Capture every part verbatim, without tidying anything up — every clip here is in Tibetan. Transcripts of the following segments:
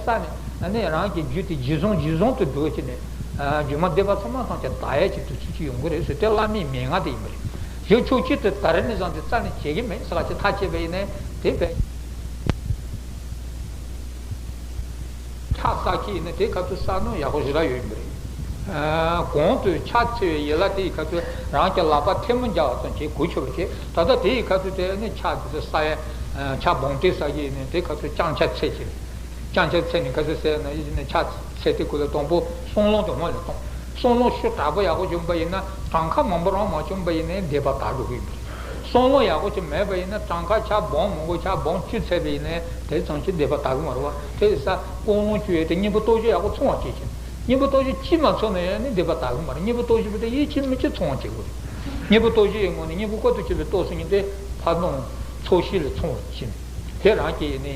རྩ་ནས་ཨ་ནི་རང་གི་རྒྱུད་དེ་ཇི་བཟུང་ཇི་བཟུང་དུ་འདུག་ཅེས་ནས། རྒྱུ་མ་སྡེ་པ་ཚང་མ་ཐམས་ཅད་དག་ཡ་ཅིག་ཏུ་ཚུལ་གྱིས་ཡོང་གི་རེད་ཟེར་དེ་བླ་མའི་མན་ངག་དེ་ཡིན་པ་རེད། གཞི་ཕྱོགས་གཅིག་ཏུ་ད་རེས་ནས་བཟུང་སྟེ་རྩ་ནས་བྱེད་ཀྱི་མེད་ཟེར་བ་ཅིག་ཐག་བཅད་པ་ཡིན་ནའི་དེ་བས། ཕྱག་བསགས་ཀྱི་ཡིན་ན་དེ་ག་ཚོད་བསགས་ན་ཡག་པོ་ཞེ་དྲག་ཡོད་ཡིན་པ་རེད། གོང་དུ་ཕྱག་འཚལ་བའི་ཡན་ལག་དེ་ཡི་ག་ཚོད་རང་གི་ལག་པ་ཐལ་མོ་སྦྱར་བ་ཙམ་གྱིས་གོ་ཆོད་པ་བྱེད། ད་ལྟ་དེ་ཡི་ག་ཚོད་དེ་ནི་ཕྱག་དེ་ཚོ་བསགས་ཡ། ཕྱག་སྦོམ་ཏེ་བསགས་ཀྱི་ཡིན་ན་དེ་ག་ཚོད་བརྐྱང་ཕྱག་འཚལ་གྱི་རེད། བརྐྱང་ཕྱག་འཚལ་ནས་ག་ཚོད་ཟེར་ན་ཡིན་ན་ཕྱག་འཚལ་དུས་སྐབས་ལ་དང་པོ་བསམ་བློ་དེ་སྔོན་ལ་གཏོང་། བསམ་བློ་ཤུགས་དྲག་པོ་ཡག་པོ་བྱུང་པ་ཡིན་ན་གྲངས་ཀ་མང་པོ་རང་མ་བྱུང་པ་ཡིན་ན་སྡེ་པ་དག་འགྲོ་གི་ཡིན་པ་རེད། བསམ་བློ་ཡག་པོ་ཅིག་མེད་པ་ཡིན་ན་གྲངས་ཀ་ཕྱག་སྦོམ་མང་པོ་ཕྱག་སྦོམ་བཅུ་འཚལ་བ་ཡིན་ན་དེ་ཙམ་གྱིས་སྡེ་པ་དག་གི་མ་རེད་བ། དེ་ཡིན་ཙང་ཀུན་སློང་བཅུ་ཡོད་དེ་སྙིང་པོ་སྟོབས་བཞི་ཡག་པོ་ཚང་བ་བྱེད་ཀྱི། སྙིང་པོ་སྟོབས་བཞི་གཅིག་མ་ཚང་ན་ཡང་ནི་སྡེ་པ་དག་གི་མ་རེད། སྙིང་པོ་སྟོབས་བཞི་པོ་དེ་ཡིད་ཆེས་མི་ཆེས་ཚང་བ་བྱེད་དགོས་རེད། སྙིང་པོ་སྟོབས་བཞི་ཡི་ངོས་ནས་སྙིང་པོ་ཀུན་ཏུ་སྤྱོད་པའི་སྟོབས་ཟེར་མཁན་དེ་ཕར་ནང་ཚོགས་ཞིང་ལ་ཚང་བ་བྱེད། དེ་རང་གི་ནི་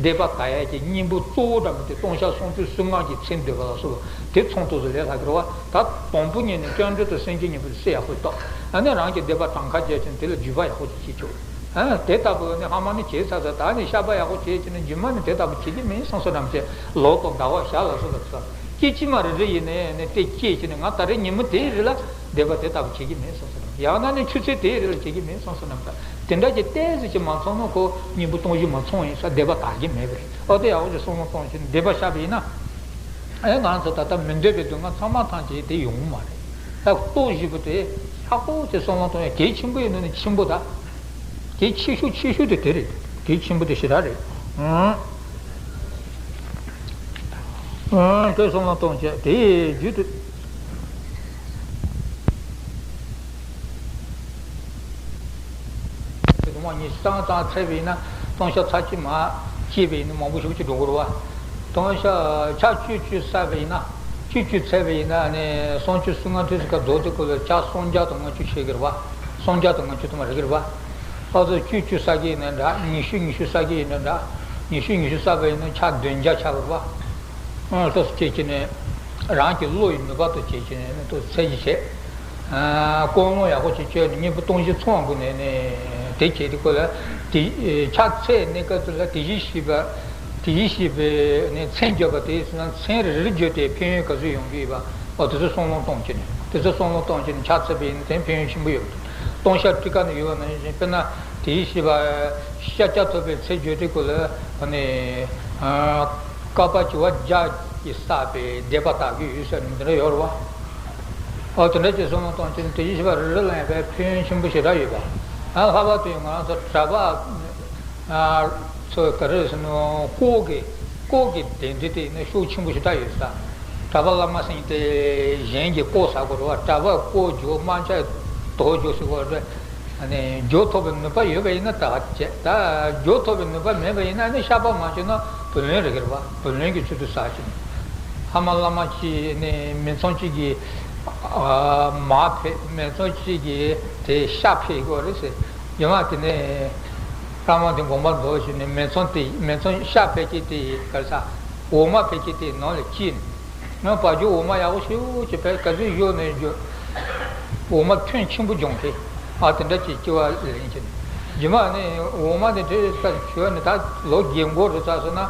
སྡེ་པ་དག་ཡས་ཀྱི་སྙིང་པོ་གཙོ་བོ་འདྲ་མི་དེ་ལྟུང་བཤགས་སུམ་ཅུ་སོ་ལྔ་གི་མཚན་འདོན་པ་ལ་སོགས་པ་དེ་ཚང་ཐུབ་ཚུལ་ལས་ལྷག་གི་རེད་བ། ད་དང་པོ་ཉིད་ནས་སྤྱོད་འཇུག་དང་སེམས་བསྐྱེད་གཉིས་པོ་དེ་གསལ་ཡག་པོ་རྟོགས། ཨ་ནི་རང་གི་སྡེ་པ་གྲངས་ཀ་བརྒྱབ་ཅིང་དེ་ལ་བརྒྱུད་པ་ཡག་པོ་ཅིག་བྱེད་ཆོག་ཨ་དེ་ལྟ་བུ་ནི་ཧ་མ་ནི་བྱས་ཚར་ཚར་ད་ནི་བཤགས་པ་ཡག་པོ་བྱས་ཀྱི་ནི་རྗེས་མ་ནི་དེ་ལྟ་བུ་བྱེད་ཀྱི་མིན་བསམ་བསམ་འདྲ་མི་བྱེད། ལོ་དང་ཟླ་བ་ཞག་ལ་སོགས་པ་དེ་ཚོ་སྐད་ཅིག་མ་རེ་རེ་ཡིན་ནའི་ནི་དེ་སྐྱེས་ཀྱི་ནི་ང་ད་རེས་ཉིན་མོ་དེའི་རིང་ལ་སྡེ་པ་དེ་ལྟ་བུ་བྱེད་ཀྱི་མིན་བསམ་བསམ་འདྲ་མི་བྱེད། ཡང་ན་ནི་ཆུ་ཚོད་དེའི་རིང་ལ་བྱེད་ཀྱི་མིན་བསམ་བསམ་འདྲ་མི་བྱེད། དེ་འདྲ་གྱི་ཏོག་ཙམ་ཅིག་མ་ཚང་ན་ཁོ་སྙིང་པོ་སྟོབས་བཞི་མ་ཚང་ཡིན་ས་སྡེ་པ་དག་གི་མེད་པ་རེད། ཨོ་དེ་ཡག་པོ་ཅིག་བསམ་བློ་གཏོང་བྱས་ནས་སྡེ་པ་བཤགས་པ་ཡིན་ན། ཨེ་ང་ཚོ་ད་ལྟ་མི་འདོད་པའི་སྡུག་བསྔལ་ཚང་མ་ཐམས་ཅད་དེ་ཡོང་གི་མ་རེད། ད་སྟོབས་བཞི་པོ་དེ་ཡག་པོ་ཅིག་བསམ་བློ་གཏོང་ཡ་གལ་ཆེན་པོ་ཡིན་ནོ་ནི་ཆེན་པོ་ད། གལ་ཆེ་ཤོས་ཆེ་ཤོས་དེ་དེ་རེད། གལ་ཆེན་པོ་དེ་ཞེ་དྲག་རེད། ཨང་། ཨང་། དེ་བསམ་བློ་གཏོང་བྱས་དེའི་རྒྱུད་དུ། དེ་དུ་མ་ཉི་ཤུ་རྩ་ལྔ་ཙམ་ཚད་པ་ཡིན་ན་ལྟུང་བཤགས་ཚར་གཅིག་མ་བྱས་པ་ཡིན་ན་མང་པོ་ཞེ་པོ་ཅིག་འགྲོ་གི་རེད་བ། ལྟུང་བཤགས་ཕྱག་བཅུ་བཅུ་བསགས་པ་ཡིན་ན། བཅུ་བཅུ་ཚད་པ་ཡིན་ན་ནི་སུམ་ཅུ་སོ་ལྔ་དུས་སུ་ཁ་རྫོགས་དུས་སྐབས་ལ་ཕྱག་སུམ་བརྒྱ་དང་ལྔ་བཅུ་ཆད་ཀྱི་རེད་བ། སུམ་བརྒྱ་དང་ལྔ་བཅུ་དུ་མ་རེག་གི་རེད་བ། ཨ་ཙི་བཅུ་བཅུ་བསགས་ཀྱི་ཡིན་ན་འདྲ། ཉི་ཤུ་ཉི་ཤུ་བསགས་ཀྱི་ཡིན་ན་འདྲ། ཉི་ཤུ་ཉི་ཤུ་བསགས་པ་ཡིན་ན་ཕྱག་བདུན་བརྒྱ་ཆགས་ཀྱི་རེད་བ། ཨ་ཏོག་ཙམ་བྱས་ཀྱི་ནི་རང་གི་བློ་ཡི་ནུས་པ་དང་བྱས་ཀྱི་ནི་ཏོག་ཙམ་ཚད་གཞི་བྱས། ཨ་ཀུན་སློང་ཡག་པོ་ཅིག་བཅོས་ནས་སྙིང་པོ་སྟོབས་བཞི་ཚང་བའི་སྒོ་ནས་ནི་དེ་བྱས་དུས་སྐབས་ལ་དེ་ཕྱག་འཚལ་གནས་སྐབས་དེ་ལ་དེ་བཞིན་གཤེགས་པ། དེ་བཞིན་གཤེགས་པའི་ནི་མཚན་བརྗོད་པ་དེ་ཡིན་ན་མཚན་རེ་རེ་བརྗོད་དེ་ཕན་ཡོན་ག་ཚོད་ཡོང་གི་ཡོད་པ། འོ་དེ་ཚོ་བསམ་བློ་གཏོང་བྱས་ནས་དེ་ཚོ་བསམ་བློ་གཏོང་བྱས་ནས་ཕྱག་འཚལ་བ་ཡིན་ན་དེ་ཕན་ཡོན་ཆེན་པོ་ཡོད་པ། ལྟུང་བཤགས་ཁྲིད་ཀ་ནས་ཡོད་པ་ནང་བཞིན་དཔེར་ན་དེ་བཞིན་གཤེགས་པ་ཤཱཀྱ་ཐུབ་པའི་མཚན་བརྗོད་དུས་སྐབས་ལ་ནི། བསྐལ་པ་བྱེ་བ་བརྒྱ་ཡིས་བསགས་པའི་སྡེ་པ་དག་གི་ཡུལ་ཟེར་ནས་འདི་འདྲ་ཡོད་རེད་བ། འོ་དེ་འདྲ་ཅིག་བསམ་བློ་གཏོང་བྱས་ནས་དེ་བཞིན་གཤེགས་པ་རེ་རེ་ལ་ཡང་དཔེ་ཕན་ཡོན་ཆེན་པོ་ཞེ་དྲག་ཡོད་པ། ཨ་ལྷག་པར་དུ་ང་རང་ཚོ་གྲྭ་པ་ཚོ་ག་རེ་ཟེར་ན་སྐོར་གྱི་སྐོར་གྱི་སྡེ་འདི་དེ་ནི་ཤུགས་ཆེན་པོ་ཞེ་དྲག་ཡོད་ས། གྲྭ་པ་བླ་མ་ཟེར་མཁན་དེ་གཞན་གྱིས་བསྐོར་ཟེར་དགོས་རེད་བ། གྲྭ་པ་བསྐོར་རྒྱུག་དམག་འཁྲུག་དོགས་རྒྱུག་ཟེར་དགོས་རེད། ཨ་ནི་རྒྱུག་ཐུབ་པའི་ནུས་པ་ཡོད་པ་ཡིན་ན་ད་བྱས། ད་རྒྱུག་ཐུབ་པའི་ནུས་པ་མེད་པ་ཡིན་ན་ནི་བཤགས་པ་མ་བྱས་ན་བུ་ལོན་རེག་གི་རེད་བ། བུ་ལོན་གྱི་ཚུལ་དུ་བསགས་ཀྱི་ནི། ཕ་མ་བླ་མ་གཅིག་ནི་མི་ཚང་གཅིག་གི་མ་ཕེབས། མི་ཚང་གཅིག་གི་དེ་ཤ་ཕེབས་དགོས་རེད་ཟེར། རྗེས་མ་དེ་ནས་བླ་མ་དེ་དགོངས་པ་རྫོགས་ཞིག་ནས་མི་ཚང་དེ་མི་ཚང་ཤ་ཕེབས་ཀྱི་དེ་ག་རེ་ཟ་འོ་མ་ཕེབས་ཀྱི་དེ་ནང་ལ་སྐྱེས་ནས། ང་བ་རྒྱུ་འོ་མ་ཡག་པོ་ཞེ་པོ་ཅིག་ཕར་ག་ཚོད་བཞོ་ནས་བཞོ། འོ་མ་ཐོན་ཆེན་པོ་འབྱུང་མཁན། ཨ་དེ་འདྲ་ཅིག་སྐྱེ་བ་ལེན་གྱི་ནི། རྗེས་མ་ནི་འོ་མ་དེ་འདྲ་ས་བྱོས་ནས་ད་ལོ་རྒན་འཁོགས་རེད་ཚར་སོང་ན།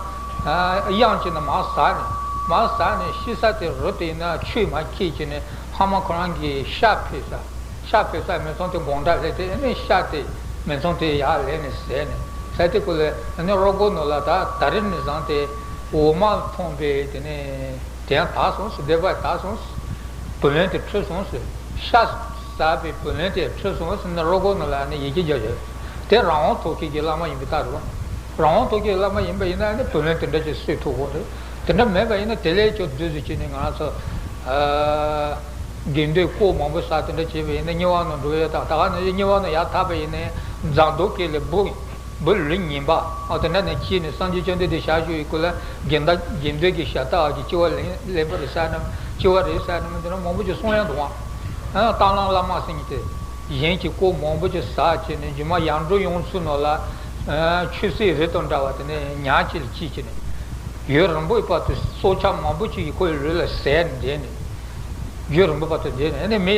གཡང་གཅིག་ནས་མར་ཟགས་ནས་མར་ཟགས་ནས་ཤི་ས་དེ་རུ་དེ་ཡིན་ན་ཆུས་མར་ཁྱེར་གྱི་ནི་ཕ་མ་ཁོ་རང་གི་ཤ་ཕེབས་ས། ཤ་ཕེབས་ས་མི་ཚང་དེ་དགོང་དག་སླེབས་ཏེ་ཨ་ནི་ཤ་དེ་མི་ཚང་དེ་ཡར་ལེན་ནས་ཟས་ནས་ཟས་དེ་ཁོ་ལ་ཨ་ནི་རོགས་མགོ་ནང་ལ་ད་ད་རེས་ནས་བཟུང་སྟེ་འོ་མ་འཐུང་པའི་དེ་ནས། དེ་ཡང་དག་སོང་ཟེར། སྡེ་པ་དག་སོང་ཟེར། བུ་ལོན་དེ་འཕྲོད་སོང་ཟེར། ཤ་ཟ་བའི་བུ་ལོན་དེ་འཕྲོད་སོང་ཟེར་ནས་རོགས་མགོ་ནང་ལ་ནི་ཡི་གེ་རྒྱག་ཡོད། དེ་རང་དབང་ཐོབ་མཁན་གྱི་བླ་མ་ཡིན་པའི་རྟགས་རེད། རང་དབང་ཐོབ་མཁན་གྱི་བླ་མ་ཡིན་པ་ཡིན་ན་ནི་བུ་ལོན་དེ་འདྲ་ཅིག་སེལ་ཐུབ་དགོས་རེད། དེ་འདྲ་མེད་པ་ཡིན་ན་དེ་ལས་ཀྱང་བསྡུས་སུ་བྱས་ནས་ང་རང་ཚོ་དགེ་འདུན་སྐོར་མང་པོ་ཟ་དེ་འདྲ་བྱས་པ་ཡིན་ན་དམྱལ་བ་ནང་འགྲོ་ཡས་དང་། ད་ག་ནང་བཞིན་དམྱལ་བ་ནང་ཡར་ཐར་པ་ཡིན་ན་འཛམ་གདོང་དཀྱིལ་ལ་འབུ། འབུ་ལོན་ངན་པ། ཨ་དེ་འདྲ་ནས་ཁྱེར་ནས་སངས་རྒྱས་བཅོམ་ལྡན་འདས་ཞལ་བཞུགས་ཡི་སྐུ་ལ་དགེ་འདུན་དགེ་འདུན་གྱི་ཞལ་ལྟ་བ་གི་སྐྱེ་བ་ལེན་ལེན་པ་རེད་ཟེར་ནས་སྐྱེ་བ་རེད་ཟེར་ནས་དེ་འདྲ་མང་པོ་ཅིག་གསུང་ཡ་འདུག་ཨང་། ཨ་རྟ་གླང་བླ་མ་ཟེར་མཁན་དེ་གཞན་གྱི་སྐོར་མང་པོ་ཅིག་ཟ་བྱས་ནས་རྗེས་མ་ཡར་འགྲོ་ཡོང་ཚུལ་ནང་ལ་ཆུ་སྲིན་རི་དང་འདྲ་བ་དེ་ནས་ཉག་གཅིག་ལ་སྐྱེས་བྱས་ནས་ཡུན་རིང་པོའི་བར་དུ་སྲོག་ཆགས་མང་པོ་ཅིག་གིས་ཁོའི་ལུས་ལ་ཟས་ནས་བསྡད་ནས། རྒྱུན་རིང་པོ་བར་དུ་བསྡད་ནས་ནི་མི་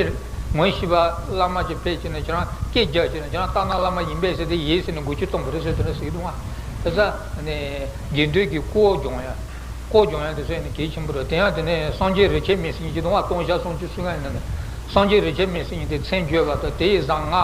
ངོ་ཤེས་པ་བླ་མ་ཅིག་ཕེབས་ཀྱི་ནས་ཁྱེད་རང་སྐད་རྒྱག་ཀྱི་ནས་ཁྱེད་རང་རྟ་གླང་བླ་མ་ཡིན་པས་ཟེར་ཏེ་ཡིན་ཟེར་ནས་འགུལ་སྐྱོད་གཏོང་དགོས་རེད་ཟེར་དེ་འདྲ་ཟེར་གྱི་འདུག་ཨ། དེ་ཚ་ནས་དགེ་འདུན་གྱི་སྐོར་སྦྱོང་ཡ། ལྐོག་སྦྱོང་ཡ་དེ་ཚོ་ཡིན་ན་གལ་ཆེན་པོ་རེད། དེ་ཡང་དེ་ནས་སངས་རྒྱས་རིན་ཆེན་མེད་ཟེར་མཁན་ཅིག་འདུག་བ། སྟོང་བཤད་སུམ་ཅུ་སོ་ལྔ་ཡིན་ན་ནི། སངས་རྒྱས་རིན་ཆེན་མེད་ཟེར་མཁན་དེ་མཚན་བརྗོད་པ་དང་། དེ་ཡི་གཟའ་ལྔ།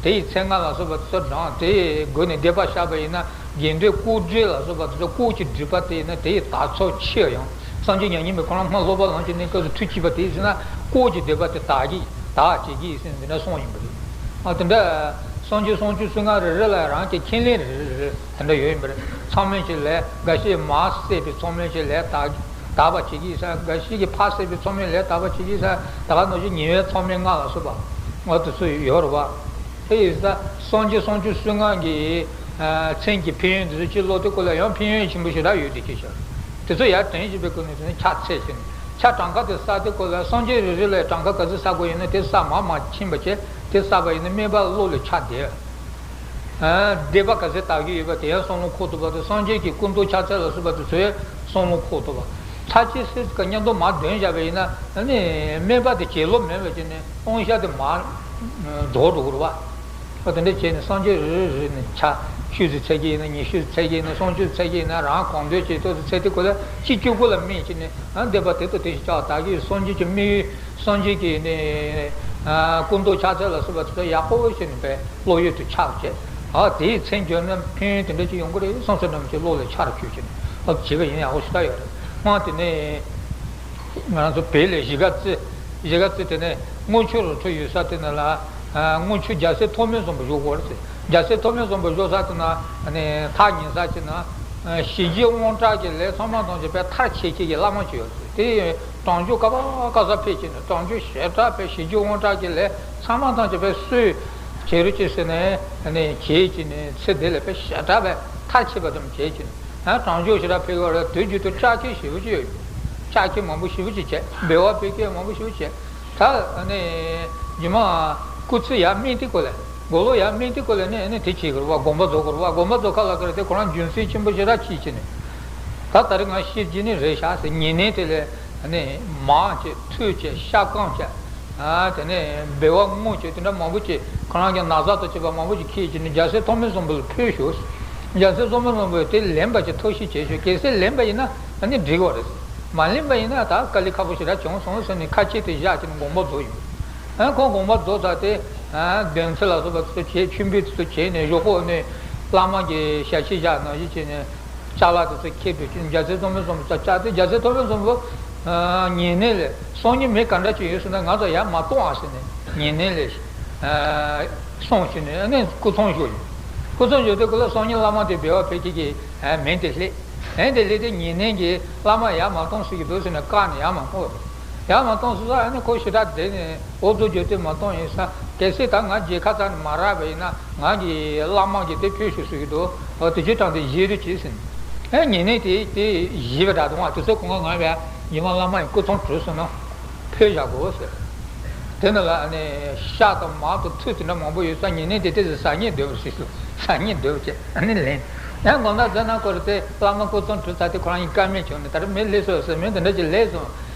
དེ་ཡི་མཚན་ལྔ་ལ་སོགས་པ་དེ་ཚོ་བགྲངས། དེ་ཡི་སྒོ་ནས་སྡེ་པ་བཤད་པ་ཡིན་ན། དགེ་འདུན་ལྐོག་སྒྲིག་ལ་སོགས་པ་དེ་ཚོ། ལྐོག་གི་སྒྲིག་པ་དེ་ཡིན་ན་དེ་ཡི་དག་ཚོགས་ཆེ་ཡང་། སངས་རྒྱས་མྱ་ངན་མེད་ཁོ་རང་སྔར་སློབ་པ་ལངས་ཀྱི་ནས་སྐབས་སུ་ཐུགས་བསྐྱེད་པ་དེ་ཡིན་ན། ལྐོག་གི་སྡེ་པ་དེ་དག་གི་དག་བྱེད་ཀྱི་ཡིན་ཟེར་ནས་འདི་འདྲ་གསུངས་ཡིན་པ་རེད། ཨ། དེ་འདྲ་སངས་རྒྱས་སུམ་ཅུ་སོ་ལྔ་རེ་རེ་ལ་རང་གི་ཁས་ལེན་རེ་རེ་རེ་དེ་འདྲ་ཡོད་ཡིན་པ་རེད། ཚང་མས་ཅིག་ལས། འགའ་ཞིག་མར་བསད་པའི་ཚང་མས་ཅིག་ལས་དག་དག་པ་བྱེད་ཀྱི་ཡིན་ས། འགའ་ཞིག་གིས་ཕར་བསད་པའི་ཚང་མས་ལས་དག་པ་བྱེད་ཀྱི་ཡིན་ས། ད་ག་ནང་བཞིན་ཉེ་བའི་མཚམས་མེད་ལྔ་ལ་སོགས་པ། འོ། དེ་ཚོ་ཡོད་རེད་བ། དེ་ཡིན་ས། སངས་རྒྱས་སུམ་ཅུ་སོ་ལྔ་གི་ཨ་མཚན་གྱི་ཕན་ཡོན་དེ་ཚོ་ཅིག་ཀློག་དུས་སྐབས་ལ་ཡང་ཕན་ཡོན་ཆེན་པོ་ཞེ་དྲག་ཡོད་དེ་སྐད་ཆ། དེ་ཚོ་ཡར་དྲན་བཞིན་པའི་སྒོ་ནས་དེ་ནས་ཕྱག་འཚལ་བྱས་ནས། ཕྱག་གྲངས་ཀ་དེ་བསགས་དུས་སྐབས་ལ་སངས་རྒྱས་རེ་རེ་ལ་གྲངས་ཀ་ག་ཚོད་བསགས་དགོས་ཡིན་ན་དེ་བསགས་མར་མར་ཕྱིན་པ་བྱས། དེ་བསགས་པ་ཡིན་ན་དམན་པ་བློ་ལ་འཆར་བསྡད། ཨ། སྡིག་པ་ག་ཚོད་དག་གི་ཡོད་པ་དེ་ཡང་བསམ་བློ་འཁོར་ཐུབ་པ་དང་། སངས་རྒྱས་ཀྱི་སྐུ་མདོག་ཕྱག་འཚལ་ལ་སོགས་པ་དེ་ཚོ་ཡང་བསམ་བློ་འཁོར་ཐུབ་པ། ཚར་གཅིག་ཟེར་ག་མཉམ་དུ་མར་འདོན་བཞག་པ་ཡིན་ན། ཨ་ནི་དམན་པ་དེ་བྱེད་ལོང་མེད་པ་བྱས་ནས་སྟོང་བཤད་དེ་མར་རྫོགས་འགྲོ་གི་རེད་བ། ཨ། དེ་འདྲ་བྱས་ནས་སངས་རྒྱས་རེ་རེ་རེ་ནས་ཕྱག་བཅུ་ཙམ་འཚལ་གྱི་ཡིན་ན། ཉི་ཤུ་ཙམ་འཚལ་གྱི་ཡིན་ན། སུམ་ཅུ་འཚལ་གྱི་ཡིན་ན། རང་གང་འདོད་ཅིག་ཏོག་ཙམ་འཚལ་དུས་སྐབས་ལ་གཅིག་གཅིག་པོ་ལ་དམིགས་བྱས་ནས། ཨ། སྡིག་པ་དེ་དང་དེ་བཞིན་བཤགས་དག་གི། སངས་རྒྱས་ཀྱི་དམིགས་ཡུལ། སངས་རྒྱས་ཀྱི་ནི། ཨ། སྐུ་མདོག་ཕྱག་འཚལ་ལ་སོགས་པ་དེ་ཚོ་ཡག་པོ་བྱས་ནས་དཔེ་བློ་ཡུལ་དུ་ཆགས་བྱས། ཨ། དེའི་མཚན་བརྗོད་ན་ཕན་ཡོན་དེ་འདྲ་ཅིག་ཡོང་གི་རེད་བསམ་སོ་འདྲ་མོ་ཅིག་བློ་ལ་འཆར་བཅུག་བྱས་ནས། ཨ། བྱས་པ་ཡིན་ན་ཡག་པོ་ཞེ་དྲག་ཡོད་རེད། སྔོན་དེ་ནས་ང་རང་ཚོ་བོད་ལ་གཞིས་ཀ་རྩེ། གཞིས་ཀ་རྩེ་དེ་ནས་དངུལ་ཆུ་རོ་ཁྲོད་ཡོད་ས་དེ་ནས་ལ། ཨ། དངུལ་ཆུ་རྒྱལ་སྲས་ཐོགས་མེད་བཟང་པོ་བཞུགས་ཡོད་རེད་ཟེར། རྒྱལ་སྲས་ཐོགས་མེད་བཟང་པོ་བཞུགས་ས་དེ་ན་ནི་ཐག་ཉེ་ས་ཅིག་ན། ཨ། ཞི་རྒྱས་དབང་དྲག་གི་ལས་ཚང་མ་ཐམས་ཅད་དཔེ་མཐར་ཕྱིན་བྱེད་ཀྱི་བླ་མ་ཅིག་ཡོད་རེད་ཟེར། དེ་གྲངས་འཇོག་ག་པ་ག་ས་ཕེབས་བྱས་ནས། གྲངས་འཇོག་ཞེ་དྲག་དཔེ་ཞི་རྒྱས་དབང་དྲག་གི་ལས་ཚང་མ་ཐམས་ཅད་དཔེ་སུས་བྱེད་རོགས་བྱེད་ཟེར་ནས་ནི་བྱེད་བྱས་ནས། ཚེ་འདི་ལ་དཔེ་ཞེ་དྲག་དཔེ་མཐར་ཕྱིན་པ་ཙམ་བྱེད་བྱས་ནས། ཨ། གྲངས་འཇོག་ཞེ་དྲག་ཕེབས་ཡོད་རེད། དུས་རྒྱུན་དུ་ལྕགས་ཁྱི་ཞེ་པོ་ཅིག་ཡོད། ལྕགས་ཁྱི་མང་པོ་ཞེ་པོ་ཅིག་བྱས། འབུལ་བ་ཕུལ་མཁན་མང་པོ་ཞེ་པོ་བྱས། ད་ནི་རྗེས་མ་སྐུ་ཚེ་ཡར་སྨིན་དུས་སྐབས་ལ། དགུང་ལོ་ཡར་སྨིན་དུས་སྐབས་ལ་ནི་ནི་དེ་བྱེད་དགོས་རེད་བ། དགོངས་པ་རྫོགས་དགོས་རེད་བ། དགོངས་པ་རྫོགས་ཁ་ལ་ཁ་ལ་དེ་ཁོ་རང་རྒྱུ་མཚན་ཆེན་པོ་ཞེ་དྲག་ཅིག་བྱས་ནས། ད་ད་རེས་ང་ཤི་རྗེས་ནས་རེད་ཤག་ཟེར། ཉེ་གནས་དེ་ལ་ནི་མར་བྱས། ཐུག་བྱས། ཤ་སྐམ་བྱས། ཨ། དེ་ནས་འབུལ་བ་བསྔོ་བྱས། དེ་འདྲ་མང་པོ་ཅིག་ཁོ་རང་གི་ན་བཟའ་དང་བཅས་པ་མང་པོ་ཅིག་འཁྱེར་བྱས་ནས་རྒྱལ་སྲས་ཐོགས་མེད་བཟང་པོ་ལ་ཕུལ་ཤོག། རྒྱལ་སྲས་ཐོགས་མེད་བཟང་པོས་དེ་ལེན་པ་ཅིག་ཐབས་ཤེས་བྱས་ཤོག། གལ་སྲིད་ལེན་པ་ཡིན་ན་ཨ་ནི་འགྲིག་གི་རེད། མ་ལེན་པ་ཡིན་ན་ད་དཀའ་ལས་ཁག་པོ་ཞེ་དྲག་བྱུང་སོང་ཟེར་ནས་ཁ་ཆེ་དེ་བཞག་བྱས་ནས་དགོངས་པ་རྫོགས་ཡིན། ཨ། ཁོང་དགོངས་པ་རྫོགས་ཚར་ཏེ། ཨ། འདོན་ཚུལ་ལ་སོགས་པ་དེ་ཚོ་བྱས། མཆོད་འབུལ་དེ་ཚོ་བྱས་ནས། གཞོགས་ཁོག་ནས་བླ་མ་གི་ཞལ་ཕྱེ་བཞག་ནང་བཞིན་བྱས་ནས། ཅ་ལག་དེ་ཚོ་འཁྱེར་འགྲོ་བྱས། རྒྱལ་སྲས་ཐོགས་མེད་བཟང་པོ་ཚོ་བཅར་ཏེ། རྒྱལ་སྲས་ཐོགས་མེད་བཟང་པོ། ཨ། ཉེ་གནས་ལ་སང་ཉིན་མི་ག་འདྲ་ཅིག་ཡོད་ཟེར་ན། ང་ཚོ་ཡར་མར་གཏོང་ཨ་ཟེར་ནས་ཉེ་གནས་ལ། ཨ། གསུངས་བྱས་ནས། ཨ་ནི་སྐུ་ཚང་བཞུགས་ཡོད། སྐུ་ཚང་བཞུགས་དུས་སྐབས་ལ་སང་ཉིན་བླ་མ་དེ་འབུལ་བ་ཕུལ་མཁན་གྱི། ཨ། མིང་དེ་སླེབས། མིང་དེ་སླེབས་ཏེ་ཉེ་གནས་ཀྱིས་བླ་མ་ཡར་མར་གཏོང་ཟེར་གྱི་འདུག་ཟེར་ནས་བཀག་ནས་ཡར་མར་གཏོང་། ཡར་མར་གཏོང་ཟེར་ས། ཨ་ནི་ཁོ་ཞེ་དྲག་བདེ་ནས། འོ་ཙོ་བརྗོད་དེ་མར་གཏོང་ཡིན་ས། གལ་སྲིད་ད་ང་མཇལ་ཁ་ཙམ་ནས་མ་རག་པ་ཡིན་ན། ང་གི་བླ་མ་གིས་དེ་ཕུལ་ཤོག་ཟེར་གྱི་འདུག། འོ། དེ་ཅི་དྲང་དེ་བཞེས་རོགས་བྱེད་ཟེར། ཨེ། ཉེ་གནས་དེ་དེ་བཞེས་པ་འདྲ་འདུག་ཨ། དེ་ཚོ་གོང་ང་ང་བས་ཉི་མ་བླ་མ་ཡི་སྐུ་ཚང་གྲོལ་སོང་ན་ཕུལ་བཞག་དགོས་ཟེར། དེ་ནང་ལ་ཨ་ནི་ཤ་དང་མར་དང་ཐུད་དེ་འདྲ་མང་པོ་ཡོད་ས། ཉེ་གནས་དེ་དེ་ཟ་སྙིང་འདོད་པ་ཞིག་ཟ་སྙིང་འདོད་པ་བྱས། ཨ་ནི་ལེན། ཡང་དགོང་དག་ཟ་ན་ཁོ་རེ་དེ་བླ་མ་སྐུ་ཚང་གྲོལ་ཚར་དུས་ཁོ་རང་ཡིན་ཀ་མེད་བྱུང་ནས། ད་རེས་མི་སླེབས་སོང་ཟེར། མི་དེ་འདྲ་ཅིག་སླེབས་སོང་།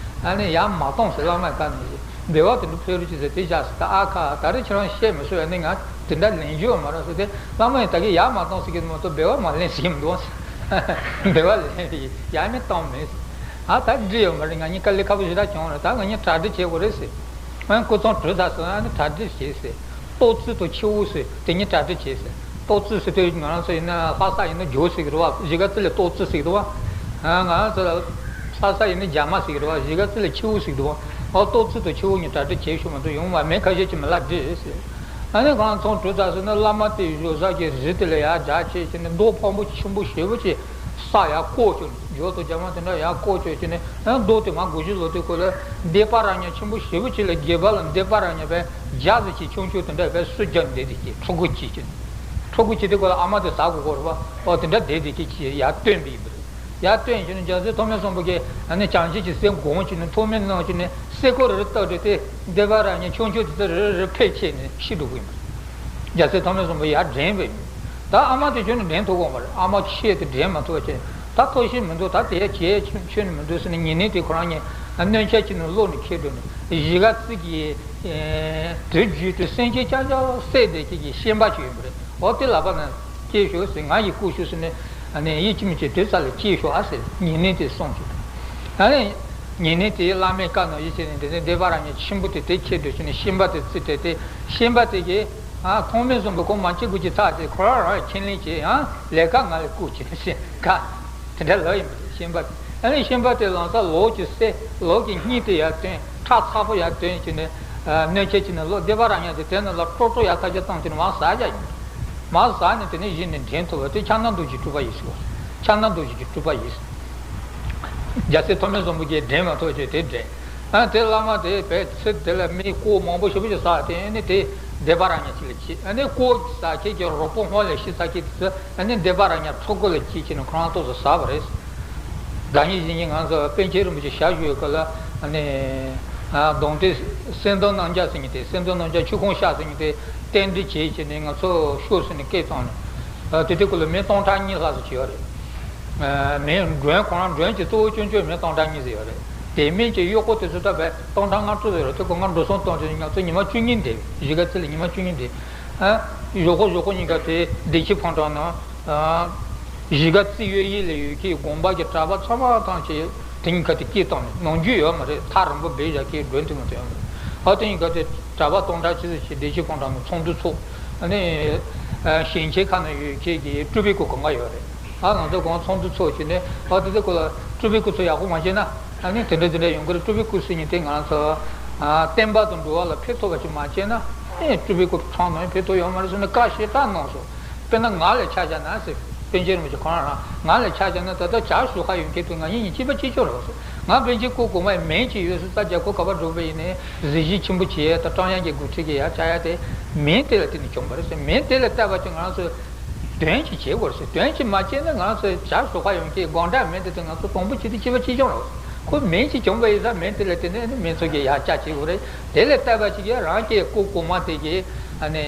ཨ་ནི་ཡར་མར་གཏོང་ཟེར། བླ་མ་ཡི་བཀའ་ནང་བཞིན། འབུལ་བ་དེ་འདྲ་ཕུལ་རོགས་བྱེད་ཟེར། དེ་བཞག་ཟེར། ད་ཨ་ཁ། ད་རེས་ཁྱེད་རང་བཤད་མི་སྲིད་པས། ཨ་ནི་ང་དེ་འདྲ་ལེན་རྒྱུ་ཡོད་མ་རེད་ཟེར་ཏེ། བླ་མ་ཡིས་ད་གིན་ཡར་མར་གཏོང་ཟེར་གྱི་མ་གཏོགས་འབུལ་བ་མར་ལེན་ཟེར་གྱི་མི་འདུག་ཟེར། འབུལ་བ་ལེན་ཡར་མར་གཏོང་མེད་ཟེར། ཨ། ད་འགྲིག་ཡོད་མ་རེད། ང་གཉིས་དཀའ་ལས་ཁག་པོ་ཞེ་དྲག་བྱུང་བ་རེད། ད་ང་གཉིས་གྲ་སྒྲིག་བྱེད་དགོས་རེད་ཟེར། ཨ། སྐུ་ཚང་གྲོལ་ཚར་སོང་། ཨ་ནི་གྲ་སྒྲིག་བྱེད་ཟེར། ལྟོ་ཚིགས་དང་ཕྱི་དབུགས་ཟེར། དེ་གཉིས་གྲ་སྒྲིག་བྱེད་ཟེར། ལྟོ་ཚིགས་ཟེར་དུས་ང་རང་ཚོ་ཡིན་ན་ལྷ་ས་ཡིན་ན་རྒྱུ་ཟེར་གྱི་རེད་བ། གཞིས་ཀ་རྩེ་ལ་ལྟོ་ཚིགས་ཟེར་གྱི་རེད་བ། ཨ། ང་རང་ཚོ་ལ་ལྷ་ས་ཡིན་ན་རྒྱ་མ་ཟེར་གྱི་རེད་བ། གཞིས་ཀ་རྩེ་ལ་ཕྱི་དབུགས་ཟེར་གྱི་འདུག་བ། ཨོ། ལྟོ་ཚིགས་དང་ཕྱི་དབུགས་གཉིས་གྲ་སྒྲིག་བྱེད་ཤོག་མ་གཏོགས་ཡོང་བ་མེད། ཁ་ཤས་ཀྱིས་མི་ལབ་འདྲི་ཟེར། ཨ་ནི་ཁོང་ཚང་གྲོལ་ཚར་སོང་ན་བླ་མ་དེ་བཞུགས་ས་གི་རི་དེ་ལ་ཡར་རྒྱ་ཆེ་བྱས་ནས་རྡོ་ཕོན་པོ་ཆེན་པོ་ཞེ་པོ་ཅིག་ས་ཡར་བརྐོས་བྱས་ནས། རྒྱུ་དང་རྒྱ་མ་དེ་འདྲ་ཡར་བརྐོས་བྱས་བྱས་ནས། ཨ། རྡོ་དེ་མར་སྒོར་གཞས་ལོག་དུས་སྐབས་ལ་སྡེ་པ་རབ་ཉག་ཆེན་པོ་ཞེ་པོ་ཅིག་ལ། སྡེ་པ་ལ། སྡེ་པ་རབ་ཉག་པས་བརྒྱ་ཙམ་ཅིག་ཆུང་ཆུང་དེ་འདྲ་བས་སུ་བརྒྱབ་བསྡད་དེ་ཅིག་ཕྲུ་གུ་ཅིག་བྱས་ནས། ཕྲུ་གུ་ཅིག་དེ་སྐབས་ལ་ཨ་མ་དེ་ཟ་དགོས་ཀྱི་རེད་བ། ཨོ། དེ་འདྲ་བསྡད་དེ་ཅིག་ཅིག་ཡར་བཏོན་པ་ཡིན་པ་རེད། ཡར་བཏོན་བྱས་ནས་རྒྱལ་སྲས་ཐོགས་མེད་བཟང་པོ་གིས་ཨ་ནི་བྱང་ཆུབ་ཀྱི་སེམས་སྒོམ་བྱས་ནས་ཐོགས་མེད་གནང་བྱས་ནས་སེ་གོལ་རེ་རེ་བཏགས་རེ་དེ་སྡེ་པ་རབ་ཉག་ཆུང་ཆུང་དེ་ཚོ་རེ་རེ་རེ་ཕེབས་བྱས་ནས་ཤི་འགྲོ་གི་ཡིན་པ་རེད། རྒྱལ་སྲས་ཐོགས་མེད་བཟང་པོ་ཡར་འདྲེན་པ་ཡིན། ད་ཨ་མ་དེ་ཁྱོན་ནས་འདྲེན་ཐུབ་ཀྱི་མ་རེད། ཨ་མ་ཁྱེད་དེ་འདྲེན་མ་ཐུབ་བྱས། ད་ཐུགས་ཤེས་མི་འདུག། ད་དེ་ཁྱེད་ཁྱོན་ནས་མི་འདུག་ཟེར་ནས། ཉེ་གནས་དེ་ཁོ་རང་གཉིས་གནོད་འཚེ་བྱས་ནས་བློ་ནས་འཁྱེར་འགྲོ་ནས། གཞིས་ཀ་རྩེ་གི་དུས་རྒྱུན་དུ་སེམས་ཅན་རྐྱང་རྐྱང་བསད་བསྡད་མཁན་གྱི་ཤན་པ་ཅིག་ཡོད་པ་རེད། འོ། དེ་ལག་པ་ནས་སྐྱེལ་ཤོག་ཟེར། ང་ཡི་སྐུ་ཤུལ་ཟེར་ནས། ཨ་ནི་ཡིད་ཀྱི་མི་བྱེད་དུས་ཙམ་ལ་སྐྱེལ་ཤོག་ཨ་ཟེར། ཉེ་གནས་དེས་གསུངས་བྱས། ཨ་ནི་ཉེ་གནས་དེའི་བླ་མའི་བཀའ་ནང་བཞིན་བྱས་ནས་འདི་ནས་སྡེ་པ་ར་ཉག་ཆེན་པོ་དེ་དེ་ཁྱེར་འདུག་བྱས་ནས་ཤན་པ་དེ་བརྩིས་ཏེ། དེ་ཤན་པ་དེ་གིས་ཨ་ཐོགས་མེད་བཟང་པོ་ཁོང་མ་སྐྱེ་དགུ་སྐྱེ་ཚར་དེ་ཁོ་རང་རང་ཁས་ལེན་བྱས། ཡང་ལས་ཀ་ང་ལ་བསྐུར་བྱས་ནས་ཤན་ཀ་དེ་འདྲ་ལབ་ཡིན་པ་རེད། ཤན་པ་དེ། ཨ་ནི་ཤན་པ་དེ་ལམ་སང་ལོག་གི་སེ་ལོག་གི་སྙིང་དེ་ཡར་བཏོན། ཁྲག་ཚ་པོ་ཡར་བཏོན་བྱས་ནས་གནོད་བྱེད་བྱས་ནས་ལོག་སྡེ་པ་ར་ཉག་དེ་དེ་ནང་ལ་ཀྲོག་ཀྲོག་ཡར་ཐག་ཆོད་བཏང་བྱས་ནས་མར་ཟག་བཞག་ཡིན། མར་ཟག་ནས་དེ་ནས་གཞི་ནས་འདྲེན་ཐུབ་པ་དེ་ཕྱག་ན་རྡོ་རྗེ་སྤྲུལ་པ་ཡིན་ཟེར་བ། ཕྱག་ན་རྡོ་རྗེ་གི་སྤྲུལ་པ་ཡིན་ཟེར། རྒྱལ་སྲས་ཐོགས་མེད་བཟང་པོ་གིས་འདྲེན་མ་ཐུབ་བྱས་དེ་འདྲེན། ཨ་དེ་བླ་མ་དེ་བས་ཚེ་དེ་ལ་མི་ལྐོག་མང་པོ་ཞེ་པོ་ཅིག་ཟག་དེ། ཨ་ནི་དེ་སྡེ་པ་ར་ཉག་ཅིག་ལ་སྐྱེས། ཨ་ནི་ལྐོག་ཟག་མཁན་གྱི་རོགས་པོ་སྔོན་ལ་ཤི་ཚར་མཁན་དེ་ཚོ་ཨ་ནི་སྡེ་པ་ར་ཉག་ཕྲུ་གུ་ལ་སྐྱེས་བྱས་ནས་ཁོ་རང་ཏོག་ཙམ་ཟག་པ་རེད། ཟླ་ཉིན་བཞིན་གྱི་ང་ཚོ་པཎ་ཆེན་རིན་པོ་ཆེ་ཞབས་ཞུ་བའི་སྐབས་ལ་ཨ་ནི་གདོང་སྟེ་སེང་གདོང་རྣམ་རྒྱལ་ཟེར་མཁན་དེ། སེང་གདོང་རྣམ་རྒྱལ་ཆོས་ཁང་ཤག་ཟེར་མཁན་དེ་རྟེན་འབྲེལ་བྱས་བྱས་ནས་ང་ཚོ་ཤོག་ཟེར་ནས་སྐད་བཏང་ནས། དེ་དུས་སྐབས་ལ་མི་སྟོང་ཕྲག་གཉིས་ལྷག་ཙམ་ཅིག་ཡོད་རེད། མི་མགྲོན་ཁོ་རང་མགྲོན་གྱི་གཙོ་བོ་སྐྱོན་བརྗོད་མི་སྟོང་ཕྲག་གཉིས་ཙམ་ཡོད་རེད། དེ་མིན་གྱི་གཡོག་པོ་དེ་ཚོ་ད་བས་སྟོང་ཕྲག་ལྔ་བཅུ་ཙམ་ཡོད་རེད། དེ་སྐབས་ང་འགྲོ་སོང་གཏོང་བྱས་ནས་ང་ཚོ་ཉི་མ་བཅུ་གཉིས་བསྡད། གཞིས་ཀ་རྩེ་ལ་ཉི་མ་བཅུ་གཉིས་བསྡད། ཨ། ཞོགས་ཀ་ཞོགས་ཀ་གཉིས་ཀ་དེ་བདེ་སྐྱིད་ཕོ་བྲང་ནང་། ཨ། གཞིས་ཀ་རྩེ་གཡས་གཡོན་ལ་ཡོད་མཁན་དགོན་པ་གི་གྲྭ་པ་ཚང་མ་ཐམས་ཅད་དེ་གཉིས་ཀ་དེ་སྐད་བཏང་ནས། ནམ་རྒྱུན་ཡོད་མ་རེད། ཐག་རིང་པོ་སྦས་བཞག་མཁན་མགྲོན་དེ་མ་གཏོགས་ཡོད་མ་རེད། ཨ་དེ་གཉིས་ཀ་དེ་གྲྭ་པ་སྟོང་ཕྲག་ཅིག་ཙམ་ཞིག་བདེ་སྐྱིད་ཕོ་བྲང་ནང་ཚོགས་འདུ་ཚོགས། ཨ་ནི་ཞིང་ཆེན་ཁག་ནང་ཡོད་མཁན་གྱི་སྤྲུལ་པའི་སྐུ་གང་ག་ཡོད་རེད། ཨ་ང་ཚོ་གང་ཚོགས་འདུ་ཚོགས་བྱས་ནས། ཨ་དེ་ཚོ་སྐོར་ལ་སྤྲུལ་པའི་སྐུ་ཚོ་ཡག་པོ་མ་བྱས་ན། ཨ་ནི་དེ་འདྲ་དེ་འདྲ་ཡོང་གི་རེད། སྤྲུལ་པའི་སྐུ་ཟེར་མཁན་དེ་ང་ཚོ་ཨ་བསྟན་པ་དང་འགྲོ་བ་ལ་ཕན་ཐོགས་པ་ཞིག་མ་བྱས་ན། ཨེ་སྤྲུལ་པའི་སྐུ་ཕྲང་ནང་ཕན་ཐོགས་ཡོད་མ་རེད་ཟེར་ནས་བཀའ་ཞེ་དྲག་གནང་སོང་། དཔེར་ན་ང་ལ་ཆ་བཞག་ན་ཟེར། པཎ་ཆེན་རིན་པོ་ཆེ་ཁོང་རང་ང་ལ་ཆ་བཞག་ན། ད་ལྟ་བྱ་ཞོགས་ཁ་ཡོང་མཁན་དེ་ང་གཉིས་གཉིས་གཅིག་པ་གཅིག་རྐྱང་རེད་ཟེར། ང་པཎ་ཆེན་སྐུ་གོང་མ་ཡི་མིང་ཅིག་ཡོད་ཟེར། ད་རྒྱ་སྐུ་ག་པར་འགྲོ་བ་ཡིན་ནའི་གཟི་བརྗིད་ཆེན་པོ་བྱས། ད་ཀྲང་དབྱང་གི་འགོ་ཁྲིད་ཀྱི་ཡར་བཅར་ཡ་དེ་མིང་དེ་ལ་བརྟེན་ནས་བྱུང་བ་རེད་ཟེར། མིང་དེ་ལ་བལྟས་པ་ཅིག་ང་ཚོས་དོན་ཅིག་བྱེད་དགོས་རེད་ཟེར། དོན་ཅིག་མ་བྱས་ན་ང་ཚོས་བྱ་ཞོགས་ཁ་ཡོང་མཁན་སྒོ་འགྲམ་མི་དེ་དང་ང་ཚོ་དང་པོ་བྱས་ཏེ་གཅིག་པ་གཅིག་རྐྱང་རེད། ཁོ་མིང་ཅིག་བྱུང་བ་ཡིན་ཙང་མིང་དེ་ལ་བརྟེན་ནས་ནི་མིང་ཚོ་གི་ཡར་བཅར་བྱེད་དགོས་རེད། དེ་ལ་བལྟས་པ་ཅིག་གིས་རང་གི་སྐུ་གོང་མ་དེ་གིས་ཨ་ནི་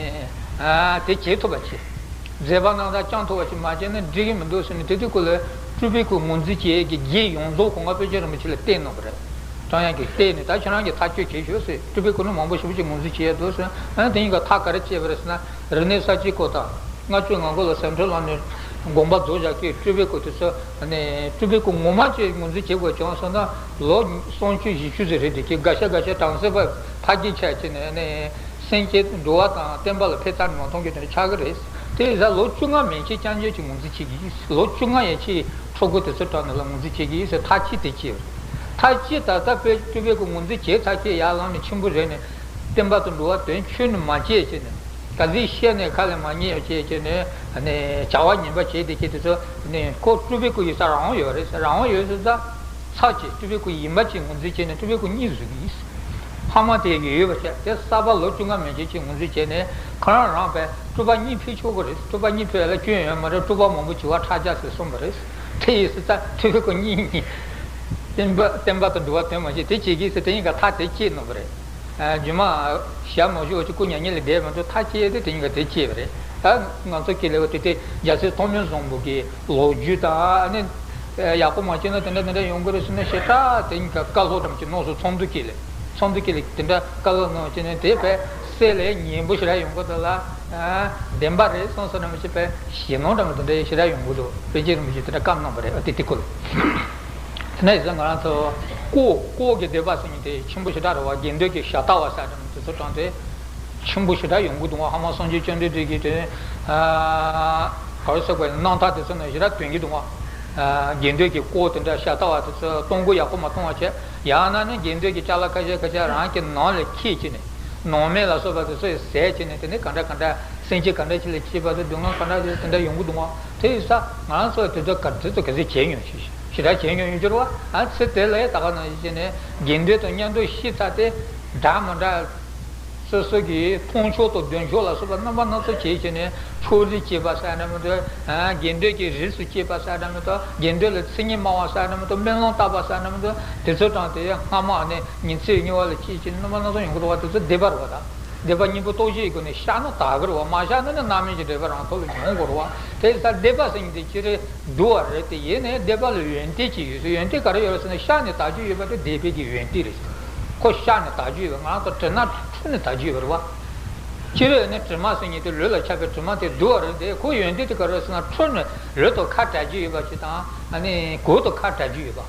ཨ་དེ་བྱེད་ཐུབ་པ་བྱེད། མཛད་པ་རྣམ་དག་བསྐྱང་ཐུབ་པ་ཞིག་མ་བྱས་ན་འགྲིག་གི་མི་འདུག་ཟེར་ནས། དེ་དུས་སྐབས་ལ་སྤྲུལ་པའི་སྐུ་ངོས་འཛིན་བྱེད་ཡས་ཀྱི་རྒྱན་ཡོངས་རྫོགས་གོང་མ་པཎ་ཆེན་རིན་པོ་ཆེ་ལ་གཏད་གནང་བ་རེད། ཀྲང་དབྱང་གིས་གཏད་ནས། ད་ཁྱེད་རང་གིས་ཐག་གཅོད་བྱེད་ཤོག་ཟེར། སྤྲུལ་པའི་སྐུ་ནི་མང་པོ་ཞེ་པོ་ཅིག་ངོས་འཛིན་བྱེད་ཡས་འདུག་ཟེར། ཨ་ནི་དེ་གཉིས་ཀ་ཐག་ག་རེ་བཅད་པ་རེད་ཟེར་ན། རིག་གནས་གསར་བརྗེའི་སྐབས་དང་། ལྔ་བཅུ་ང་དགུ་ལ་ཟམ་གདོང་ལགས་ནས་དགོངས་པ་རྫོགས་བཞག་གི་སྤྲུལ་པའི་སྐུ་དེ་ཚོ་ནས། སྤྲུལ་པའི་སྐུ་ངོ་མ་ཅིག་ངོས་འཛིན་བྱེད་དགོས་བྱུང་སོང་ན། ལོ་སུམ་ཅུ་བཞི་བཅུ་ཟེར་རེད། དེ་གི་འགའ་ཤས་འགའ་ཤས་བྲམ་ཟེ་པ་ཕ་རྒན་ཆགས་བྱས་ནས་ནས། སེམས་ཅན་འགྲོ་བ་དང་བསྟན་པ་ལ་ཕན་ཐོགས་མ་མཐོང་རྒྱུ་དེ་འདྲ་ཆགས་ཀྱི་རེད། དེ་ཡིན་ཙང་ལོ་བཅོ་ལྔ་མན་ཆད་སྐྱབས་འཇུག་ཅིག་ངོས་འཛིན་བྱེད་ཀྱི་ཡིན། ལོ་བཅོ་ལྔ་ཡན་ཆད་ཕྲུ་གུ་དེ་ཚོ་དྲངས་ནས་ལ་ངོས་འཛིན་བྱེད་ཀྱི་ཡིན་ཟེར་ཐག་བཅད་དེ་བྱས་པ་རེད། ཐག་བཅད། ད་ལྟ་དཔེ་སྤྲུལ་པའི་སྐུ་ངོས་འཛིན་བྱས་ཚར་ཁྱེད་ཡར་ལངས་ནས་ཆེན་པོ་རེད་ནས། བསྟན་པ་དང་འགྲོ་བ་དོན་ཆོས་ནི་མ་བྱས་བྱས་ནས། ག་ཚོད་བཤད་ནས་ཁ་ལ་མ་ཉན་བྱས་བྱས་ནས་ནས་བྱ་བ་ངན་པ་བྱས་བསྡད་ཀྱི་དེ་ཚོ་ནས། ཁོ་སྤྲུལ་པའི་སྐུ་ཡིན་ཙང་རང་དབང་ཡོད་རེད། རང་དབང་ཡོད་ཟེར་ཙང་། ཚར་གཅིག་སྤྲུལ་པའི་སྐུ་ཡིན་པ་ཅིག་ངོས་འཛིན་བྱས་ནས་སྤྲུལ་པའི་སྐུ་གཉིས་བཟོ་གི་ཡིན། ཕ་མ་དེ་ཡོད་པ་བྱས། དེ་གསར་པ་ལོ་བཅོ་ལྔ་མན་ཆད་ཅིག་ངོས་འཛིན་བྱས་ནས། ཁོ་རང་རང་བས་སྤྲུལ་པ་གཉིས་ཕུལ་ཆོག་གི་རེད། སྤྲུལ་པ་གཉིས་ཕུལ་ཡ་ལ་སྐྱོན་ཡོད་མ་རེད། སྤྲུལ་པ་མང་པོ་བྱེ་བ་ཕྲག་བརྒྱ་ཟེར་གསུངས་པ་རེད། དེ་ཡིན་ཙང་སྤྲུལ་པའི་སྐུ་གཉིས་གཉིས། བསྟན་པ་བསྟན་པ་དང་འགྲོ་བ་དོན་མ་བྱས་དེ་བྱེད་ཀྱི་ཟེར། དེ་གཉིས་ཀ་ཐག་དེ་བཅད་གནང་བ་རེད། རྗེས་མ་ཞག་མང་ཤོས་ཅིག་སྐུ་མྱ་ངན་ལས་འདས་མ་ཐུབ་ཐག་བཅད་དེ་དེ་གཉིས་ཀ་དེ་བཅད་པ་རེད། ད་ང་ཚོ་དཀྱིལ་ལ་དེ་དེ་རྒྱལ་སྲས་ཐོགས་མེད་བཟང་པོ་གི་ལོ་རྒྱུས་དང་ནི། ཡག་པོ་མ་བྱས་ན་དེ་འདྲ་དེ་འདྲ་ཡོང་གི་རེད་ཟེར་ནས་ཞེ་དྲག་དེ་གཉིས་ཀ་བཀའ་སློབ་འདྲ་མ་ཅིག་གནང་སོང་། ཚོགས་འདུ་དཀྱིལ་ལ། ཚོགས་འདུ་དཀྱིལ་ལ་དེ་འདྲ་བཀའ་སློབ་གནང་བྱས་ནས། དེ་བས་སྲས་ལ་ཉན་པོ་ཞེ་དྲག་ཡོང་གི་འདུག་ལ། བདེན་པ་རེད་བསམ་སོང་འདྲ་མ་ཅིག་བས་ཞེད་སྣང་འདྲ་མ་དེ་འདྲ་ཞེ་དྲག་ཡོང་གི་འདུག་པཎ་ཆེན་རིན་པོ་ཆེས་དེ་འདྲ་བཀའ་གནང་བ་རེད། ཨ་དེ་དེ་སྐོར་ལ། དེ་ནས་ཡིན་ཙང་ང་རང་ཚོ་ལྐོག་ལྐོག་གི་སྡེ་པ་ཟེར་མཁན་དེ་ཆེན་པོ་ཞེ་དྲག་རེད་བ། དགེ་འདུན་གྱི་ཞབས་ལྟ་བ་ཟེར་འདྲ་མ་དེ་ཚོ་དྲངས་ཏེ། ཆེན་པོ་ཞེ་དྲག་ཡོང་གི་འདུག་བ། ཧ་མ་སངས་རྒྱས་བཅོམ་ལྡན་འདས་ཀྱི་དེ། ཨ། ག་རེ་ཟེར་དགོས། རྣམ་ཐར་དེ་ཚོ་ནང་ཞེ་དྲག་སྟོན་གྱི་འདུག་བ། ཨ། དགེ་འདུན་གྱི་ལྐོག་དེ་འདྲ་ཞབས་ལྟ་བ་དེ་ཚོ་གཏོང་སྒོ་ཡག་པོ་མ་གཏོང་བ་བྱས། ཡང་ན་ནི་དགེ་འདུན་གྱི་ཅ་ལག་ཁ་ཤས་ཁ་ཤས་རང་གི་ནང་ལ་འཁྱེར་བྱས་ནས། ནང་མི་ལ་སོགས་པ་དེ་ཚོ་ཡི་ཟས་བྱས་ནས། དེ་ནས་ག་འདྲ་ག་འདྲ་སེམས་ཅན་ག་འདྲ་ཅིག་ལ་སྐྱེས་པ་དང་སྡུག་བསྔལ་ག་འདྲ་ཅིག་དེ་འདྲ་ཡོང་གི་འདུག་བ། དེ་ཡིན་ཙང་ང་རང་ཚོ་དེ་ཚོ་ག་དེ་ཚོ་ག་ཚོད་བྱས་མྱོང་ཞེ་དྲག་བྱས་མྱོང་ཡོད་རྒྱུ་རེད་བ། ཨ་ཚེ་དེ་ལ་ད་ག་ནང་བཞིན་བྱས་ནས་དགེ་འདུན་དང་མཉམ་དུ་ཤི་ཚར་ཏེ། འདྲ་མི་འདྲ། སོ་སོ་གི་མཐོང་ཕྱོགས་དང་འདོད་ཕྱོགས་ལ་སོགས་པ་རྣམ་པ་སྣ་ཚོགས་བྱས་བྱས་ནས། ཕྱོགས་རིས་བྱས་པ་ཟེར་ན་མི་འདུག། ཨ། དགེ་འདུན་གྱི་རིས་སུ་བཅད་པ་ཟེར་ན་མི་འདུག། དགེ་འདུན་ལ་མཚན་ཉིད་སྨྲ་བ་ཟེར་ན་མི་འདུག། སྨོན་ལམ་བཏབ་པ་ཟེར་ན་མི་འདུག། དེ་ཚོ་དྲངས་ཏེ་སྔ་མ་ནས་ཉི་ཚེ་གཉིས་པ་ལ་བཅད་བྱས་རྣམ་པ་སྣ་ཚོགས་ཡོང་གི་འདུག་བ། དེ་ཚོ་སྡིག་པ་རེད་བ། ད་སྡིག་པ་གཉེན་པོ་རྟོག་ཞིབ་ཀྱི་སྒོ་ནས་བཤགས་ན་དག་གི་རེད་བ། མ་བཤགས་ན་ནི་རྣམ་སྨིན་གྱི་འབྲས་བུ་རང་ཐོག་ལ་མྱོང་དགོས་རེད་བ། དེ་ཡིན་ཙང་སྡིག་པ་ཟེར་མཁན་དེ་སྤྱིར་སྡུག་པ་རེད་དེ། ཡིན་ནའི་སྡིག་པ་ལ་ཡོན་ཏན་ཅིག་ཡོད་ཟེར། ཡོན་ཏན་ག་རེ་ཡོད་རེད་ཟེར་ན། བཤགས་ནས་དག་རྒྱུ་ཡོད་པ་དེ་སྡིག་པའི་གི་ཡོན་ཏན་རེད། ཁོ་བཤགས་ནས་དག་རྒྱུ་ཡོད་པ། ང་རང་ཚོ་དྲི་ན་འཁྲུད་ནས་དག་རྒྱུ་ཡོད་པ་རེད་བ། སྤྱིར་ཡོད་ནས་དྲི་མ་ཟེར་མཁན་དེ་ལུས་ལ་ཆགས་པའི་དྲི་མ་དེ་སྡུག་པ་རེད་དེ། ཁོ་ཡོན་ཏན་དེ་ག་རེ་རེད་ཟེར་ན། འཁྲུད་ནས་ལུས་དང་ཁ་བྲལ་རྒྱུ་ཡོད་པ་ཞིག་དང་། ཨ་ནི་གོས་དང་ཁ་བྲལ་རྒྱུ་ཡོད་པ།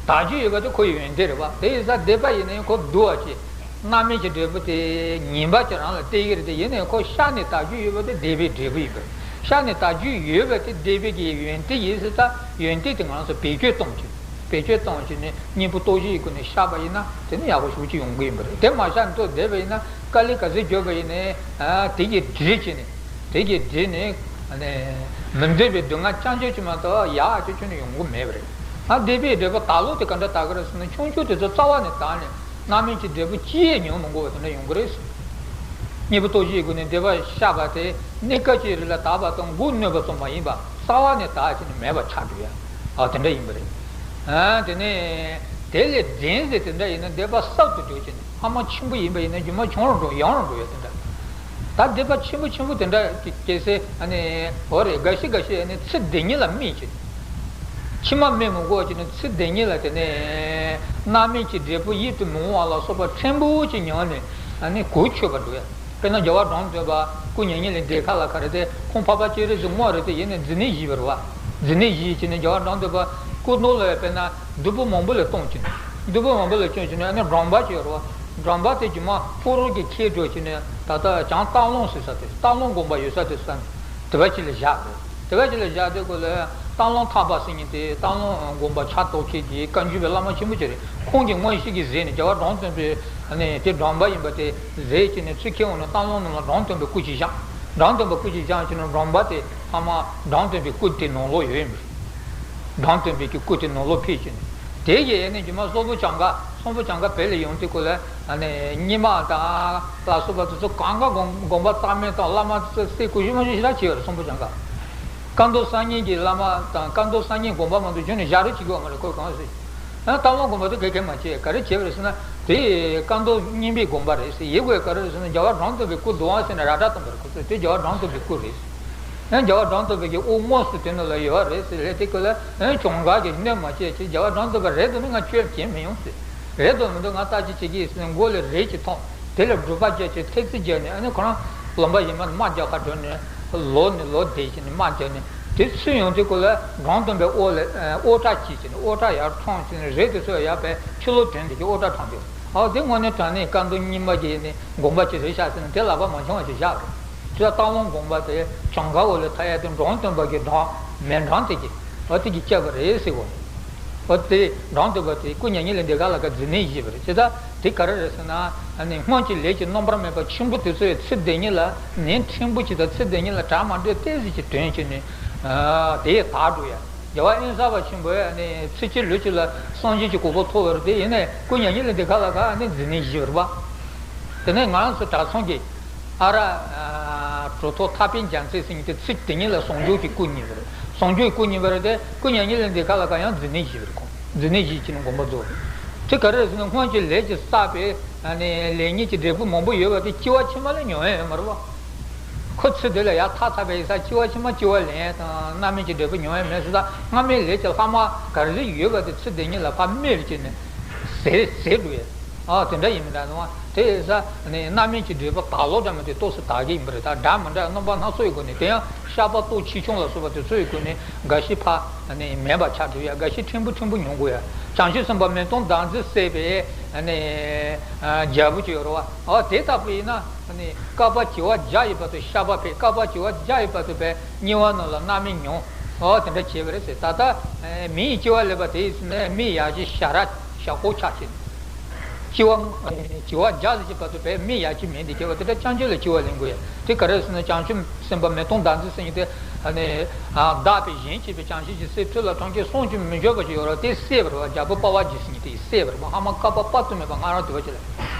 དག་རྒྱུ་ཡོད་པ་དེ་ཁོ་ཡི་ཡོན་ཏན་རེད་པ། དེ་ཡིན་ཙང་འདོད་པ་ཡིན་ནའི་ཁོ་བསྡུ་བ་བྱེད། རྣམ་སྨིན་གྱི་འབྲས་བུ་དེ་ངན་པ་ཅིག་རང་ལ་སྟེར་གྱི་རེད་དེ། ཡིན་ནའི་ཁོ་ཤར་ནས་དག་རྒྱུ་ཡོད་པ་དེ་འདོད་པའི་འབྲས་བུ་ཡིན་པ་རེད། ཤར་ནས་དག་རྒྱུ་ཡོད་པ་དེ་འདོད་པའི་གི་ཡོན་ཏན་ཡིན་ཟེར་ཙང་ཡོན་ཏན་དེ་ང་ཚོ་བེད་སྤྱོད་གཏོང་བྱེད། བེད་སྤྱོད་གཏོང་བྱེད་ནས་གཉེན་པོ་སྟོབས་བཞིའི་སྒོ་ནས་བཤགས་པ་ཡིན་ན་དེ་ནི་ཡག་པོ་ཞེ་པོ་ཅིག་ཡོང་གི་ཡིན་པ་རེད། དེ་མ་བཤགས་ནས་ཐོག་བསྡད་པ་ཡིན་ན་དཀའ་ལས་ག་ཚོད་བརྒྱབ་པ་ཡིན་ནའི་དེ་གི་འབྲས་བྱས་ནས། དེ་གི་འབྲས་ནི། ཨ་ནི། མི་འདོད་པའི་སྡུག་བསྔལ་རྐྱང་རྐྱང་ཅིག་མ་གཏོགས་ཡག་ཅིག་ཁྱོན་ནས་ཡོང་གི་མེད་པ་རེད། ཨ་འདོད་པའི་འབྲས་བུ་དག་ལོ་དེ་ག་འདྲ་དག་གི་རེད་ཟེར་ན། ཆུང་ཆུང་དེ་ཚོ་རྩ་བ་ནས་དག་ནས་རྣམ་སྨིན་གྱི་འབྲས་བུ་ཅི་ཡང་མྱོང་མི་དགོས་པ་དེ་འདྲ་ཡོང་གི་རེད། གཉེན་པོ་སྟོབས་བཞིའི་སྒོ་ནས་འདོད་པ་བཤགས་པ་དེ་གནས་སྐབས་ཅིག་རིང་ལ་དག་པ་དང་མགོ་གནོན་པ་ཙམ་མ་ཡིན་པ་རྩ་བ་ནས་དག་བྱས་ནས་མེད་པ་ཆགས་འགྲོ་ཡ། ཨ་དེ་འདྲ་ཡིན་པ་རེད། ཨ་དེ་ནས་དེ་ལས་འབྲས་ཟེར་དེ་འདྲ་ཡིན་ན་འདོད་པ་ཟབ་ཏུ་འགྲོ་བྱས་ནས། ཕ་མ་ཆེན་པོ་ཡིན་པ་ཡིན་ན་རྒྱུ་མ་ཆུང་རུ་འགྲོ་ཡང་རུ་འགྲོ་ཡ་དེ་འདྲ། ད་འདོད་པ་ཆེན་པོ་ཆེན་པོ་དེ་འདྲ་སྐྱེ་སའི་ཨ་ནི་འོ་རེད། འགའ་ཤས་འགའ་ཤས་ཨ་ནི་ཚེ་འདི་ཉིད་ལ་སྨིན་བྱེད། ཕྱི་མ་སྨིན་མི་དགོས་བྱས་ནས་ཚེ་འདི་ཉིད་ལ་དེ་ནས་རྣམ་སྨིན་གྱི་འབྲས་བུ་ཡིད་དུ་མི་འོང་བ་ལ་སོགས་པ་ཕྲན་བུ་ཅིག་མྱོང་ནས་ཨ་ནི་གོ་ཆོད་པར་འགྲོ་ཡ། དཔེར་ན་རྒྱལ་བ་འབྲོམ་སྟོན་པ་སྐུ་མྱ་ངན་ལས་འདས་ཁ་ལ་ག་རེ་དེ་ཁོང་འཕགས་པ་སྤྱན་རས་གཟིགས་དངོས་རེད་དེ། ཡིན་ནའི་མཛེ་ནད་བཞེས་པ་རེད་བ། མཛེ་ནད་བཞེས་བྱས་ནས་རྒྱལ་བ་འབྲོམ་སྟོན་པ་སྐུ་མདུན་ལ་དཔེར་ན་བདུད་པོ་མང་པོ་ལ་བཏང་བྱས་ནས། བདུད་པོ་མང་པོ་ལ་བཏང་བྱས་ནས་ཨ་ནི་སྦྲང་བུ་ཅིག་ཡོད་རེད་བ། སྦྲང་བུ་དེ་རྒྱུ་མ་ཕོ་རོག་གི་ཁྱེར་འགྲོ་བྱས་ནས་ད་ལྟ་བྱང་སྟག་ལུང་ཟེར་ས་དེ། སྟག་ལུང་དགོན་པ་ཡོད་ས་དེ་ས་ནས་དེ་བ་ཅིག་ལ་བཞག་རེད། དེ་བ་ཅིག་ལ་བཞག་དུས་སྐབས་ལ་སྟག་ལུང་ཐར་པ་ཟེར་མཁན་དེ་སྟག་ལུང་དགོན་པ་ཕྱག་རྡོར་ཁྱེད་ཀྱི་བཀའ་འགྱུར་བའི་བླ་མ་ཆེན་པོ་ཅིག་རེད། ཁོང་གིས་མངོན་ཤེས་ཀྱིས་གཟིགས་ནས་རྒྱལ་བ་འབྲོམ་སྟོན་པའི་ཨ་ནི་དེ་སྦྲང་བུ་ཡིན་པ་དེ་གཟིགས་བྱས་ནས་ཚུར་ཁྱེར་འོང་ནས་སྟག་ལུང་ནང་ལ་འབྲོམ་སྟོན་པའི་སྐུ་ཅིག་བཞེངས། འབྲོམ་སྟོན་པའི་སྐུ་ཅིག་བཞེངས་བྱས་ནས་སྦྲང་བུ་དེ་ཕ་མ་འབྲོམ་སྟོན་པའི་སྐུ་དེ་ནང་ལོགས་ཡོད་ཡིན་པ་རེད། འབྲོམ་སྟོན་པའི་གི་སྐུ་དེ་ནང་ལོགས་ཕེབས་བྱས་ནས། དེ་ཡི་ཨ་ནི་རྒྱུ་མ་གསོན་པོ་བྱང་ཁ། གསོན་པོ་བྱང་ཁ་བོད་ལ་ཡོང་དུས་སྐབས་ལ་ཨ་ནི་རྙིང་མ་དང་ལ་སོགས་པ་དེ་ཚོ་གང་ག་དགོན་དགོན་པ་རྩ་མེད་དང་བླ་མ་དེ་ཚོ་སེ་གོ་ཤི་མ་ཤི་ཞེ་དྲག་བྱས་པ་རེད། གསོན་པོ་བྱང་ཁ། ཀ་མདོ་སང་ཉིན་གྱི་བླ་མ་དང་ཀ་མདོ་སང་ཉིན་དགོན་པ་མ་གཏོགས་གཞན་ནས་ཞབས་བྲོ་བྱེད་ཀྱི་ཡོད་མ་རེད། ཁོས་གང་ཟེར། ཨ་སྟག་ལུང་དགོན་པ་དེ་ག་གེ་མ་བྱས། ག་རེ་བྱས་པ་རེད་ཟེར་ན། དེ་ཀ་མདོ་རྙིང་པའི་དགོན་པ་རེད་ཟེར། ཡིན་དགོས་ག་རེ་རེད་ཟེར་ན་རྒྱལ་བ་འབྲོམ་སྟོན་པའི་སྐུ་འདུག་ཨང་ཟེར་ནས་ར་སྒྲ་བཏང་པ་རེད། ཁོ་ཚོས་དེ་རྒྱལ་བ་འབྲོམ་སྟོན་པའི་སྐུ་རེད། ཨ་རྒྱལ་བ་འབྲོམ་སྟོན་པའི་གི་དབུ་དངོས་སུ་དེ་ནང་ལ་ཡོད་རེད་ཟེར། ལས་དེ་སྐབས་ལ་ཨ་གྱོང་ག་གི་གནོད་མ་བྱེད་ཅེས། རྒྱལ་བ་འབྲོམ་སྟོན་པ་རེད་འདུག་ན་ང་བཅོས་བྱེད་མི་ཡོང་ཟེར། རེད་འདུག་མི་འདུག་ང་བརྟག་དཔྱད་བྱེད་ཀྱི་ཡིན་ཟེར་ནས་མགོ་ལ་རས་ཅིག་ཐོགས། དེ་ལ་སྒྲུབ་པ་བརྒྱབ་བྱས་ཐེལ་ཙེ་བརྒྱབ་ནས། ཨ་ནི་ཁོ་རང་ལོན་པ་ཡིན་མ་རྨ་རྒྱག་ག་འགྲོ་ནས་ལོག་ནས་ལོག་བསྡད་བྱས་ནས་རྨ་བརྒྱབ་ནས། དེ་ཚུར་ཡོང་དུས་སྐབས་ལ་འབྲོམ་སྟོན་པའི་དབུ་ལ་ཨ་དབུ་སྐྲ་བྱས་བྱས་ནས། དབུ་སྐྲ་ཡར་འཕྲོག་བྱས་ནས་རས་དེ་ཚོ་ཡར་བས་ཕྱི་ལོགས་དོན་དེ་ཀྱི་དབུ་སྐྲ་དྲངས་ཏེ། ཨོ་དེ་དངོས་གནས་དྲང་གནས་ཀ་མདོ་རྙིང་མ་གི་ནི་དགོན་པ་ཅིག་རེད་ཤག་ཟེར་ནས་དེ་ལག་པ་མ་འཆང་བ་ཞིག་བཞག་རེད། དེ་ལ་སྟག་ལུང་དགོན་པ་དེ་གྱོང་ག་འོག་ལ་ཐར་ཡ་དེ་འབྲོམ་སྟོན་པ་གི་འབྲོམ་མེ་འབྲོང་དེ་གི་ཨོ་དེ་གི་བཅག་པ་རེད་ཟེར་གོ། ཨོ་དེ་འབྲོམ་སྟོན་པ་དེ་སྐུ་མྱ་ངན་ལས་འདས་ཁ་ལ་ཀ་མཛེ་ནད་བཞེས་པ་རེད། ཅི་ད་དེ་ག་རེ་རེད་ཟེར་ན། ཨ་ནི་སྔོན་གྱི་ལས་ཀྱི་རྣམ་པར་སྨིན་པ་ཆེན་པོ་དེ་ཚོ་ཡི་ཚེ་འདི་ཉིད་ལ་ནད་ཕྲན་བུ་ཅིག་དང་ཚེ་འདི་ཉིད་ལ་གྲ་མ་འགྲིག་ཏོག་ཙམ་ཅིག་དོན་བྱས་ནས་ཨ་དེ་ཡི་དག་འགྲོ་ཡ། རྒྱལ་བ་དབེན་ས་པ་ཆེན་པོས་ནི་ཚེ་གཅིག་ལུས་གཅིག་ལ་སངས་རྒྱས་ཀྱི་གོ་འཕང་ཐོབ་པ་རེད་དེ། ཡིན་ནའི་སྐུ་མྱ་ངན་ལས་འདས་ཁ་ལ་ཁ་ནི་མཛེ་ནད་བཞེས་པ་རེད་པ། དེ་ནས་ང་རང་ཚོ་གྲྭ་ཚང་གི་ཨ་ར་གྲུབ་ཐོབ་ཐར་པའི་རྒྱལ་མཚན་ཟེར་མཁན་དེ་ཚེ་དེ་ཉིད་ལ་ཟངས་ལྗོངས་ཀྱི་སྐུ་བརྙེས་པ་རེད། ཟངས་ལྗོངས་ཀྱི་སྐུ་བརྙེས་པ་རེད་དེ། སྐུ་མྱ་ངན་ལས་འདས་ཁ་ལ་ཁ་ཡང་མཛེ་ནད་བཞེས་པ་རེད། ཁོང་མཛེ་ནད་བཞེས་ཀྱི་ནི་དགོངས་པ་རྫོགས། དེ་ག་རེ་རེད་ཟེར་ན། སྔོན་གྱི་ལས་ཀྱི་བསགས་པའི་ལས་ཉེས་ཀྱི་འབྲས་བུ་མང་པོ་ཡོད་པ་དེ་སྐྱེ་བ་ཕྱི་མ་ལ་མྱོང་ཡ་ཡོད་མ་རེད་པ། ཁོ་ཚེ་འདི་ལ་ཡར་ཐར་ཚར་བའི་ས་སྐྱེ་བ་ཕྱི་མ་སྐྱེ་བ་ལེན་དང་རྣམ་སྨིན་གྱི་འབྲས་བུ་མྱོང་ཡ་མེད་ཟེར། ད་སྔ་མའི་ལས་ཀྱི་ལྷག་མ་ག་རེ་ཡོད་པ་དེ་ཚེ་འདི་ཉིད་ལ་ཕར་སྨིན་བྱས་ནས་ཟད་ཟད་འགྲོ་ཡ། ཨ་དེ་འདྲ་ཡིན་མི་འདྲ་ནོ། དེ་ས་ནི་རྣམ་སྨིན་གྱི་འབྲས་བུ་དག་ལོ་འདྲ་མི་དེ་ཏོག་ཙམ་དག་གི་ཡིན་པ་རེད། ད་འདྲ་མི་འདྲ་རྣམ་པ་སྣ་ཚོགས་ཡི་སྒོ་ནས། དེ་ཡང་བཤགས་པ་སྟོབས་ཆེ་ཆུང་ལ་སོགས་པ་དེ་ཚོ་ཡི་སྒོ་ནས་འགའ་ཞིག་ཕར་ནི་མེད་པ་ཆགས་འགྲོ་ཡ། འགའ་ཞིག་ཕྲན་བུ་ཕྲན་བུ་མྱོང་དགོས་ཡ། བྱང་ཆུབ་སེམས་དཔའ་མེ་ཏོག་ཟླ་མཛེས་ཟེར་བའི་ནི་རྒྱལ་པོ་ཅིག་ཡོད་རེད་པ། ཨ་དེ་ལྟ་བུ་ཡིན་ན། ཨ་ནི་བསྐལ་པ་བྱེ་བ་བརྒྱ་ཡི་བར་དུ་བཤགས་པ་ཕེབས། བསྐལ་པ་བྱེ་བ་བརྒྱ་ཡི་བར་དུ་བས་དམྱལ་བ་རྣམས་ལ་མནར་མེད་མྱོང་། ཨོ་དེ་འདྲ་བྱས་པ་རེད་ཟེར། ད་ལྟ་མི་ཡི་སྐྱེ་བ་ལེན་པ་དེ་ཡིན་ཟེར་ན་མི་ཡ་གཅིག་ཞ་ར་ཞ་ཁོག་ཆགས་བྱས། སྐྱེ་བ་བྱེ་བ་བརྒྱ་ཟེར་གྱི་བར་དུ་བས་མི་ཡ་གཅིག་མིན་དེ་སྐྱེ་བ་དེ་འདྲ་རྐྱང་རྐྱང་ལ་སྐྱེ་བ་ལེན་དགོས་ཡ། དེ་ག་རེ་ཟེར་ན། བྱང་ཆུབ་སེམས་དཔའ་མེ་ཏོག་ཟླ་མཛེས་ཟེར་མཁན་དེ་ཨ་ནི་བདག་པས་གཞན་གཅེས་པའི་བྱང་ཆུབ་ཀྱི་སེམས་ཐུགས་ལ་ཐོངས་ཀྱི་སྲོག་གཅོད་མི་འཇོག་པ་ཞིག་ཡོད་རེད། དེ་བསད་པ་རེད་པ། རྒྱལ་པོ་པ་ཝ་ཇི་ཟེར་མཁན་དེ་བསད་པ་རེད་པ། སྔ་མ་བསྐལ་པ་དཔག་ཏུ་མེད་པ་སྔ་རང་དུ་བ་ཅི་ལ།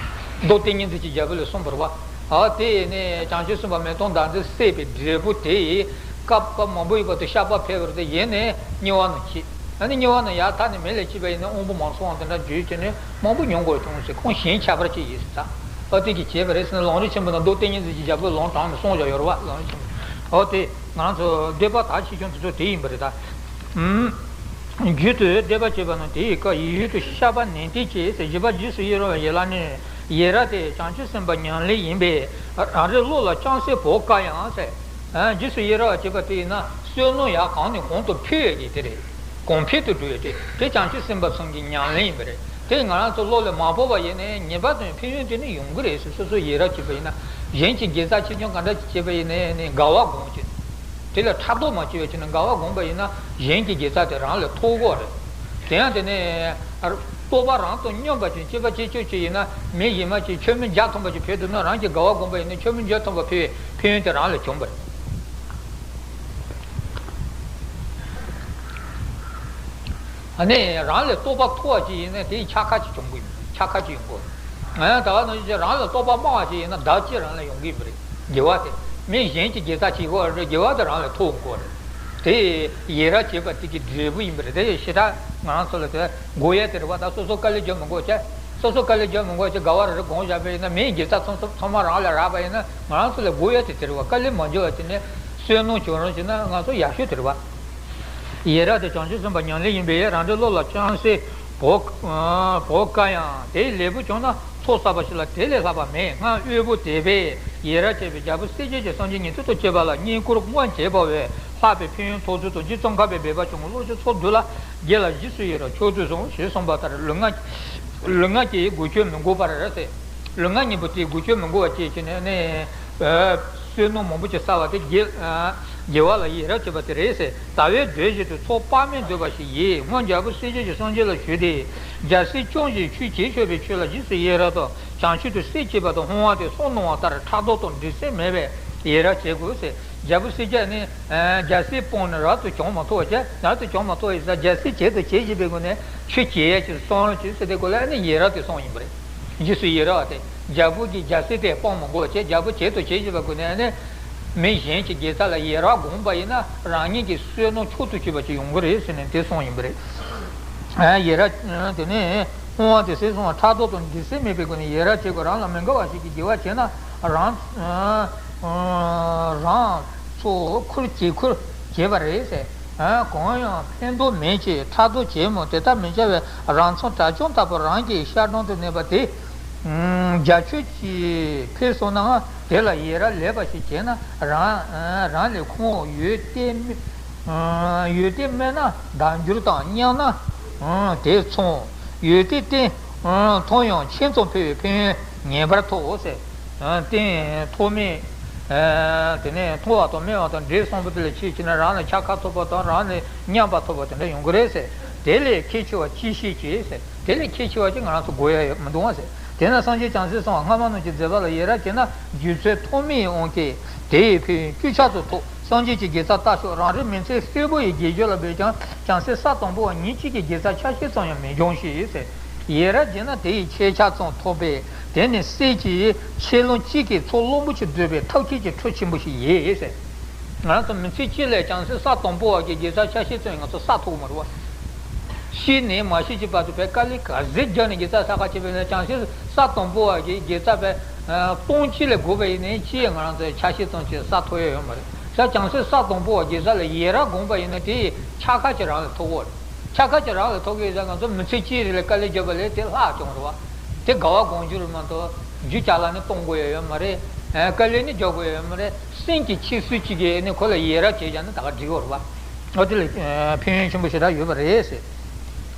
མདོ་སྡེ་སྙིང་བརྩེ་གྱི་རྒྱལ་པོ་ལས་གསུངས་པ་རེད་པ། ཨ་དེ་ནས་བྱང་ཆུབ་སེམས་དཔའ་མེ་ཏོག་ཟླ་མཛེས་བསད་པའི་འབྲས་བུ་དེ་ཡིས་བསྐལ་པ་མང་པོ་ཡི་བར་དུ་བཤགས་པ་ཕེབས་པ་རེད་དེ། ཡིན་ནའི་དམྱལ་བ་རྣམས་སྐྱེས། ཨ་ནི་དམྱལ་བ་རྣམས་ཡར་ཐར་ནས་མི་ལ་སྐྱེས་པ་ཡིན་ན་དབང་པོ་མང་སོང་བ་དེ་འདྲ་བརྗོད་བྱས་ནས་མང་པོ་མྱོང་དགོས་བྱུང་ཟེར། ཁོང་གཞན་ཁྱད་པར་ཅན་ཡིན་ཟེར། ད་ཨ་དེ་གིས་བྱས་པ་རེད་ཟེར་ན། ལམ་རིམ་ཆེན་པོ་ནང་མདོ་སྡེ་སྙིང་བརྩེ་གྱི་རྒྱལ་པོས་ལམ་དྲངས་ནས་གསུངས་བཞག་ཡོད་རེད་པ། ལམ་རིམ་ཆེན་པོ། ཨོ་དེ་ང་རང་ཚོ་འདོད་པ་དག་ཆེ་ཆུང་དེ་ཚོ་དེ་ཡིན་པ་རེད་ད། ཨུམ། རྒྱུད་དུ་འདོད་པ་བྱེད་པ་ན་དེ་ཡི་སྐབས་ཡིད་དུ་ཤར་བ་ནན་ཏན་བྱེད་ཟེར། བཞི་པ་རྗེས་སུ་ཡི་རང་བའི་ཡན་ལག་ནི། ཡི་རང་དེ་བྱང་ཆུབ་སེམས་དཔའི་ཉམས་ལེན་ཡིན་པས་རང་རེའི་བློ་ལ་ཅུང་ཟད་བབ་དཀའ་ཡང་ཟེར། ཨ་རྗེས་སུ་ཡི་རང་བ་བྱེད་པ་དེ་ཡིན་ན་བསོད་ནམས་ཡར་གོང་ནས་གོང་དུ་འཕེལ་ཡོད་ཀྱི་དེ་རེད། གོང་འཕེལ་དུ་འགྲོ་ཡ་དེ་དེ་བྱང་ཆུབ་སེམས་དཔའ་གསུམ་གྱི་ཉམས་ལེན་ཡིན་པ་རེད། དེ་ང་རང་ཚོ་བློ་ལ་མ་ཕོག་པ་ཡིན་ནའི་ངེས་པར་དུ་ཕན་ཡོན་དེ་ནི་ཡོང་གི་རེད་ཟེར། སོ་སོ་ཡི་རང་བྱེད་པ་ཡིན་ན། གཞན་གྱི་དགེ་རྩ་ཆེ་ཆུང་ག་འདྲ་བྱེད་པ་ཡིན་ནའི་ནི་དགའ་བ་སྒོམ་བྱེད། དེ་ལ་ཕྲག་དོག་མ་བྱེད་པ་བྱས་ན་དགའ་བ་སྒོམ་པ་ཡིན་ན་གཞན་གྱི་དགེ་རྩ་དེ་རང་ལ་ཐོབ་གོ་རེད། དེ་ཡང་དེ་ནས་རྟོགས་པ་རང་དང་སྙོམས་པ་ཅན་སྐྱེས་པ་སྐྱེས་ཆོས་ཅིག་ཡིན་ན་མི་གཞན་མ་ཅིག་མཆོད་མེ་བརྒྱ་ཐམ་པ་ཅིག་ཕུལ་འདུག་ན། རང་གི་དགའ་བ་སྒོམ་པ་ཡིན་ན་མཆོད་མེ་བརྒྱ་ཐམ་པ་ཕུལ་བའི་ཕན་ཡོན་དེ་རང་ལ་བྱུང་བ་རེད། ཨ་ནི་རང་ལ་རྟོགས་པ་མཐོ་བ་ཅིག་ཡིན་ན་དེའི་ཆ་ཁ་ཅིག་བྱུང་གི་ཡོད། ཆ་ཁ་ཅིག་ཡོང་གི་ཡོད། ཨ་ད་ག་ནང་བཞིན་རང་ལ་རྟོགས་པ་དམའ་བ་ཅིག་ཡིན་ན་བདག་གཅེས་རང་ལ་ཡོང་གི་ཡོད་པ་རེད། དགེ་བ་དེ་མི་གཞན་གྱི་དགེ་རྩ་བྱེད་དགོས་པ་རེད། དགེ་བ་དེ་རང་ལ་ཐོབ་ཡོང་གི་ཡོད་རེད། དེ་ཡི་རང་བྱེད་པ་དེ་གི་འབྲས་བུ་ཡིན་པ་རེད། དེ་ཞེ་དྲག་ང་རང་ཚོ་ལ་དེ་དགོས་ཡ་དེ་རེད་བ། ད་སོ་སོ་དཀའ་ལས་རྒྱག་མི་དགོས་བྱས། སོ་སོ་དཀའ་ལས་རྒྱག་མི་དགོས་བྱས། དགའ་བ་རེ་རེ་སྒོམ་བཞག་པ་ཡིན་ན་མིའི་དགེ་རྩ་ཚང་ཚང་མ་རང་ལ་རག་པ་ཡིན་ན་ང་རང་ཚོ་ལ་དགོས་ཡ་དེ་དེ་རེད་བ། དཀའ་ལས་མ་རྒྱག་པ་བྱས་ནས་བསོད་ནམས་བྱུང་རོགས་བྱས་ན་ང་ཚོ་ཡག་ཤོས་དེ་རེད་བ། ཡི་རང་དེ་བྱང་ཆུབ་སེམས་དཔའ་ཉམས་ལེན་ཡིན་པས། རང་འདྲའི་བློ་ལ་ཅང་སེ་བོག་བོག་དཀའ་ཡང་དེའི་ལེགས་པོ་བྱུང་ན་ཚོགས་བསགས་པ་ཞིག་ལ་དེ་ལས་ལྷག་པ་མེད། སྔར་དབུལ་པོ་དད་པས་ཡི་རང་བྱས་པའི་རྒྱལ་པོ་སེར་སྐྱའི་སངས་རྒྱས་ཉན་ཐོས་དང་བཅས་པ་ལ་བསྙེན་བཀུར་སྔོན་བྱས་པ་བས་ལྷག་པའི་ཕན་ཡོན་ཐོབ་ཚུལ་དང་། རྗེ་ཙོང་ཁ་པས་སྦས་པ་བྱུང་བའི་བློ་ཆོས་ཚོགས་འདུས་ལ་དགེ་ལ་རྗེས་སུ་ཡི་རང་མཆོག་ཏུ་བཟུང་ཞེས་གསུངས་པ་ལྟར་ལུས་ངག་ལུས་ངག་གི་སྒོ་ཆོད་མི་དགོས་པར་ཟེར། ལུས་ངག་གཉིས་པོ་དེའི་སྒོ་ཆོད་མི་དགོས་པ་བཅས་བྱས་ནས་ནི། བསོད་ནམས་མང་པོ་ཅིག་བསགས་པ་དེ་དགེ་དགེ་བ་ལ་ཡི་རང་བྱེད་པ་དེ་རེད་ཟེར། ཟླ་བའི་སྒྲོན་བཞིན་དུ་ཚོགས་དཔག་མེད་འདུས་པ་ཞིག་ཡིས་སྔོན་རྒྱལ་པོ་སེར་སྐྱའི་སངས་རྒྱས་ལ་ཞུས་ཏེ། རྒྱལ་སྲས་ཅུང་ཞིག་ཆོས་བྱེད་ཆོག་པའི་ཆོས་ལ་རྗེས་སུ་ཡི་རང་དང་། བྱང་ཆུབ་ཏུ་སེམས་བསྐྱེད་པ་དང་བསྔོ་བ་དེ་གསུངས་གནང་བ་ལྟར་ཕྲག་དོག་དང་འདྲེ་སྲིན་མེད་པས་ཡི་རང་བྱེད་དགོས་ཟེར། རྒྱལ་པོ་སེར་སྐྱ་ནི་རྒྱལ་སྲས་སྤངས་ནས་རབ་ཏུ་བྱུང་མ་ཐུབ་པ་བྱས། རབ་ཏུ་བྱུང་མ་ཐུབ་པ་ཡིན་ཙང་རྒྱལ་སྲས་བྱེད་དང་བྱེད་བཞིན་པའི་སྒོ་ནས་ཆོས་བྱེད་ཡ་ཅིག་གསུངས་རོགས་བྱོས་ཟེར་དེ་སྐོར་ལ་ནི་ཡི་རང་དེ་གསུངས་ཡིན་པ་རེད། རྗེས་སུ་ཡི་རང་བ་དེ་རྒྱལ་པོ་གིས་རྒྱལ་སྲས་དེ་སྤང་མི་དགོས་བྱས། རྒྱལ་པོ་བྱེད་དང་བྱེད་བཞིན་པའི་སྒོ་ནས་ནི་མི་གཞན་གྱི་དགེ་རྩ་ལ་ཡི་རང་སྒོམ་པ་ཡིན་ན་རང་ཉིད་ཀྱི་བསོད་ནམས་མཆོག་ཏུ་གྱུར་པ་ཅིག་ཡོང་གི་རེད་ཟེར་ནས་དེ་གསུངས་ཡིན་པ་རེད། ཡི་རང་དེ་ནས་བསྔོ་བ་དེ་ཟེར་སོང་བ། ཕྲག་དོག་དང་འདྲེ་སྲིན་མེད་པའི་སྒོ་ནས་ཡི་རང་བྱེད་དགོས། རང་ལ་མི་དགའ་བ་ཞིག་གི་དགེ་བ་བྱས་ན་རང་རང་ཚོ་ཁུར་གྱིས་ཁུར་བྱེད་པ་རེད་ཟེར། གང་ཡང་ཕན་ཐོགས་མེད་ཅེས་ཕྲག་དོག་བྱེད་མོད། དེ་ལྟར་མི་བྱ་བའི་རང་མཚང་དགྲ་བཅོམ་ལྟ་བུ་རང་གི་ཤ་སྦྲང་དུ་གནས་པ་དེ་རྒྱ་ཆོས་ཀྱིས་ཕེབས་སོང་ནའང་དེ་ལ་ཡི་རང་ལེགས་པ་ཞིག་བྱས་ན་རང་རང་ལས་ཁོང་ཡོད་དེ་ཡོད་དེ་སྨད་ན་བདག་འགྱུར་དང་། སྙམ་ན་དེ་མཚུངས་ཡོད་དེ་བསྟེན་མཐོང་ཡང་ཁྱེད་ཚོ་འཕེལ་བའི་ཕན་ཡོན་ངེས་པར་ཐོབ་ཟེར། བསྟེན་ཐོགས་མེད། དེ་ནས་མཐོང་བ་དང་སྨད་བ་དང་འདྲེས་སོང་བ་དེ་ལ་ཆེས་ཆེ་ན་རང་ལ་ཆ་ཁ་ཐོབ་པ་དང་རང་ལ་མཉམ་པ་ཐོབ་པ་དེ་འདྲ་ཡོང་གི་རེད་ཟེར། དེ་ལས་ཁྱད་ཆེ་བ་ཅི་ཞིག་བྱེད་ཟེར། དེ་ལས་ཁྱད་ཆེ་བ་ཅིག་ང་རང་ཚོ་དགོས་ཡ་ཡོད་མི་འདུག་བ་ཟེར། དེས་ན་སངས་རྒྱས་བྱང་སེམས་སོགས་སྔ་མ་རྣམས་ཀྱི་མཛད་པ་ལ་ཡི་རང་བྱས་ན་རྒྱུ་མཚན་ཐོགས་མེད་དབང་གིས་དེ་ཡི་ཕན་ཡོན་བཅུ་ཆ་ཙམ་ཐོབ། སངས་རྒྱས་ཀྱི་དགེ་རྩ་ལྟ་ཞོག་རང་རེའི་མི་ཚེ་གསོན་པོ་ཡི་དགེ་སྦྱོར་ལ་འབད་ཀྱང་བྱང་སེམས་ས་དང་པོ་བ་ཉིན་གཅིག་གི་དགེ་རྩ་ཆ་ཤས་ཙམ་ཡང་མི་འབྱུང་ཞེས་ཟེར། ཡི་རང་བྱས་ན་དེ་ཡི་ཕྱེད་ཆ་ཙམ་ཐོབ་པས་དེ་ནི་སྲས་ཀྱི་ཆེ་ལོང་གཅིག་གིས་ཚོགས་རླུང་བུ་ཆེ་བསྡུས་པའི་ཐབས་མཁས་ཀྱི་གྲུ་ཆེན་པོ་ཞིག་ཡིན་ཟེར། ང་རང་ཚོ་མི་ཚེ་གཅིག་ལ་བྱང་སེམས་ས་དང་པོ་བ་གི་དགེ་རྩ་ཆ་ཤས་ཙམ་ཡང་ང་ཚོ་བསགས་ཐུབ་ཀྱི་མ་རེད་བ། ཤི་ནས་མ་ཤི་ཅིག་བར་དུ་བས་དཀའ་ལས་ག་ཚོད་རྒྱག་ནས་དགེ་རྩ་བསགས་ག་བྱས་པས་ན་བྱང་སེམས་ས་དང་པོ་བ་གི་དགེ་རྩ་བས་སྟོང་གཅིག་ལས་བགོས་པ་ཡིན་ནའི་ཅི་ཡང་ང་རང་ཚོའི་ཆ་ཤས་ཙམ་ཅིག་བསགས་ཐུབ་ཡ་ཡོད་མ་རེད། ས་བྱང་སེམས་ས་དང་པོ་བ་དགེ་རྩ་ལ་ཡི་རང་སྒོམ་པ་ཡིན་ན་དེ་ཡི་ཆ་ཁ་ཅིག་རང་ལ་ཐོབ་ཀྱི་རེད། ཆ་ཁ་ཅིག་རང་ལ་ཐོབ་ཀྱི་ཡོད་ཙང་ང་ཚོ་མི་ཚེ་གཅིག་རེ་ལ་དཀའ་ལས་བརྒྱབ་པ་ལས་དེ་ལྷག་བྱུང་རེད་བ། དེ་དགའ་བ་སྒོམ་རྒྱུ་རེད་མ་གཏོགས་རྒྱུ་ཅ་ལག་ནི་གཏོང་དགོས་ཡ་ཡོད་མ་རེད། དཀའ་ལས་ནི་རྒྱག་དགོས་ཡ་ཡོད་མ་རེད། སེམས་ཀྱི་ཁྱད་གསོད་ཅིག་གིས་ནི་ཁོ་ལ་ཡི་རང་བྱས་ཀྱང་ནི་ད་ག་འགྲིག་གི་རེད་བ། འོ་དེ་ལ་ཕན་ཡོན་ཆེན་པོ་ཞེ་དྲག་ཡོད་པ་རེད་ཟེར།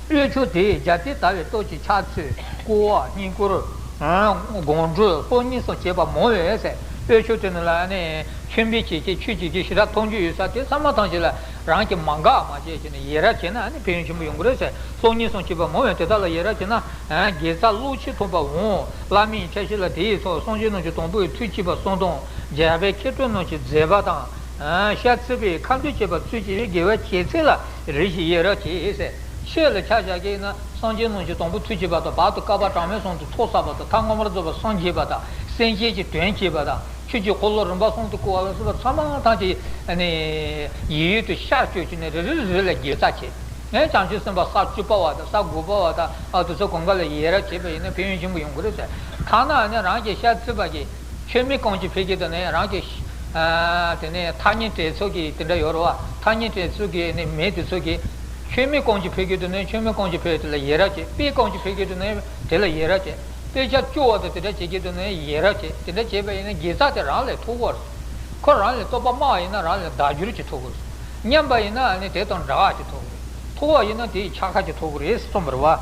དབུལ་ཕྱུག་དེས་རྒྱལ་སྲས་དར་བའི་སྟོབས་ཀྱིས་ཕྱག་ཚོད་བསྐོར་བ་བསྙེན་བཀུར་སྒོམ་སྒྲུབ་སློབ་གཉེར་སོགས་བྱེད་པ་མང་བས་ཟེར། དབུལ་ཕྱུག་དེ་ནི་ལ་ནི་མཆོད་འབུལ་བྱེད་ཀྱི་ཆོས་བྱེད་ཀྱི་ཞེ་དྲག་མཐོང་རྒྱུ་ཡོད་ས་དེ་ཚང་མ་ཐམས་ཅད་ལ་རང་གིས་མ་འགག་མ་བྱས་ཀྱི་ནི་ཡི་རང་བྱས་ན་ནི་ཕན་ཡོན་ཆེན་པོ་ཡོང་གི་རེད་ཟེར། སློབ་གཉེར་སོགས་བྱེད་པ་མང་བས་དེ་དག་ལ་ཡི་རང་བྱས་ན་དགེ་རྩ་བློ་ཆེ་ཐོབ་པ་འོང་། བླ་མའི་ཆ་ཤས་ལ་དེ་ཡི་ཚོགས་སངས་རྒྱས་རྣམས་ཀྱི་དང་པོའི་ཐུགས་བསྐྱེད་པ་གསུམ་དང་རྒྱལ་བའི་མཁས་གྲུབ་རྣམས་ཀྱི་མཛད་པ་དང་། ཤ་ཚིལ་པའི་ཁ་འདོན་བྱེད་པ་ཚུལ་གྱི་དགེ་བའི་བྱེད་ཚད་ལ་རེ་ཞིག་ཡི་རང་བྱེད་ཟེར། ཆོས་ལ་ཆ་བཞག་གི་ན་སངས་རྒྱས་རྣམས་ཀྱི་དང་པོ་ཐུགས་བསྐྱེད་པ་དང་བར་དུ་བསྐལ་པ་གྲངས་མེད་གསུམ་དུ་ཚོགས་བསགས་པ་དང་མཐའ་མངོན་པར་རྫོགས་པར་སངས་རྒྱས་པ་དང་སེམས་ཅན་གྱི་དོན་བྱེད་པ་དང་ཆོས་ཀྱི་འཁོར་ལོ་རིམ་པ་གསུམ་དུ་བསྐོར་བ་ལ་སོགས་པ་ཚང་མ་ཐམས་ཅད་ཡིད་ཡུལ་དུ་ཤར་བསྐྱོད་ཀྱི་ནས་རེ་རེ་རེ་ལ་དགེ་རྩ་བྱེད། ངས་བྱང་ཆུབ་སེམས་དཔའ་ས་བཅུ་པ་བ་དང་ས་དགུ་པ་བ་དང་ཨ་དེ་ཚོ་གང་ག་ལ་ཡི་རང་བྱེད་པ་ཡིན་ན་ཕན་ཡོན་ཆེན་པོ་ཡོང་གི་རེད་ཟེར། ཐ་ན་ཨ་ནི་རང་གི་ཤ་ཚིལ་པ་གི་མཆོད་མེ་རྐང་གཅིག་ཕུལ་གྱི་འདུག་ནས་རང་གི་དེ་ནས་ཐ་སྙད་གྲས་ཚོ་གི་དེ་འདྲ་ཡོད་རེད་བ། ཐ་སྙད་གྲས་ཚོ་གི་ནི་མེ་དེ་ཚོ་གི་མཆོད་མེ་རྐང་གཅིག་ཕུལ་གྱི་འདུག་ནས་མཆོད་མེ་རྐང་གཅིག་ཕུལ་དེ་ལ་ཡི་རང་བྱེད། དཔེ་རྐང་གཅིག་ཕུལ་གྱི་འདུག་ནས་དེ་ལ་ཡི་རང་བྱེད། དཔེ་ཆ་སྐྱོ་བ་དང་དེ་འདྲ་བྱེད་ཀྱི་འདུག་ནས་ཡི་རང་བྱེད། དེ་འདྲ་བྱས་པ་ཡིན་ན་དགེ་རྩ་དེ་རང་ལས་ཐོབ་གོ་རེད། ཁོ་རང་ལས་རྟོགས་པ་དམའ་བ་ཡིན་ན་རང་ལས་བདག་འགྱུར་གྱི་ཐོབ་གོ་རེད། སྙམ་པ་ཡིན་ན་ཨ་ནི་དེ་དང་འདྲ་བ་ཅིག་ཐོབ་གོ་རེད། བ་ཡིན་ན་དེའི་ཆ་ཤས་ཀྱི་ཐོབ་ཀྱི་རེད་གསུངས་པ་རེད་བ།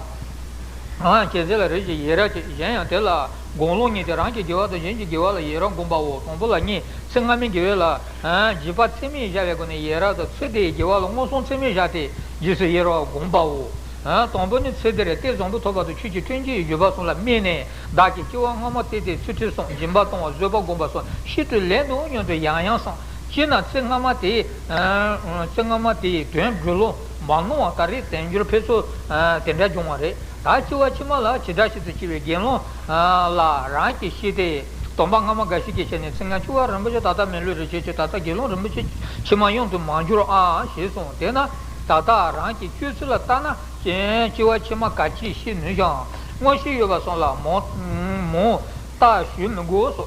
ཨ་ཁྱེད་ཚོ་ལ་རེ་ཞིག་ཡི་རང་བྱེད། གཞན་ཡང་དེ་ལ་དགོངས་ལུགས་གཉིས་ཏེ། རང་གི་དགེ་བ་དང་གཞན་གྱི་དགེ་བ་ལ་ཡི་རང་བསྒོམ་པའོ། དང་པོ་ལ་གཉིས། ཚེ་སྔ་མའི་དགེ་བ་ལ་ཨ་སྦྱིན་པ་ཚད་མེད་བྱ་བའི་སྒོ་ནས་ཡི་རང་དང་། ཚེ་འདིའི་དགེ་བ་ལ་མངོན་སུམ་ཚད་མེད་བྱ་སྟེ་རྗེས་སུ་ཡི་རང་བསྒོམ་པའོ། ཨ་དང་པོ་ནི་ཚེ་འདིར་གཏེར་བཟང་པོ་ཐོབ་པ་དང་ཆོས་ཀྱི་མཐུན་རྐྱེན་བརྗོད་པ་གསུམ་ལ་དམིགས་ནས། བདག་གིས་སྐྱེ་བ་སྔ་མ་དེ་དེའི་ཚུལ་ཁྲིམས་སྲུང་། སྦྱིན་པ་གཏོང་བ། བཟོད་པ་བསྒོམ་པ་སོགས་ཤིན་ཏུ་ལེགས་འདུག་སྙམ་དུ་ཡང་ཡང་བསམ། སྤྱིར་ན་ཚེ་སྔ་མ་དེའི། ཨ་ཚེ་སྔ་མ་དེའི་དོན་འགྲུབ་ལོང་མ་གནང་བར་ད་རེས་དལ་འབྱོར་འཕེལ་ཚུལ་དེ་འདྲ་བྱུང་བ་རེད། ད་སྐྱེ་བ་ཕྱི་མ་ལ་ཇི་ལྟར་ཞིག་ཏུ་སྐྱེ་བའི་དགེ་སློང་ལ་རང་གི་ཤེས་ཏེ། སྡོམ་པ་སྔ་མ་འགའ་ཞིག་གི་ཆ་ནས། ཚེ་སྔ་སྐྱེ་བོ་རིན་པོ་ཆེ། ད་ལྟ་མི་ལུས་རིན་ཆེན་སྐྱེ། ད་ལྟ་དགེ་སློང་རིན་པོ་ཆེ་ཕྱི་མ་ཡོང་དུ་མ་འགྱུར་ཨང་ཞེས་གསུངས། དེས་ན་ད་ལྟ་རང་གི་སྤྱོད་ཚུལ་ལ་བལྟས་ན། སྐྱེ་བ་ཕྱི་མ་ག་ཅི་ཤེས་ནུས་ཀྱང་། མངོན་ཤེས་ཡོད་པ་སོགས་ལ་མང་མང་བརྟག་ཞུ་མི་དགོས་སོ།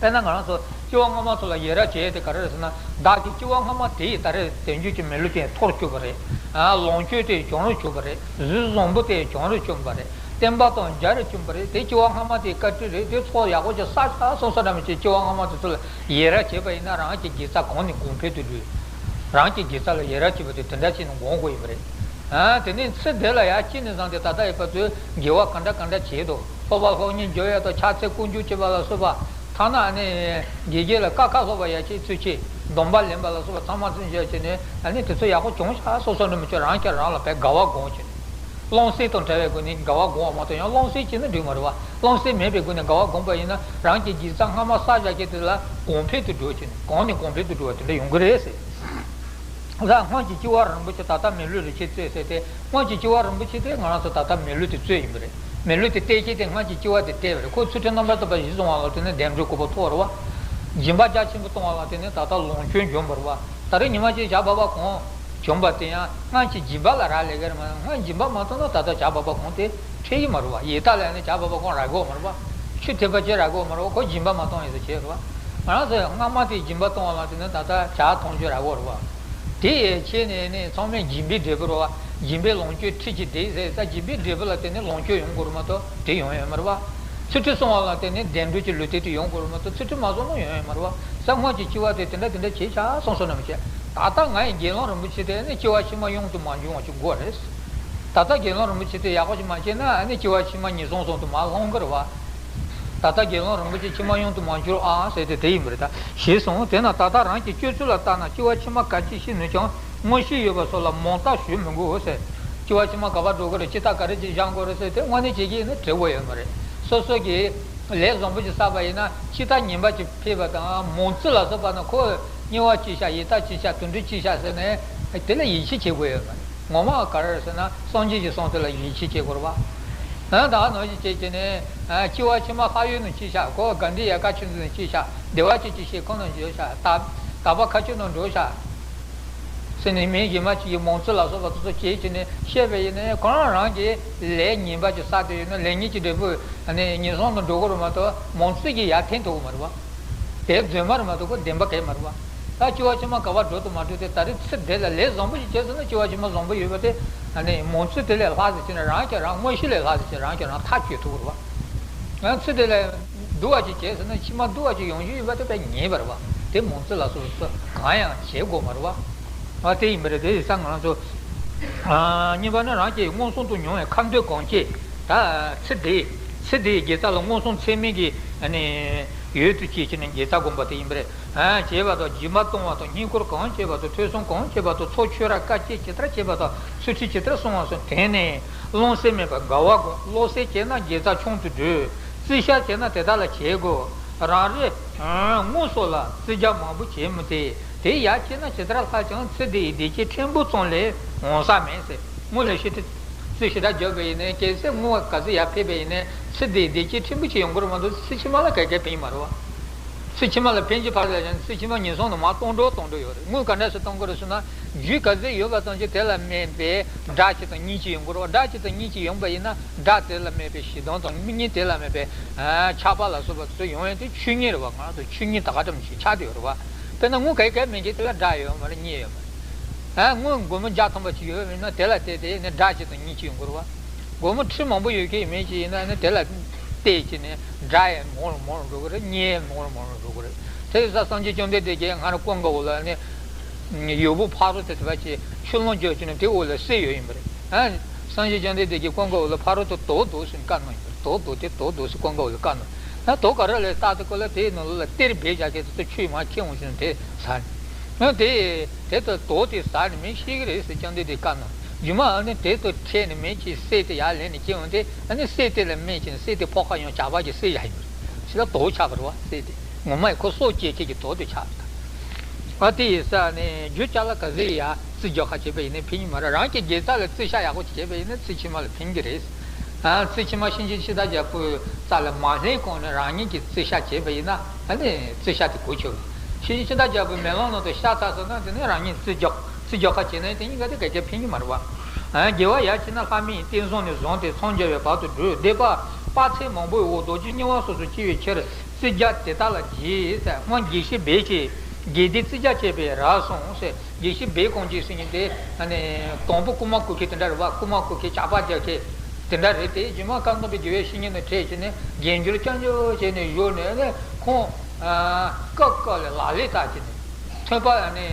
དཔེར་ན་ང་རང་ཚོ་སྐྱེ་བ་སྔ་མ་ཚོ་ལ་ཡི་རང་བྱས་ཏེ་ག་རེ་རེད་ཟེར་ན། བདག་གི་སྐྱེ་བ་སྔ་མ་དེ་ཡི་ད་རེས་དལ་འབྱོར་གྱི་མི་ལུས་དེ་འཐོར་བཅུག་པ་རེད། ཨ་ལོངས་སྤྱོད་དེ་བྱང་རུ་བཅུག་པ་རེད། གཟུགས་བཟང་པོ་དེ་བྱང་རུ་བཅུག་པ་རེད། བསྟན་པ་དང་འཇའ་རུ་བཅུག་པ་རེད། དེ་སྐྱེ་བ་སྔ་མ་དེའི་བཀའ་དྲིན་རེད། དེ་ཚོགས་ཡག་པོ་ཅིག་བསགས་ཤག་སོང་ས་འདྲ་མི་བྱེད། སྐྱེ་བ་སྔ་མ་དེ་ཚོ་ལ་ཡི་རང་བྱས་པ་ཡིན་ན། རང་གི་དགེ་རྩ་གོང་ནས་གོང་འཕེལ་དུ་འགྲོ། རང་གི་དགེ་རྩ་ལ་ཡི་རང་བྱས་པ་དེ་དེ་འདྲ་བྱས་ནས་འགོང་དགོས་ཡིན་པ་རེད། ཨ་དེ་ནས་ཚེ་འདི་ལ་ཡང་སྐྱེས་ནས་བཟུང་སྟེ་ད་ལྟ་ཡོད་པ་ཚོས་དགེ་བ་ག་འདྲ་ག་འདྲ་བྱས་འདུག་སློབ་པ་སློབ་གཉེར་བྱེད་ཡ་དང་། ཕྱག་འཚལ་སྐོར་རྒྱུག་བྱེད་པ་ལ་སོགས་པ། ཐ་ན་ཨ་ནི་དགེ་རྒན་ལ་ཀ་ཁ་སློབ་པ་ཡ་ཆེད་ཚུལ་ཆེད། སྡོམ་པ་ལེན་པ་ལ་སོགས་པ་ཚང་མ་ཚུལ་བཞག་བྱས་ནས། ཨ་ནི་དེ་ཚོ་ཡག་པོ་བྱུང་ཤག་སོང་ས་འདྲ་མི་བྱེད། རང་གིས་རང་ལ་དཔེ་དགའ་བ་སྒོམ་བྱས་ནས། སློབ་ཚན་དང་བྲལ་བའི་སྒོ་ནས་དགའ་བ་སྒོམ་པ་མ་གཏོགས། ཡང་སློབ་ཚན་བྱས་ན་འགྲིག་མ་རེད་བ། སློབ་ཚན་མེད་པའི་སྒོ་ནས་དགའ་བ་སྒོམ་པ་ཡིན་ན། རང་གི་དགེ་རྩ་སྔ་མ་བསགས་བཞག་མཁན་དེ་ལ་གོང་འཕེལ་དུ་འགྲོ་བྱས་ནས། གོང་ནས་གོང་འཕེལ་དུ་འགྲོ་བ་དེ་འདྲ་ཡོང་གི་རེད་ཟེར། ད་སྔོན་གྱི་སྐྱེ་བ་རིན་པོ་ཆེ་ད་ལྟ་མི་ལུས་རིན་ཆེན་སྩོལ་ཟེར་ཏེ། སྔོན་གྱི་སྐྱེ་བ་རིན་པོ་ཆེ་དེ་ང་རང་ཚོ་ད་ལྟ་མི་ལུས་དེ་སྩོལ་ཡིན་པ་རེད། མི་ལུས་དེ་གཏད་བྱེད་དེ་སྔོན་གྱི་སྐྱེ་བ་དེ་གཏད་པ་རེད། ཁོ་ཚུལ་ཁྲིམས་རྣམ་པར་དག་པ་གཞིར་བཟུང་བ་ལ་བརྟེན་ནས་བདེ་འགྲོའི་གོ་འཕང་ཐོབ་པ་རེད་བ། སྦྱིན་པ་རྒྱ་ཆེན་པོ་གཏོང་བ་ལ་བརྟེན་ནས་ད་ལྟ་ལོངས་སྤྱོད་འབྱོར་པ་རེད་བ། ད་རེས་ཉི་མ་གཅིག་ཇ་བབས་པ་གང་བྱུང་བ་དེ་ཡང་སྔོན་གྱི་སྦྱིན་པ་ལ་རག་ལས་ཀྱི་རེད་མ་གཏོགས། སྔོན་སྦྱིན་པ་མ་བཏང་ན་ད་ལྟ་ཇ་བབས་པ་གང་དེ་འཕྲད་ཀྱི་མ་རེད་བ། ཡི་དྭགས་ལ་ནི་ཇ་བབས་པ་གང་རག་གི་ཡོད་མ་རེད་བ། ཆུ་ཐིགས་པ་གཅིག་རག་གི་ཡོད་མ་རེད་བ། ཁོ་སྦྱིན་པ་མ་བཏང་ཡིན་ཟེར་བྱས་རེད་བ། ང་རང་ཚོས་སྔ་མ་དེ་སྦྱིན་པ་བཏང་བ་ལ་བརྟེན་ནས་ད་ལྟ་ཇ་འཐུང་རྒྱུ་རག་གི་ཡོད་རེད་བ། དེ་ཡི་ཆེད་ནས་ནི་ཚང་མས་སྦྱིན་པའི་འབྲས་བུ་རེད་བ། སྦྱིན་པས་ལོངས་སྤྱོད་ཁྲི་གཅིག་ལྡན་ཟེར་ས། སྦྱིན་པའི་འབྲས་བུ་ལ་བརྟེན་ནས་ལོངས་སྤྱོད་ཡོང་དགོས་རེད་མ་གཏོགས་དེ་ཡོང་ཡོད་མ་རེད་བ། ཚུལ་ཁྲིམས་སྲུང་བ་ལ་བརྟེན་ནས་བདེ་འགྲོ་གྱི་ལུས་རྟེན་དེ་ཡོང་དགོས་རེད་མ་གཏོགས། ཚུལ་ཁྲིམས་མ་སྲུང་ན་ཡོང་ཡོད་མ་རེད་བ། ས་སྔོན་གྱི་སྐྱེ་བ་དེ་དེ་འདྲ་དེ་འདྲ་བྱས་ཤག་སོང་སོང་ན་མི་བྱེད། ད་ལྟ་ང་ཡི་དགེ་སློང་རིན་པོ་ཆེ་དེ་ནི་སྐྱེ་བ་ཕྱི་མ་ཡོང་དུ་མ་འཇུག་པ་ཅིག་དགོས་རེད། ད་ལྟ་དགེ་སློང་རིན་པོ་ཆེ་དེ་ཡག་པོ་ཞིག་མ་བྱས་ན། ཨ་ནི་སྐྱེ་བ་ཕྱི་མ་ངན་སོང་གསུམ་དུ་མར་ལྷུང་གི་རེད་བ། ད་ལྟ་དགེ་སློང་རིན་པོ་ཆེ་ཕྱི་མ་ཡོང་དུ་མ་འགྱུར་ཨང་ཟེར་ཏེ་དེ་ཡིན་པ་རེད། ད་ཞེས་གསུངས། དེས་ན་ད་ལྟ་རང་གི་སྤྱོད་ཚུལ་ལ་བལྟས་ན། སྐྱེ་བ་ཕྱི་མ་ག་ཅི་ཤེས་ནུས་ཀྱང་། མངོན་ཤེས་ཡོད་པ་སོགས་ལ་མང་བརྟག་ཞུ་མི་དགོས་ཟེར། སྐྱེ་བ་ཕྱི་མ་ག་པར་འགྲོ་དགོས་རེད། ཅི་ལྟར་ག་རེ་ཅིག་བཞེངས་དགོས་རེད་ཟེར་ཏེ་དངོས་གནས་བྱེད་ཀྱི་ཡིན་ན་དྲི་དགོས་ཡོད་མ་རེད། སོ་སོ་གིས་ལས་བཟང་པོ་ཅིག་བསགས་པ་ཡིན་ན། ཅི་ལྟར་ཉེས་པ་ཅིག་ཕེབས་པ་དང་། མང་ཚིག་ལ་སོགས་པ་ན་ཁོ་དམྱལ་བ་སྐྱེས་ཤག་ཡི་དྭགས་སྐྱེས་ཤག་དུད་འགྲོ་སྐྱེས་ཤག་ཟེར་ནས་དེ་ལ་ཡིད་ཆེས་བྱེད་དགོས་ཡོད་མ་རེད། ངོ་མ་ག་རེ་རེད་ཟེར་ན། སངས་རྒྱས་ཀྱི་གསུང་དེ་ལ་ཡིད་ཆེས་བྱེད་དགོས་རེད་བ། ཨ་ད་ནང་བཞིན་བྱས་བྱས་ནས། ཨ་སྐྱེ་བ་ཕྱི་མ་ལྷ་ཡུལ་ནང་སྐྱེས་ཤག་ཁོ་དགའ་ལྡན་ཡལ་ག་ཆོས་འཛིན་ནང་སྐྱེས་ཤག་བདེ་བ་ཅན་གྱི་གཤེད་ཁང་ནང་འབྱོར་ཤག་དག་དག་པ་མཁའ་སྤྱོད་ནང་འགྲོ་ཤག་ཟེར་ནས་མི་གཞན་མ་ཅིག་གིས་མང་ཚིག་ལ་སོགས་པ་དེ་ཚོ་བྱས་བྱས་ནས་བཤད་པ་ཡིན་ན། ཁོ་རང་རང་གིས་ལས་ངན་པ་ཅིག་བསགས་བསྡད་ཡོད་ན། ལས་ངན་གྱི་འབྲས་བུ་ཨ་ནི་ངན་སོང་དུ་འགྲོ་གི་རེད་མ་གཏོགས། མང་ཚིག་གིས་ཡར་འཐེན་ཐུབ་ཀྱི་མ་རེད་བ། དེ་རྫུན་མ་རེད་མ་གཏོགས་ཁོ་བདེན་པ་གང་ཡང་མ་རེད་བ། ད་སྐྱེ་བ་ཕྱི་མ་ག་པར་འགྲོ་དུ་མ་འགྲོ་དེ། ད་རེས་ཚེ་འདི་ལ་ལས་བཟང་པོ་ཞིག་བྱས་ཟེར་ན། སྐྱེ་བ་ཕྱི་མ་བཟང་པོ་ཡོད་པ་དེ་ཨ་ནི་མང་ཚིག་དེ་ལས་ལྷག་ཟེར་བྱས་ན། རང་གིས་རང་མངོན་ཤེས་ལས་ལྷག་ཟེར་བྱས། རང་གིས་རང་ཐག་གཅོད་ཐུབ་ཀྱི་རེད་བ། ང་ཚེ་འདི་ལ་སྡུག་པ་ཅིག་བྱས་ཟེར་ན། ཕྱི་མ་སྡུག་པ་ཅིག་ཡོང་རྒྱུ་ཡོད་པ་དེ་དཔེ་ངེས་པ་རེད་བ། དེ་མང་ཚིག་ལ་སོགས་པ་གང་ཡང་བྱེད་དགོས་མ་རེད་བ། ཨ་དེ་ཡིན་པ་རེད། དེ་ཡིན་ཙང་ང་རང་ཚོ། ཨ་གཉིས་པ་ནི། རང་གིས་མངོན་སུམ་དུ་མྱོང་བའི་ཁ་འདོན་གང་བྱེད། ད་ཚེ་འདི་ཚེ་འདིའི་དགེ་རྩ་ལ་མངོན་སུམ་ཚད་མེད་ཀྱི་ཨ་ནི་ཡུལ་དུ་སྐྱེས་བྱས་ནས་དགེ་རྩ་བསྒོམ་པ་དེ་ཡིན་པ་རེད། ཨ་བྱས་པ་དང་། སྦྱིན་པ་གཏོང་བ་དང་། བསྙེན་བཀུར་གང་བྱས་པ་དང་། ཐོས་བསམ་གང་བྱས་པ་དང་། ཚོགས་ཆོས་ར་དཀའ་སྤྱད་ཇི་ལྟར་བྱས་པ་དང་། ཚུལ་ཁྲིམས་ཇི་ལྟར་སྲུང་བ་སོགས་དྲན་ནས། བློ་གསལ་མེད་པར་དགའ་བ་དགོས། བློ་གསལ་བྱས་ན་དགེ་རྩ་ཆུང་དུ་འགྲོ། བརྩི་བཞག་བྱས་ན་དེ་དག་ལ་བྱེད་དགོས། རང་རེ་དངོས་སུ་ལ་བརྩི་བྱ་མང་པོ་བྱེད་མི་དེ། དེ་ཡར་བྱས་ན་ཇི་ལྟར་ལྷག་ཀྱང་། ཚེ་འདི་ཡི་བདེ་སྐྱིད་ཕྲན་བུ་ཙམ་ལས་འོང་ས་མེད་ཟེར། དངོས་ལ་ཞེ་དྲག་རྩིས་ཞེ་དྲག་བརྒྱབ་པ་ཡིན་ན། གལ་སྲིད་དངོས་ག་ཚོད་ཡར་ཕེབས་པ་ཡིན་ན། ཚེ་འདིའི་བདེ་སྐྱིད་ཕྲན་བུ་ཅིག་ཡོང་གི་རེད་མ་གཏོགས། ཚེ་ཕྱི་མ་ལ་ག་གེ་ཕན་གྱི་མ་རེད་བ། ཚེ་ཕྱི་མ་ལ་ཕན་གྱི་ཕར་ལ་ཡང་། ཚེ་ཕྱི་མ་ངན་སོང་དུ་མར་གཏོང་འགྲོ་གཏོང་འགྲོ་ཡོད་རེད། དངུལ་ག་འདྲ་ཞིག་གཏོང་གི་རེད་ཟེར་ན། རྒྱུ་ག་ཚོད་ཡོད་པ་ཙམ་གྱིས་དེ་ལ་དམིགས་པའི་དགྲ་གཅིག་དང་གཉེན་གཅིག་ཡོང་གི་རེད་བ། དགྲ་གཅིག་དང་གཉེན་གཅིག་ཡོང་པ་ཡིན་ན། དགྲ་དེ་ལ་དམིགས་པའི་ཞེ་སྡང་དང་། མི་གཉེན་དེ་ལ་དམིགས་པའི་ཨ་ཆགས་པ་ལ་སོགས་པ་དེ་ཚོ་ཡོང་ཡས་དེ་ཆོས་ཉིད་རེད་བ། ང་རང་ཚོ་ཆོས་ཉིད་ད་ག་ཙམ་ཞིག་ཆགས་བསྡད་ཡོད་རེད་བ། དཔེར་ན་དངུལ་ག་གེ་མེད་མཁན་དེ་ལ་དགྲ་ཡོད་མ་རེད། གཉེན་ཡོད་མ་རེད། ཨ་དངུལ་སྒོར་མོ་བརྒྱ་ཐམ་པ་ཅིག་ཡོད་པ་ཡིན་ན། དེ་ལ་བལྟས་ཏེ་ནི་དགྲ་གཅིག་དང་གཉེན་གཅིག་ཡོང་གི་རེད་བ། སྒོར་མོ་ཁྲི་མང་པོ་ཡོད་མཁན་མི་ཞིག་ཡིན་ན་ནི། དེ་ལ་བལྟས་བྱས་ནས་དགྲ་ཡང་མང་རུ་མང་རུ་འགྲོ་གི་རེད། གཉེན་ཡང་མང་རུ་མང་རུ་འགྲོ་གི་རེད། དེ་ཡིན་ཙང་སངས་རྒྱས་བཅོམ་ལྡན་འདས་ཀྱིས་སྔར་ཀུན་དགའ་བོ་ལ་ནི། ཡུ་བུ་ཕ་རོལ་ཏུ་དེ་བ་ཅིག་ཆུ་ཀླུང་བརྒྱབ་བྱས་ནས་དེ་འོག་ལ་གསེར་ཡོད་ཡིན་པ་རེད། ཨ། སངས་རྒྱས་བཅོམ་ལྡན་འདས་ཀྱིས་ཀུན་དགའ་བོ་ལ་ཕ་རོལ་ཏུ་དོ་བཟློག་ཟེར་ནས་བཀའ་གནང་ཡོད་པ་རེད། དོ་བཟློག་དེ་དོ་བཟློག་ཟེར་ཀུན་དགའ་བོ་ལ་བཀའ་གནང་། ཨ། དོ་ག་རེ་ལ་བཏགས་དེ་ཀོ་ལ་དེའི་ནང་ལོགས་ལ་གཏེར་སྦས་བཞག་གི་དེ་ཚོ་ཆུས་མར་ཁྱེར་འོང་བྱས་ནས་དེ་ཟ་ནས། ཨ། དེ་དེ་ལྟར་དོ་དེ་ཟ་ནས་མི་ཤི་གི་རེད་ཟེར་བཅོམ་ལྡན་འདས་བཀའ་གནང་། རྗེས་མ་ཨ་ནི་དེ་ལྟར་ཁྱེར་ནས་མི་གཅིག་གསེར་དེ་ཡར་ལེན་ནས་ཁྱེར་འོང་དེ། ཨ་ནི་གསེར་དེ་ལ་སྨན་བྱས་ནས་གསེར་དེ་ཕོག་ཁ་ཡང་ཇག་པ་གིས་བསད་བཞག་ཡིན་པ་རེད། ཕྱི་ལ་དོ་ཆགས་པ་རེད་བ། གསེར་དེ་ངོ་མ་ཡི་ཁོ་སྲོག་བཅད་ཁྱེར་གྱི་དོ་དེ་ཆགས་པ་རེད། ཨ། དེ་ཡིན་ས་ནས་རྒྱུ་ཅ་ལག་ག་ཚོད་ཡར་རྩིས་རྒྱག་ཁ་བྱས་པ་ཡིན་ན་ཕན་གྱི་མ་རེད། རང་གི་དགེ་རྩ་ལ་རྩིས་ཤ་ཡག་པོ་བྱས་པ་ཡིན་ན་ཚེ་ཕྱི་མ་ལ་ཕན་གྱི་རེད། ཨ། ཚེ་ཕྱི་མ་གཤིན་རྗེ་འཆི་བདག་རྒྱལ་པོའི་རྩ་ལ་མ་ལྷུང་གོང་ནས་རང་ཉིད་ཀྱིས་རྩིས་ཤ་བྱས་པ་ཡིན་ན། ཨ་ནི་རྩིས་ཤ་དེ་གོ་ཆོད་པ། གཤིན་རྗེ་འཆི་བདག་རྒྱལ་པོའི་མེ་ལོང་ནང་དུ་ཤ་ཚ་སོང་ན་དེ་ནས་རང་ཉིད་རྩིས་རྒྱག་རྩིས་རྒྱག་ཁ་བྱས་ན་དེ་གཉིས་ཀ་དེ་ག་གེ་ཕན་གྱི་མ་རེད་བ། ཨ། དགེ་བ་ཡར་བྱས་ན་ལྷ་མིའི་རྟེན་བཟུང་ནས་བཟུང་སྟེ་མཚམས་སྦྱར་བའི་བར་དུ་བགྲོད། སྡིག་པ་དཔག་ཚད་མང་པོའི་འོག་རྡོ་རྗེ་སྙིང་པོ་སོ་སོར་ཕྱེ་བའི་ཕྱིར། རྩིས་རྒྱག་དེ་དག་ལ་བགྱི་ཟེར། སྔོན་དགེ་བཤེས་སྦས་ཀྱིས་དགེ་སྡིག་རྩིས་རྒྱག་བྱས་པས་རབ་གསུངས་ཟེར། དགེ་བཤེས་སྦས་གང་གིས་ཟེར་མཁན་དེ་ཨ་ནི་དང་པོ་རྐུ་མ་རྐུ་མཁན་དེ་འདྲ་རེད་བ། རྐུ་མ་རྐུ་མཁན་ཇག་པ་རྒྱག་མཁན་དེ་འདྲ་རེད་དེ། རྗེས་མ་བཀའ་གདམས་པའི་དགེ་བའི་བཤེས་གཉེན་དང་འཕྲད་བྱས་ནས་དགེ་སྦྱོར་རྐྱང་རྐྱང་བྱས་ནས་བཞུགས་ནས། ཨ་ནི་ཁོང་སྐབས་སྐབས་ལ་ལག་ལེན་བསྟར་བྱས་ནས་ཐོས་པ་ཨ་ནི་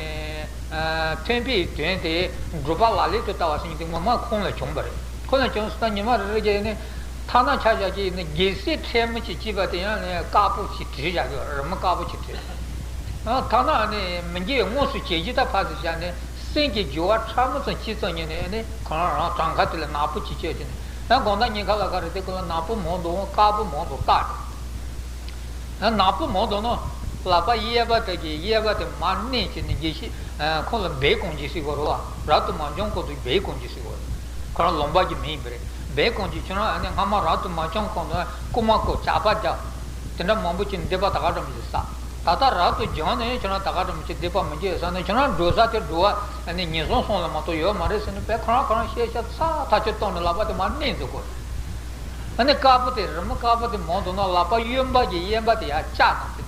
ཐོས་པའི་དོན་དེ་སྒྲུབ་པ་ལག་ལེན་དུ་བསྟར་བ་ཟེར་མཁན་དེ་ངོ་མ་ཁོང་ལ་བྱུང་བ་རེད། ཁོང་ལ་བྱུང་སོང་ན་ཉི་མ་རེ་རེ་བརྒྱབ་ནས་ཐ་ན་ཆ་བཞག་གི་ནི་རྒྱལ་སྲས་ཁྲེལ་མེད་ཅིག་སྐྱེས་པ་དེ་ཡང་ནི་དཀར་པོ་ཞིག་བྲིས་བཞག་གི་རི་མོ་དཀར་པོ་ཞིག་བྲིས། ཐ་ན་ནི་མི་འགྱུར་བའི་དངོས་སུ་བྱེད་རྒྱུ་ད་ཕར་ཙམ་བཞག་ནས་སེམས་ཀྱི་འགྱུར་བ་ཕྲ་མོ་ཙམ་ཅིག་ཙམ་ཉིད་ནས་ནི་ཁོ་རང་རང་བྲང་ཁ་དེ་ལ་ནག་པོ་ཅིག་བཅད་བྱས་ནས། ཡང་དགོང་དག་ཉིན་ཁ་ལ་ག་རེ་དེ་ཁོ་ལ་ནག་པོ་མང་དུ་འོང་། དཀར་པོ་མང་དུ་བཀག་ནག་པོ་མང་དུ་ནོ། ལག་པ་གཡས་པ་དེ་གིས་གཡས་པ་དེ་མར་མནན་བྱས་ནས་དགེ་བཤེས་ཁོང་ལ་སྦས་གང་གིས་ཟེར་གོ་རེད་བ། རབ་ཏུ་མ་བྱུང་གོང་དུ་སྦས་གང་གིས་ཟེར་གོ་རེད། ཁོ་རང་ལུང་པ་གི་མི་ཡིན་པ་རེད། སྦས་གང་གིས་ཁྱོད་རང་ཨ་ནི་སྔ་མ་རབ་ཏུ་མ་བྱུང་གོང་དུ་རྐུ་མ་རྐུ་ཇག་པ་རྒྱག་དེ་འདྲ་མང་པོ་བྱས་ནས་སྡིག་པ་ད་ག་འདྲ་མི་ཞིག་བསགས། ད་ལྟ་རབ་ཏུ་བྱུང་ནས་ཁྱོད་རང་ད་ག་འདྲ་མི་ཞིག་སྡིག་པ་མི་འགྱུར་བསམ་ནས། ཁྱོད་རང་འགྲོ་ས་དེ་འགྲོ་བ་ཨ་ནི་ངན་སོང་གསུམ་ལ་མ་གཏོགས་ཡོད་མ་རེད་ཟེར་ནས་དཔེ་ཁོ་རང་ཁོ་རང་ཤེས་བྱ་ཚ་ཐག་ཆོད་བཏང་ནས་ལག་པ་དེ་མར་མནན་འཛུགས་གོ། ཨ་ནི་དཀར་པོ་དེ་རི་མོ་དཀར་པོ་དེ་མང་དུ་ན་ལག་པ་གཡོན་པ་གིས་གཡས་པ་དེ་ཡར་བཅག་ནས།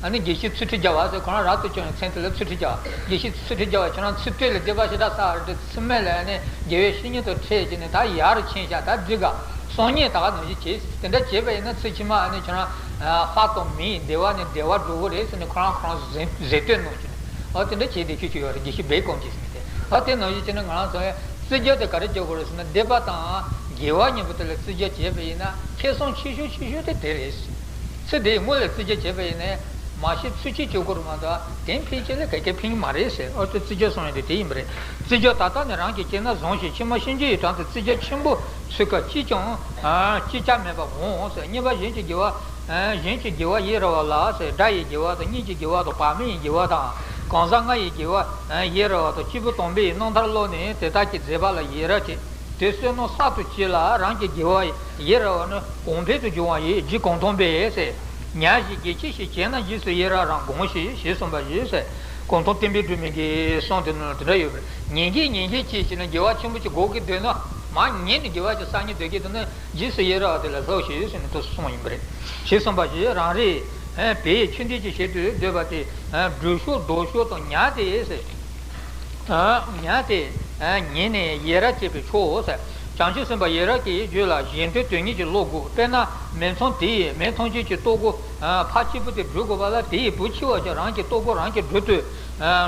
ཨ་ནི་དགེ་བཤེས་ཚུལ་ཁྲིམས་རྒྱལ་བ་ཟེར། ཁོ་རང་རབ་ཏུ་བྱུང་བའི་མཚན་དེ་ལ་ཚུལ་ཁྲིམས་རྒྱལ་བ། དགེ་བཤེས་ཚུལ་ཁྲིམས་རྒྱལ་བ་ཁྱོད་རང་ཚེ་སྟོད་ལ་སྡིག་པ་ཞེ་དྲག་བསགས་རེད་དེ། ཚེ་སྨད་ལ་ཨ་ནི་དགེ་བའི་བཤེས་གཉེན་དང་འཕྲད་ཀྱི་ནི་ད་ཡར་ཕྱིན་བཞག་ད་འགྲིག་ག་སང་ཉིན་ད་ག་ནང་བཞིན་བྱེད། དེ་འདྲ་བྱས་པ་ཡིན་ན་ཚེ་ཕྱི་མ་ཨ་ནི་ཁྱོད་རང་ལྷ་དང་མིའི་བདེ་བ་ནས་བདེ་བ་འགྲོ་གི་རེད་ཟེར་ནས་ཁོ་རང་ཁོ་རང་གཟེངས་གཟེངས་བསྟོད་གནང་བྱུང་། ཨོ་དེ་འདྲ་བྱས་བསྡད་རྒྱུ་ཅིག་ཡོད་རེད། དགེ་བཤེས་སྦས་གང་གིས་ཟེར་མཁན་དེ། ཨོ་དེ་ནང་བཞིན་བྱས་ན་ང་རང་ཚོ་རྩིས་རྒྱག་དེ་ག་རེ་རྒྱག་དགོས་རེད་ཟེར་ན། སྡིག་པ་དང་དགེ་བ་གཉིས་པོ་དེ་ལ་རྩིས་རྒྱག་བྱས་པ་ཡིན་ན་ཁེ་བཟང་ཆེ་ཤོས་ཆེ་ཤོས་དེ་དེ་རེད། ཚེ་འདིའི་དངུལ་ལ་རྩིས་རྒྱག་བྱས་པ་ཡིན་ན་མ་ཤི་ཚུལ་ཁྲིམས་བྱེད་དགོས་རེད་མ་གཏོགས་དེ་ཕལ་ཆེར་ལ་ག་གེ་ཕན་གྱི་མ་རེད་ཟེར། ཨོ་དེ་རྩིས་རྒྱག་གསུང་ཡ་དེ་དེ་ཡིན་པ་རེད། རྩིས་རྒྱག་ད་ལྟ་ནས་རང་གིས་བྱས་ན་བཟང་ཞིང་ཕྱི་མ་གཤིན་རྗེ་ཡི་གྲལ་དུ་རྩིས་རྒྱག་ཆེན་པོ་ཚུགས་སྐབས་ཅིས་ཀྱང་ཅི་བྱ་མེད་པར་འོང་ཟེར། གཉིས་པ་གཞན་གྱི་དགེ་བ། གཞན་གྱི་དགེ་བ་ཡི་ར་བ་ལ་ཟེར། དགྲ་ཡི་དགེ་བ་དང་། གཉེན་གྱི་དགེ་བ་དང་། བག་མེད་ཡི་དགེ་བ་དང་། གང་ཟག་ལྔ་ཡི་དགེ་བ་ཡི་ར་བ་དང་། སྐྱེས་བུ་དམ་པའི་རྣམ་ཐར་ཀློག་ནས་དེ་དག་གི་མཛད་པ་ལ་ཡི་ར་བྱེད། དེ་བསོད་ནམས་གསར་དུ་སྐྱེས་ལ་རང་གི་དགེ་བ་ཡི་ར་བ་ནི་གོང་འཕེལ་དུ་འགྱུར་བ་ཡིན། རྗེ་གུང་ཐང་པས་ཟེར། ཉག་བཞིན་དགེ་ཆེ་ཞིག་བྱས་ན། རྗེས་སུ་ཡི་ར་རང་དགོངས་ཤིག་ཞེས་གསུངས་པ་ཞིག་ཟེར། གུང་ཐང་བསྟན་པའི་སྒྲོན་མེ་གི་གསུང་དེ་ནང་དེ་འདྲ་ཡོད་པ་རེད། ཉན་གྱིན་ཉན་གྱིན་བྱས་བྱས་ནས་དགེ་བ་ཆེན་པོ་ཅིག་དགོས་ཀྱི་འདོད་ན་མར་ཉན་ནས་དགེ་བ་ཅིག་བསགས་སྙིང་འདོད་ཀྱི་འདུག་ན། རྗེས་སུ་ཡི་ར་བ་དེ་ལ་སློབས་ཤིག་ཟེར་ནས་དེ་གསུངས་ཡིན་པ་རེད། ཞེས་གསུངས་པ་བཞིན་རང་རེ་བས་ཆོས་འདི་ཅིག་བྱེད་དུ་འདོད་པ་དེ་སྒྲུབ་ཤོག་ལྡོག་ཤོག་དང་ཉག་དེ་ཟེར། ཉག་དེ་ཉན་ནས་ཡི་ར་བྱེད་པས་ཆོག་ཟེར། བྱང་ཆུབ་སེམས་དཔའ་ཡི་ར་གི་རྒྱུད་ལ་གཞན་དོན་དོན་གཉེར་གྱི་བློ་དགོས། དཔེར་ན་མི་ཚང་དེ་ཡིས་མི་ཐམས་ཅད་ཀྱི་ལྟོ་གོས་ཕ་གཅིག་པུ་དེ་སྒྲུབ་དགོས་པ་ལ། དེ་ཡི་བུ་ཆེ་བ་ཞིག་རང་གི་ལྟོ་གོས་རང་གིས་སྒྲུབ་ཐུབ།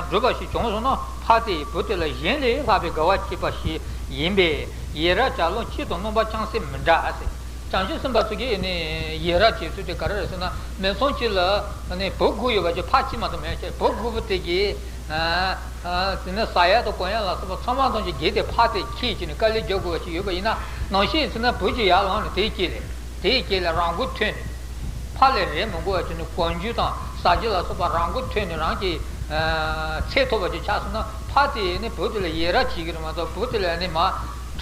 སྒྲུབ་པ་ཞིག་བྱུང་སོང་ན། ཕ་དེ་ཡི་བུ་དེ་ལ་གཞན་ལས་ལྷག་པའི་དགའ་བ་སྐྱེས་པ་ཞིག་ཡིན་པས། ཡི་ར་བྱ་ལུགས་སྤྱི་དང་རྣམ་པ་ཅུང་ཟད་མི་འདྲ་ཟེར། བྱང་ཆུབ་སེམས་དཔའ་ཚོ་གིས་ནི་ཡི་ར་བྱེད་ཚུལ་དེ་ག་རེ་རེད་ཟེར་ན། མི་ཚང་གཅིག་ལ་ནི་བུ་དགུ་ཡོད་པ་ཅིག་ཕ་གཅིག་མ་གཏོགས་མེད་ཅེས། བུ་དགུ་པོ་དེ་གིས་དེ་ནི་ཟ་ཡ་དང་གོན་ཡ་ལ་སོགས་པ་ཚང་མ་ཐམས་ཅད་དགེ་དེ་ཕ་དེ་ཁྱེར་བྱས་ནས་དཀའ་ལས་རྒྱག་དགོས་པ་ཅིག་ཡོད་པ་ཡིན་ན། ནམ་ཞིག་ཚེ་ན་བུ་གཅིག་ཡར་ལངས་ནས་དེའི་དཀྱིལ་ལས། དེའི་རྐྱེན་ལས་རང་མགོ་ཐོན་ནས། ཕ་ལས་རེ་མི་དགོས་པ་བྱས་ནས་གོན་རྒྱུ་དང་ཟ་རྒྱུ་ལ་སོགས་པ་རང་མགོ་ཐོན་ནས་རང་གི་ཚད་ཐོབ་པ་ཅིག་ཆགས་སོང་ན། ཕ་དེ་ནི་བུ་དེ་ལ་ཡི་ར་བྱེད་ཀྱི་རེད་མ་གཏོགས་བུ་དེ་ལ་ནི་མར་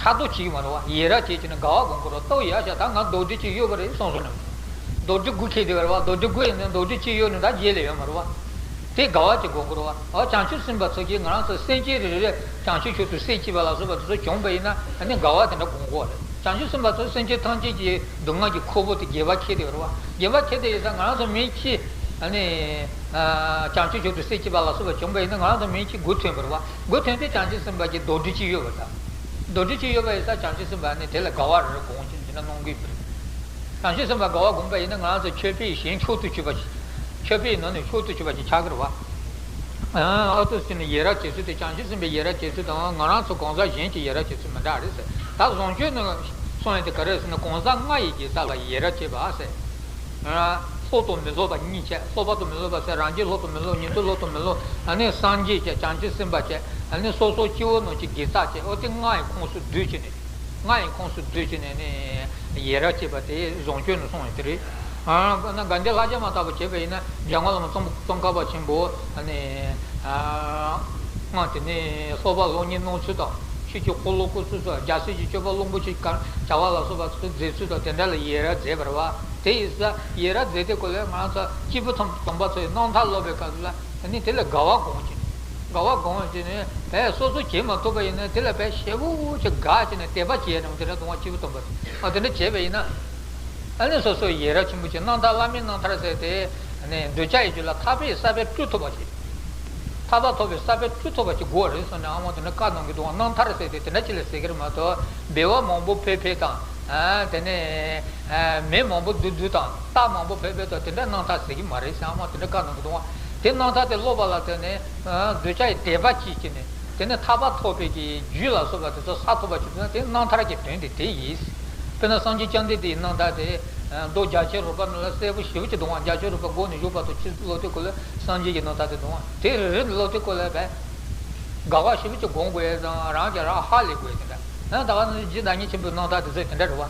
ཕྲག་དོག་བྱེད་ཀྱི་མ་རེད་བ། ཡི་ར་བྱེད་ཀྱི་ནི་དགའ་བ་སྒོམ་དགོས་རེད། ལྟོས་ཡ་ཤ་ད་ང་རྡོག་སྒྲིལ་གཅིག་ཡོད་པ་རེད་གསུངས་སོང་ནས། རྡོག་སྒྲིལ་དགུ་ཁེལ་བསྡད་པ་རེད་བ། རྡོག་སྒྲིལ་དགུ་ཡིན་ན་རྡོག་སྒྲིལ་གཅིག་ཡོད་ནི་ད་རྗེས་ལ་ཡོད་མ་རེད་བ། དེ་དགའ་བ་ཅིག་སྒོམ་དགོས་རེད་བ། འོ་བྱང་ཆུབ་སེམས་དཔའ་ཚོ་གིས་ང་རང་ཚོ་སེམས་ཅན་རེ་རེ་བྱང་ཆུབ་མཆོག་ཏུ་སེམས་བསྐྱེད་པ་ལ་སོགས་པ་དེ་ཚོ་བྱུང་བ་ཡིན་ན། ཨ་ནི་དགའ་བ་དེ་འདྲ་སྒོམ་དགོས་རེད། བྱང་ཆུབ་སེམས་དཔའ་ཚོ་སེམས་ཅན་ཐམས་ཅད་ཀྱི་སྡུག་བསྔལ་གྱི་ཁུར་པོ་དེ་བརྒྱལ་བ་ཁྱེར་བསྡད་ཡོད་རེད་བ། བརྒྱལ་བ་ཁྱེར་བསྡད་ཡོད་ཙང་ང་རང་ཚོ་མི་གཅིག་ཨ་ནི་བྱང་ཆུབ་མཆོག་ཏུ་སེམས་བསྐྱེད་པ་ལ་སོགས་པ་བྱུང་བ་ཡིན་ན། ང་རང་ཚོ་མི་གཅིག་མགོ་ཐོན་པ་རེད་བ། མགོ་ཐོན་དུས་བྱང་ཆུབ་སེམས་དཔའ་གི་རྡོག་སྒྲིལ་གཅིག་ཡོད་པ་དང་། རྡོག་སྒྲིལ་གཅིག་ཡོད་པ་ཡིན་ཙང་བྱང་ཆུབ་སེམས་དཔའ་ནི་དེ་ལ་དགའ་བ་རེ་རེ་སྒོམ་བྱས་ནས་དེ་འདྲ་གནང་གི་ཡོད་པ་རེད། བྱང་ཆུབ་སེམས་དཔའ་དགའ་བ་སྒོམ་པ་ཡིན་ན་ང་རང་ཚོ་མཆོད་པའི་གཞན་མཆོག་ཏུ་གྱུར་པ་ཞིག་མཆོད་པའི་ནང་ནས་མཆོག་ཏུ་གྱུར་པ་ཞིག་ཆགས་ཀྱི་རེད་བ། ཨ་ཏོ་ཟེར་ནས་ཡི་རང་བྱེད་ཚུལ་དེ་བྱང་ཆུབ་སེམས་དཔའི་ཡི་རང་བྱེད་ཚུལ་དང་ང་རང་ཚོ་གང་ཟག་གཞན་གྱི་ཡི་རང་བྱེད་ཚུལ་མི་འདྲ་རེད་ཟེར། ད་བཟང་སྤྱོད་ནས་གསུངས་ཡ་དེ་ག་རེ་ཟེར་ན། གང་ཟག་ལྔ་ཡི་དགེ་རྩ་ལ་ཡི་རང་བྱེད་པ་ཟེར། ཨ་ལྷོག་དང་མི་ལྷོག་པ་གཉིས་བྱས། ལྷོག་པ་དང་མི་ལྷོག་པ་ཟེར། རང་རྒྱུད་ལྷོག་དང་མི་ལྷོག་ཉན་ཐོས་ལྷོག་དང་མི་ལྷོག་ཨ་ནི་སངས་རྒྱས་བྱས། བྱང་ཆུབ་སེམས་དཔའ་བྱས། ཨ་ནི་སོ་སོ་སྐྱེ་བོ་རྣམས་ཀྱི་དགེ་རྩ་བྱས། ཨོ་དེ་ལྔ་ཡི་ཁོངས་སུ་བསྡུས་བྱས་ནས། ལྔ་ཡི་ཁོངས་སུ་བསྡུས་བྱས་ནས་ནི་ཡི་རང་བྱེད་པ་དེ་བཟང་སྤྱོད་ནས་གསུངས་ཡོད་དེ་རེད། ཨ་ན་དགའ་ལྡན་ལྷ་བརྒྱ་མ་ལྟ་བུ་བྱས་པ་ཡིན་ན། འཇམ་མགོན་བླ་མ་ཙོང་ཙོང་ཁ་པ་ཆེན་པོ་ཨ་ནི་ཨ་སྔགས་དེ་ནི་ལྷོག་པ་ལྷོག་ཉིད་སྣང་ཚུལ་དང་། ཆོས་ཀྱི་འཁོར་ལོ་བསྐོར་ཚུལ་སོགས། རྒྱལ་སྲས་ཀྱི་སྤྱོད་པ་གླང་པོ་ཆེ་ག་བྱ་བ་ལ་སོགས་པ་ཚུལ་མཛད་ཚུལ་དང་། དེ་འདྲ་ལ་ཡི་རང་མཛད་པ་རེད་བ། དེ་ཡིན་ཙང་ཡི་རང་མཛད་དེ་གོ་ལས་ང་ཚོ་སྐྱེས་བུ་དམ་པ་ཚོའི་རྣམ་ཐར་ཀློག་པའི་སྐབས་སུ་ལ་ནི་དེ་ལ་དགའ་བ་སྒོམ་གྱི། དགའ་བ་སྒོམ་གྱི་ནི་བས་སོ་སོ་བྱེད་མ་ཐུབ་པ་ཡིན་ན་དེ་ལ་བས་ཞེ་པོ་ཅིག་དགའ་བྱས་ནས་དད་པ་བྱེད་ཡ་འདྲ་མོ་དེ་འདྲ་གཏོང་བ། སྐྱེས་བུ་དམ་པ་ཚོ་ཨ་དེ་འདྲ་བྱས་པ་ཡིན་ན། ཨ་ནི་སོ་སོའི་ཡི་རང་ཆེན་པོ་ཅིག། རྣམ་ཐར་བླ་མའི་རྣམ་ཐར་ཟེར་དེ་ནི་འདོད་ཆགས་ཡི་རྒྱུད་ལ་ཐར་པའི་ས་བོན་བསྐྲུན་ཐུབ་པ་ཞིག། ཐར་པ་ཐོབ་པའི་ས་བོན་བསྐྲུན་ཐུབ་པ་ཅིག་དགོས་རེད་གསུངས་ནས་ཨ་མ་དེ་ནི་བཀའ་གནང་གི་འདུག་རྣམ་ཐར་ཟེར་དེ་དེ་འདྲ་ཅིག་ལ་ཟེར་གི་རེད་མ་གཏོགས། སྦལ་པ་མང་པོ་ཕུད་ཕུད་དང་། ཨ་དེ་ནས་ཨ་མེ་མང་པོ་བསྡུ་བསྡུ་དང་། རྟགས་མང་པོ་ཕུད་ཕུད་དང་དེ་འདྲ་རྣམ་ཐར་ཟེར་གི་མ་རེད་ཟེར་ཨ་མ་དེ་འདྲ་བཀའ་གནང་གི་འདུག་དེ་རྣམ་ཐར་དེ་ཀློག་པ་ལ་བརྟེན་ནས་ཨ་འདོད་ཆགས་ཡི་དད་པ་སྐྱེས་བྱས་ནས། དེ་ནས་ཐར་པ་ཐོབ་པའི་གི་རྒྱུ་ལ་སོགས་པ་དེ་ཚོ་ས་ཐོབ་པ་ཅིག་འདུག་ན་དེ་རྣམ་ཐར་གྱི་དོན་དེ་དེ་ཡིན། དཔེར་ན་སངས་རྒྱས་བཅོམ་ལྡན་འདས་ཀྱི་རྣམ་ཐར་དེ། མདོ་རྒྱ་ཆེར་རོལ་པ་ནང་ལ་གསལ་པོ་ཞེ་པོ་ཅིག་འདུག་བ། རྒྱ་ཆེར་རོལ་པ་མགོ་ནས་མཇུག་བར་དུ་ཅི་ཀློག་དུས་སྐབས་ལ་སངས་རྒྱས་ཀྱི་རྣམ་ཐར་དེ་འདུག་བ། དེ་རེ་རེ་ཀློག་དུས་སྐབས་ལ་བས། དགའ་བ་ཞེ་པོ་ཅིག་སྒོམ་དགོས་ཡ་དང་རང་གིས་རང་ཧ་ལས་དགོས་ཡ་དེ་འདྲ། ཡང་ད་ག་ནང་བཞིན་རྗེ་བདག་ཉིད་ཆེན་པོའི་རྣམ་ཐར་དེ་ཚོ་དེ་འདྲ་རེད་བ།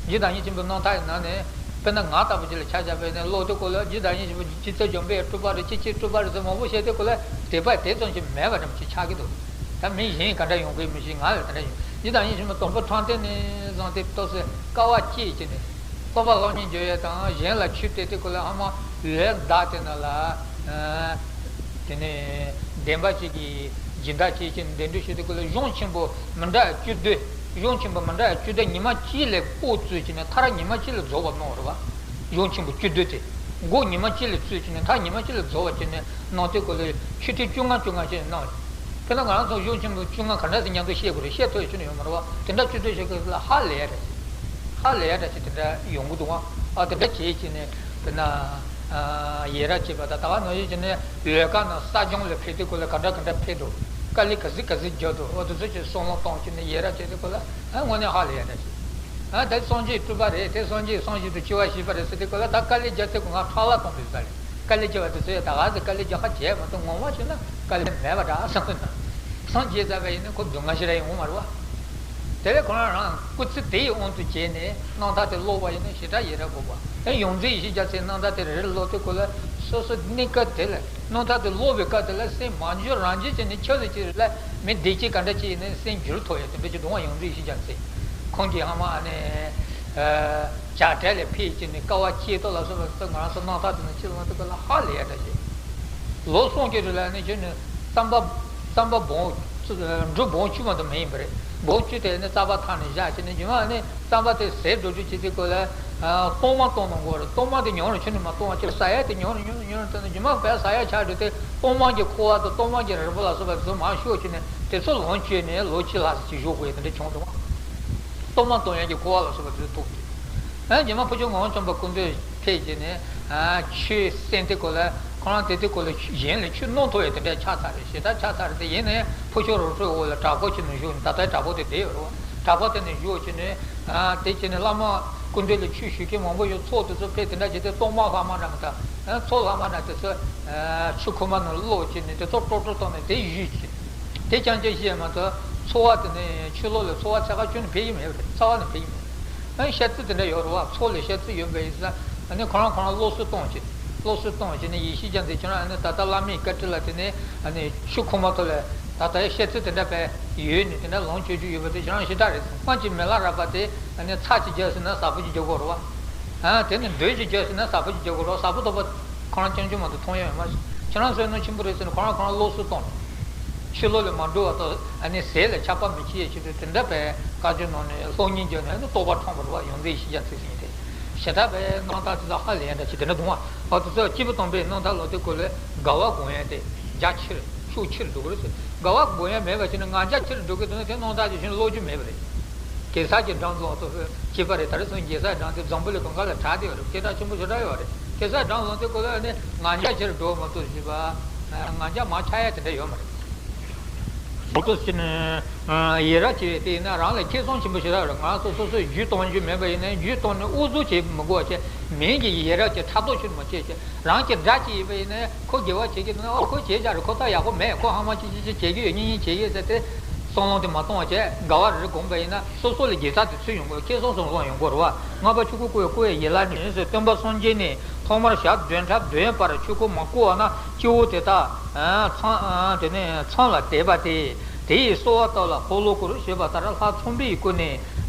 རྗེ་བདག་ཉིད་ཆེན་པོའི་རྣམ་ཐར་ཡི་ནང་ནས། དཔེར་ན་ང་ལྟ་བུ་ཅིག་ལ་ཆ་བཞག་པ་ཡིན་ན་ཀློག་དུས་སྐབས་ལ་རྗེ་བདག་ཉིད་ཆེན་པོ་རྗེ་བཙུན་འཇམ་དཔལ་སྤྲུལ་པ་རེད། ཅི་ཅི་སྤྲུལ་པ་རེད་ཟེར་མང་པོ་བཤད་དུས་སྐབས་ལ་དད་པ་དེ་ཙམ་ཞིག་མེད་པ་འདྲ་མོ་ཅིག་ཆགས་ཀྱི་འདུག་ད་མི་གཞན་ག་འདྲ་ཡོང་གི་མི་ཤེས། ང་ལ་དེ་འདྲ་ཡོང་། རྗེ་བདག་ཉིད་ཆེན་པོ་དང་པོ་ཐང་སྟེང་ནས་བཟུང་སྟེ་ཏོག་ཙམ་དཀའ་བ་སྤྱད་བྱས་ནས་ཀློག་པ་ཀློག་མཁན་བྱེད་ཡ་དང་། གཞན་ལ་ཆོས་སྟེར་དུས་སྐབས་ལ་ཨ་མ་ལས་བདག་དེ་ན་ལ། དེ་ནས་བདེན་པ་བཅས་ཀྱི་སྦྱིན་བདག་བྱས་ཀྱི་འདི་འདྲ་བྱེད་དུས་སྐབས་ལ་གཞུང་ཆེན་པོ་མི་འདྲ་བཅུ་བདུན། གཞུང་ཆེན་པོ་མི་འདྲ་བཅུ་བདུན་ཉི་མ་གཅིག་ལ་ཀློག་ཚུལ་བྱས་ནས་མཐར་ཉི་མ་གཅིག་ལ་རྫོགས་པ་གནང་བ་རེད་བ། གཞུང་ཆེན་པོ་བཅུ་བདུན་དེ། མགོ་ཉི་མ་གཅིག་ལ་ཚུལ་བྱས་ནས་མཐར་ཉི་མ་གཅིག་ལ་རྫོགས་པ་བྱས་ནས་གནང་དུས་སྐབས་ལ་ཆོས་ཁྲིད་བཅོ་ལྔ་བཅོ་ལྔ་བྱས་ནས་གནང་བ་རེད། དཔེར་ན་ང་རང་ཚོ་གཞུང་ཆེན་པོ་བཅོ་ལྔ་ག་འདྲ་ཞིག་མཉམ་དུ་བཤད་དགོས་རེད། བཤད་ཐུབ་ཡ་ཁྱོན་ནས་ཡོད་མ་རེད་བ། དེ་འདྲ་བཅུ་བདུན་ཞིག་གི་ལ་ཧ་ལས་ཡ་རེད། ཧ་ལས་ཡ་འདྲ་ཞིག་དེ་འདྲ་ཡོང་གི་འདུག་ཨ། ཨ་དེ་འདྲ་བྱེད་ཀྱི་ནས་དཔེར་ན། ཨ་ཡི་རང་བྱེད་པ་དང་། ད་ག་ནང་བཞིན་བྱས་ནས་ལོ་ཀ་ནང་ས་སྦྱོང་ལ་ཕེབས་དུས་སྐབས་ལ་ག་འདྲ་ག་འདྲ་ཕེབས་འདུག་དཀའ་ལས་ག་ཚོད་ག་ཚོད་བརྒྱབ་འདུག་འོ་དེ་ཚོ་ཅིག་བསམ་བློ་གཏོང་བྱས་ནས་ཡི་རང་བྱེད་དུས་སྐབས་ལ་ཨ་དངོས་གནས་ཧ་ལས་ཡ་འདྲ་ཞིག་ཨ་དེ་སངས་རྒྱས་སྤྲུལ་པ་རེད། དེ་སངས་རྒྱས་སངས་རྒྱས་དང་སྐྱེ་བ་བཞེས་པ་རེད་ཟེར་དུས་སྐབས་ལ་ད་དཀའ་ལས་རྒྱག་ཚད་ཁོ་ང་ཁྲག་ལ་གཏོང་དུས་ས་རེད། དཀའ་ལས་རྒྱག་པ་དེ་ཚོ་ཡང་ད་ག་ཚོད་དཀའ་ལས་རྒྱག་ཁ་བྱས་མ་གཏོགས་ངོ་མ་བྱས་ན་དཀའ་ལས་མེད་པ་འདྲ་བསམ་གི་འདུག་སངས་རྒྱས་ཟེར་བ་ཡིན་ན་ཁོ་སྡུག་བསྔལ་ཞིག་ར་ཡོང་མ་རེད་བ། དེ་ལས་ཁོ་རང་རང་སྐུ་ཚེ་དེ་ཡི་དབང་དུ་བྱས་ནས་རྣམ་ཐར་དེ་ཀློག་པ་ཡིན་ན་ཞེ་དྲག་ཡི་རང་དགོས་པ། ཨེ་ཡོངས་འཛིན་ཡེ་ཤེས་རྒྱ་མཚོའི་རྣམ་ཐར་དེ་རེ་རེ་ཀློག་དུས་སྐབས་ལ་སོ་སོ་གནས་སྐབས་དེ་ལ་རྣམ་ཐར་དེ་ཀློག་པའི་སྐབས་དེ་ལ་སེམས་མ་བསྒྱུར་རང་བཞིན་བྱས་ནས་ཆགས་སུ་ཅི་རེད་ལ་མི་བདེ་སྐྱིད་ག་འདྲ་ཅིག་ཡིན་ན་སེམས་བསྒྱུར་ཐུབ་ཡ་དེ་འདྲ་ཅིག་འདུག་བ། ཡོངས་འཛིན་ཡེ་ཤེས་རྒྱ་མཚོས་ཁོང་གིས་ཧ་མ་ཨ་ནི་བྱ་བྲལ་ལ་ཕེབས་ཀྱི་ནས་དཀའ་བ་སྤྱད་སྟོབས་ལ་སོགས་པ་ང་རང་ཚོ་རྣམ་ཐར་དེ་ནང་ཅི་ལ་མ་ཐུག་ག་ལ་ཧ་ལས་ཡ་འདྲ་ཞིག་ལོ་གསུམ་གྱི་རིང་ལ་ནི་ཁྱོད་ནི་རྩམ་པ་རྩམ་པ་སྦོམ་འབྲུ་སྦོམ་བཅུ་མ་གཏོགས་མེད་ཡིན་པ་རེད། སྦོམ་བཅུ་དེ་ནི་རྩམ་པ་ཐང་ནས་བཞག་བྱས་ནས་རྗེས་མ་ནི་རྩམ་པ་དེ་ཟས་འགྲོ་རྒྱུ་བྱེད་དུས་སྐབས་ལ་གཏོར་མ་གཏོང་གནང་དགོས་རེད། གཏོར་མ་དེ་ཉུང་རུ་ཆུ་ནས་མ་གཏོང་བ་ཅིག་ཟ་ཡ་དེ་ཉུང་རུ་ཉུང་རུ་ཉུང་རུ་བཏང་ནས་རྗེས་མ་བས་ཟ་ཡ་ཆགས་འགྲོ་དུས་གཏོར་མ་གྱི་ཁུ་བ་དང་གཏོར་མ་གྱི་རིལ་བུ་ལ་སོགས་པ་དེ་ཚོ་མར་བཤུས་བྱས་ནས་དེ་ཚོ་ལོངས་སྤྱོད་ནས་ལོ་གཅིག་ལྷག་ཙམ་ཅིག་བཞུགས་དགོས་ཡ་དེ་འདྲ་བྱུང་འདུག་བ། གཏོར་མ་གཏོང་ཡ་གི་ཁུ་བ་ལ་སོགས་པ་དེ་ཚོ་ཐུག་སྟེ། ཨ་རྗེས་མ་ཕུར་ཆུ་ངག་དབང་ཆོས་འཕེལ་སྐུ་མདུན་ཕེབས་བྱས་ནས་ཨ་ཆོས་གསན་དུས་སྐབས་ལ་ཁོ་རང་དེ་དུས་སྐབས་ལ་གཞན་ལ་ཆོས་གནང་ཐུབ་ཡ་དེ་འདྲ་ཆགས་ཚར་རེད། ཞེ་དྲག་ཆགས་ཚར་རེད། དེ་ཡིན་ནའི་ཕུར་ཆུ་རི་ཁྲོད་འོག་ལ་བྲག་ཕུག་ཅིག་ནང་བཞུགས་ནས། ད་ལྟའི་བྲག་ཕུག་དེ་བསྡད་ཡོད་རེད་བ། བྲག་ཕུག་དེ་ནས་བཞུགས་བྱས་ནས་ཨ་དེ་བྱས་ནས་བླ་མ་སྐུ་མདུན་ལ་ཆོས་ཞུ་མཁན་མང་པོ་ཡོད། ཚོགས་དེ་ཚོ་ཕེབས་དེ་འདྲ་བྱས་ཏེ་གཏོར་མ་ལྷག་མ་འདྲ་མི་འདྲ་ཨ་ཚོགས་ལྷག་མ་འདྲ་དེ་ཚོ་ཨ་ཆུ་ཁོལ་མ་ནང་བླུགས་བྱས་ནས་དེ་ཚོ་ཀྲོག་ཀྲོག་བཏང་ནས་དེ་བཞུས་བྱས། དེ་རྐྱང་རྐྱང་བཞེས་མ་གཏོགས་ཚོགས་པ་དེ་ནས་ཕྱི་ལོགས་ལ་ཚོགས་པ་ཕྱེད་ཀ་ཁྱོན་ནས་ཕེབས་ཀྱི་མེད་པ་རེད། རྩ་བ་ནས་ཕེབས་ཀྱི་མེད། ཨ་ནི་བཤད་ཚུལ་དེ་འདྲ་ཡོད་རེད་བ། ཚོགས་ལ་བཤད་ཚུལ་ཡོད་པ་ཡིན་ཙང་ཨ་ནི་ཁོ་རང་ཁོ་རང་སློབ་གསོ་གཏོང་བྱེད། སློབ་གསོ་གཏོང་བྱེད་ནས་ཡེ་ཤེས་རྒྱ་མཚོས་ཁྱོད་རང་ཨ་ནི་ད་ལྟ་བླ་མའི་བཀའ་ཁྲིད་ལ་དེ་ནས་ཨ་ནི་ཆུ་ཁོལ་མ་ཐོག་ལ་ད་ལྟ་བཤད་ཚུལ་དེ་འདྲ་བས་ཡོད་ནས་དེ་འདྲ་ལོངས་སྤྱོད་རྒྱུ་ཡོད་པ་དེ་ཁྱོད་རང་ཞེ་དྲག་རེད། སྔོན་གྱི་མི་ལ་རས་པ་དེ་ཨ་ནི་ཚྭ་ཅིག་བརྒྱབ་ཟིན་ན་ཟྭ་ཕོར་ཅིག་རྒྱག་དགོས་རེད་བ། ཨ་དེ་ནི་རྡོས་ཅིག་བརྒྱབ་ཟིན་ན་ཟྭ་ཕོར་ཅིག་རྒྱག་དགོས་རེད་བ། ཟྭ་ཕོར་ཐོག་པ་ཁོ་རང་རྐྱང་རྐྱང་མ་གཏོགས་མཐོང་ཡ་ཡོད་མ་རེད། ཁྱོད་རང་བསོད་ནམས་ཆེན་པོ་རེད་ཟེར་ནས་ཁོ་རང་ཁོ་རང་སློབ་གསོ་གཏོང་། ཕྱི་ལོགས་ལ་མ་འགྲོ་བ་དང་ཨ་ནི་ཟས་ལ་ཆགས་པ་མི་བྱེད་ཡ་ཆེད་དུ་དེ་འདྲ་བས་བཀའ་བཀྱོན་གནང་ནས་སློབ་གཉེར་བརྒྱབ་ནས་ཨ་ནི་རྟོགས་པ་འཁྲུངས་པ་རེད་བ། ཡོངས་འཛིན་ཡེ་ཤེས་རྒྱ་མཚོ་ཟེར་མཁན་དེ། ཞེ་དྲག་པའི་རྣམ་ཐར་དེ་ཚོ་ཧ་ལས་ཡ་འདྲ་ཞིག་དེ་འདྲ་འདུག་བ། འོ་དེ་ཚོ་སྐྱེས་བུ་དམ་པའི་རྣམ་ཐར་ཀློག་དུས་སྐབས་ལ་དགའ་བ་སྒོམ་ཡ་དེ་རྒྱ་ཆེར་ཤུགས་ཆེར་འགྲོ་གི་རེད་ཟེར། དགའ་བ་སྒོམ་ཡ་མེད་པ་བྱས་ན་ངང་རྒྱ་ཆེར་འགྲོ་གི་འདུག་ན་དེ་རྣམ་ཐར་ཅིག་གཞན་ཀློག་རྒྱུ་མེད་པ་རེད། གེ་སར་གྱི་འགྲམ་ཙམ་འོ་ཐོག་བྱས་པ་རེད། ད་རེས་སང་གེ་སར་འགྲམ་དེ་འཛམ་བུ་གླིང་གང་ག་ལ་གྲགས་བསྡད་ཡོད་རེད། སྐད་གྲགས་ཆེན་པོ་ཞེ་དྲག་ཡོད་རེད། གེ་སར་འགྲམ་ལངས་དུས་སྐབས་ལ་ནི་ངང་རྒྱ་ཆེར་འགྲོ་མ་གཏོགས་བྱས་པ། ང་རྒྱལ་མ་ཆགས་ཡ་དེ་འདྲ་ཡོད་མ་རེད། སོ་སོ་ཕྱིན་ནས་ཡི་རང་བྱས་པའི་དེ་ཡིན་ན་རང་ལ་ཁེ་བཟང་ཆེན་པོ་ཞེ་དྲག་རེད། ང་ཚོ་སོ་སོས་རྒྱུས་གཏོང་རྒྱུ་མེད་པ་ཡིན་ན་རྒྱུས་གཏོང་ནས་ཨུ་ཚུགས་བྱེད་མི་དགོས་བྱས། མིང་གི་ཡི་རང་བྱས་ཕྲག་དོག་ཤུགས་མ་བྱེད་བྱས། རང་གི་དགྲ་ཅིག་ཡིན་པ་ཡིན་ན་ཁོ་དགེ་བ་བྱེད་ཀྱི་འདུག་ན་ཨོ་ཁོ་བྱེད་བྱ་རེད། ཁོ་ད་ཡག་པོ་མེད། ཁོ་ཧ་མ་ཅི་ཅི་ཅི་བྱེད་ཀྱི་ཡོད། གཉེན་ཉེ་བྱེད་ཀྱི་ཡོད་ཟེར་ཏེ། བསམ་བློ་དེ་མ་གཏོང་བ་བྱས། དགའ་བ་རེ་རེ་སྒོམ་པ་ཡིན་ན་སོ་སོ་ལ་དགེ་རྩ་དེ་ཚུད་ཡོང་དགོས། ཁེ་བཟང་སོང་སོང་ཡོང་དགོས་རེད་བ། ལྔ་པ་ཆོས་སྐུ་བསྐོར་བའི་བསྐོར་བའི་ཡན་ལག་ནི་ཟེར། སྟོན་པ་སངས་རྒྱས་ནས་ཐོག་མར་ཞག་བདུན་ཕྲག་བདུན་བར་ཆོས་འཁོར་མ་བསྐོར་བ་ན་སྤྱི་བོ་དེ་དག་ཚང་དེ་ནས་ཚང་ལ་དེད་པ་སྟེ། དེ་ཡིས་གསོལ་བ་བཏབ་ལ་འཁོར་ལོ་བསྐོར་ཞེས་པ་ལྟར་ལྷ་ཚངས་པས་བསྐོར་ནས།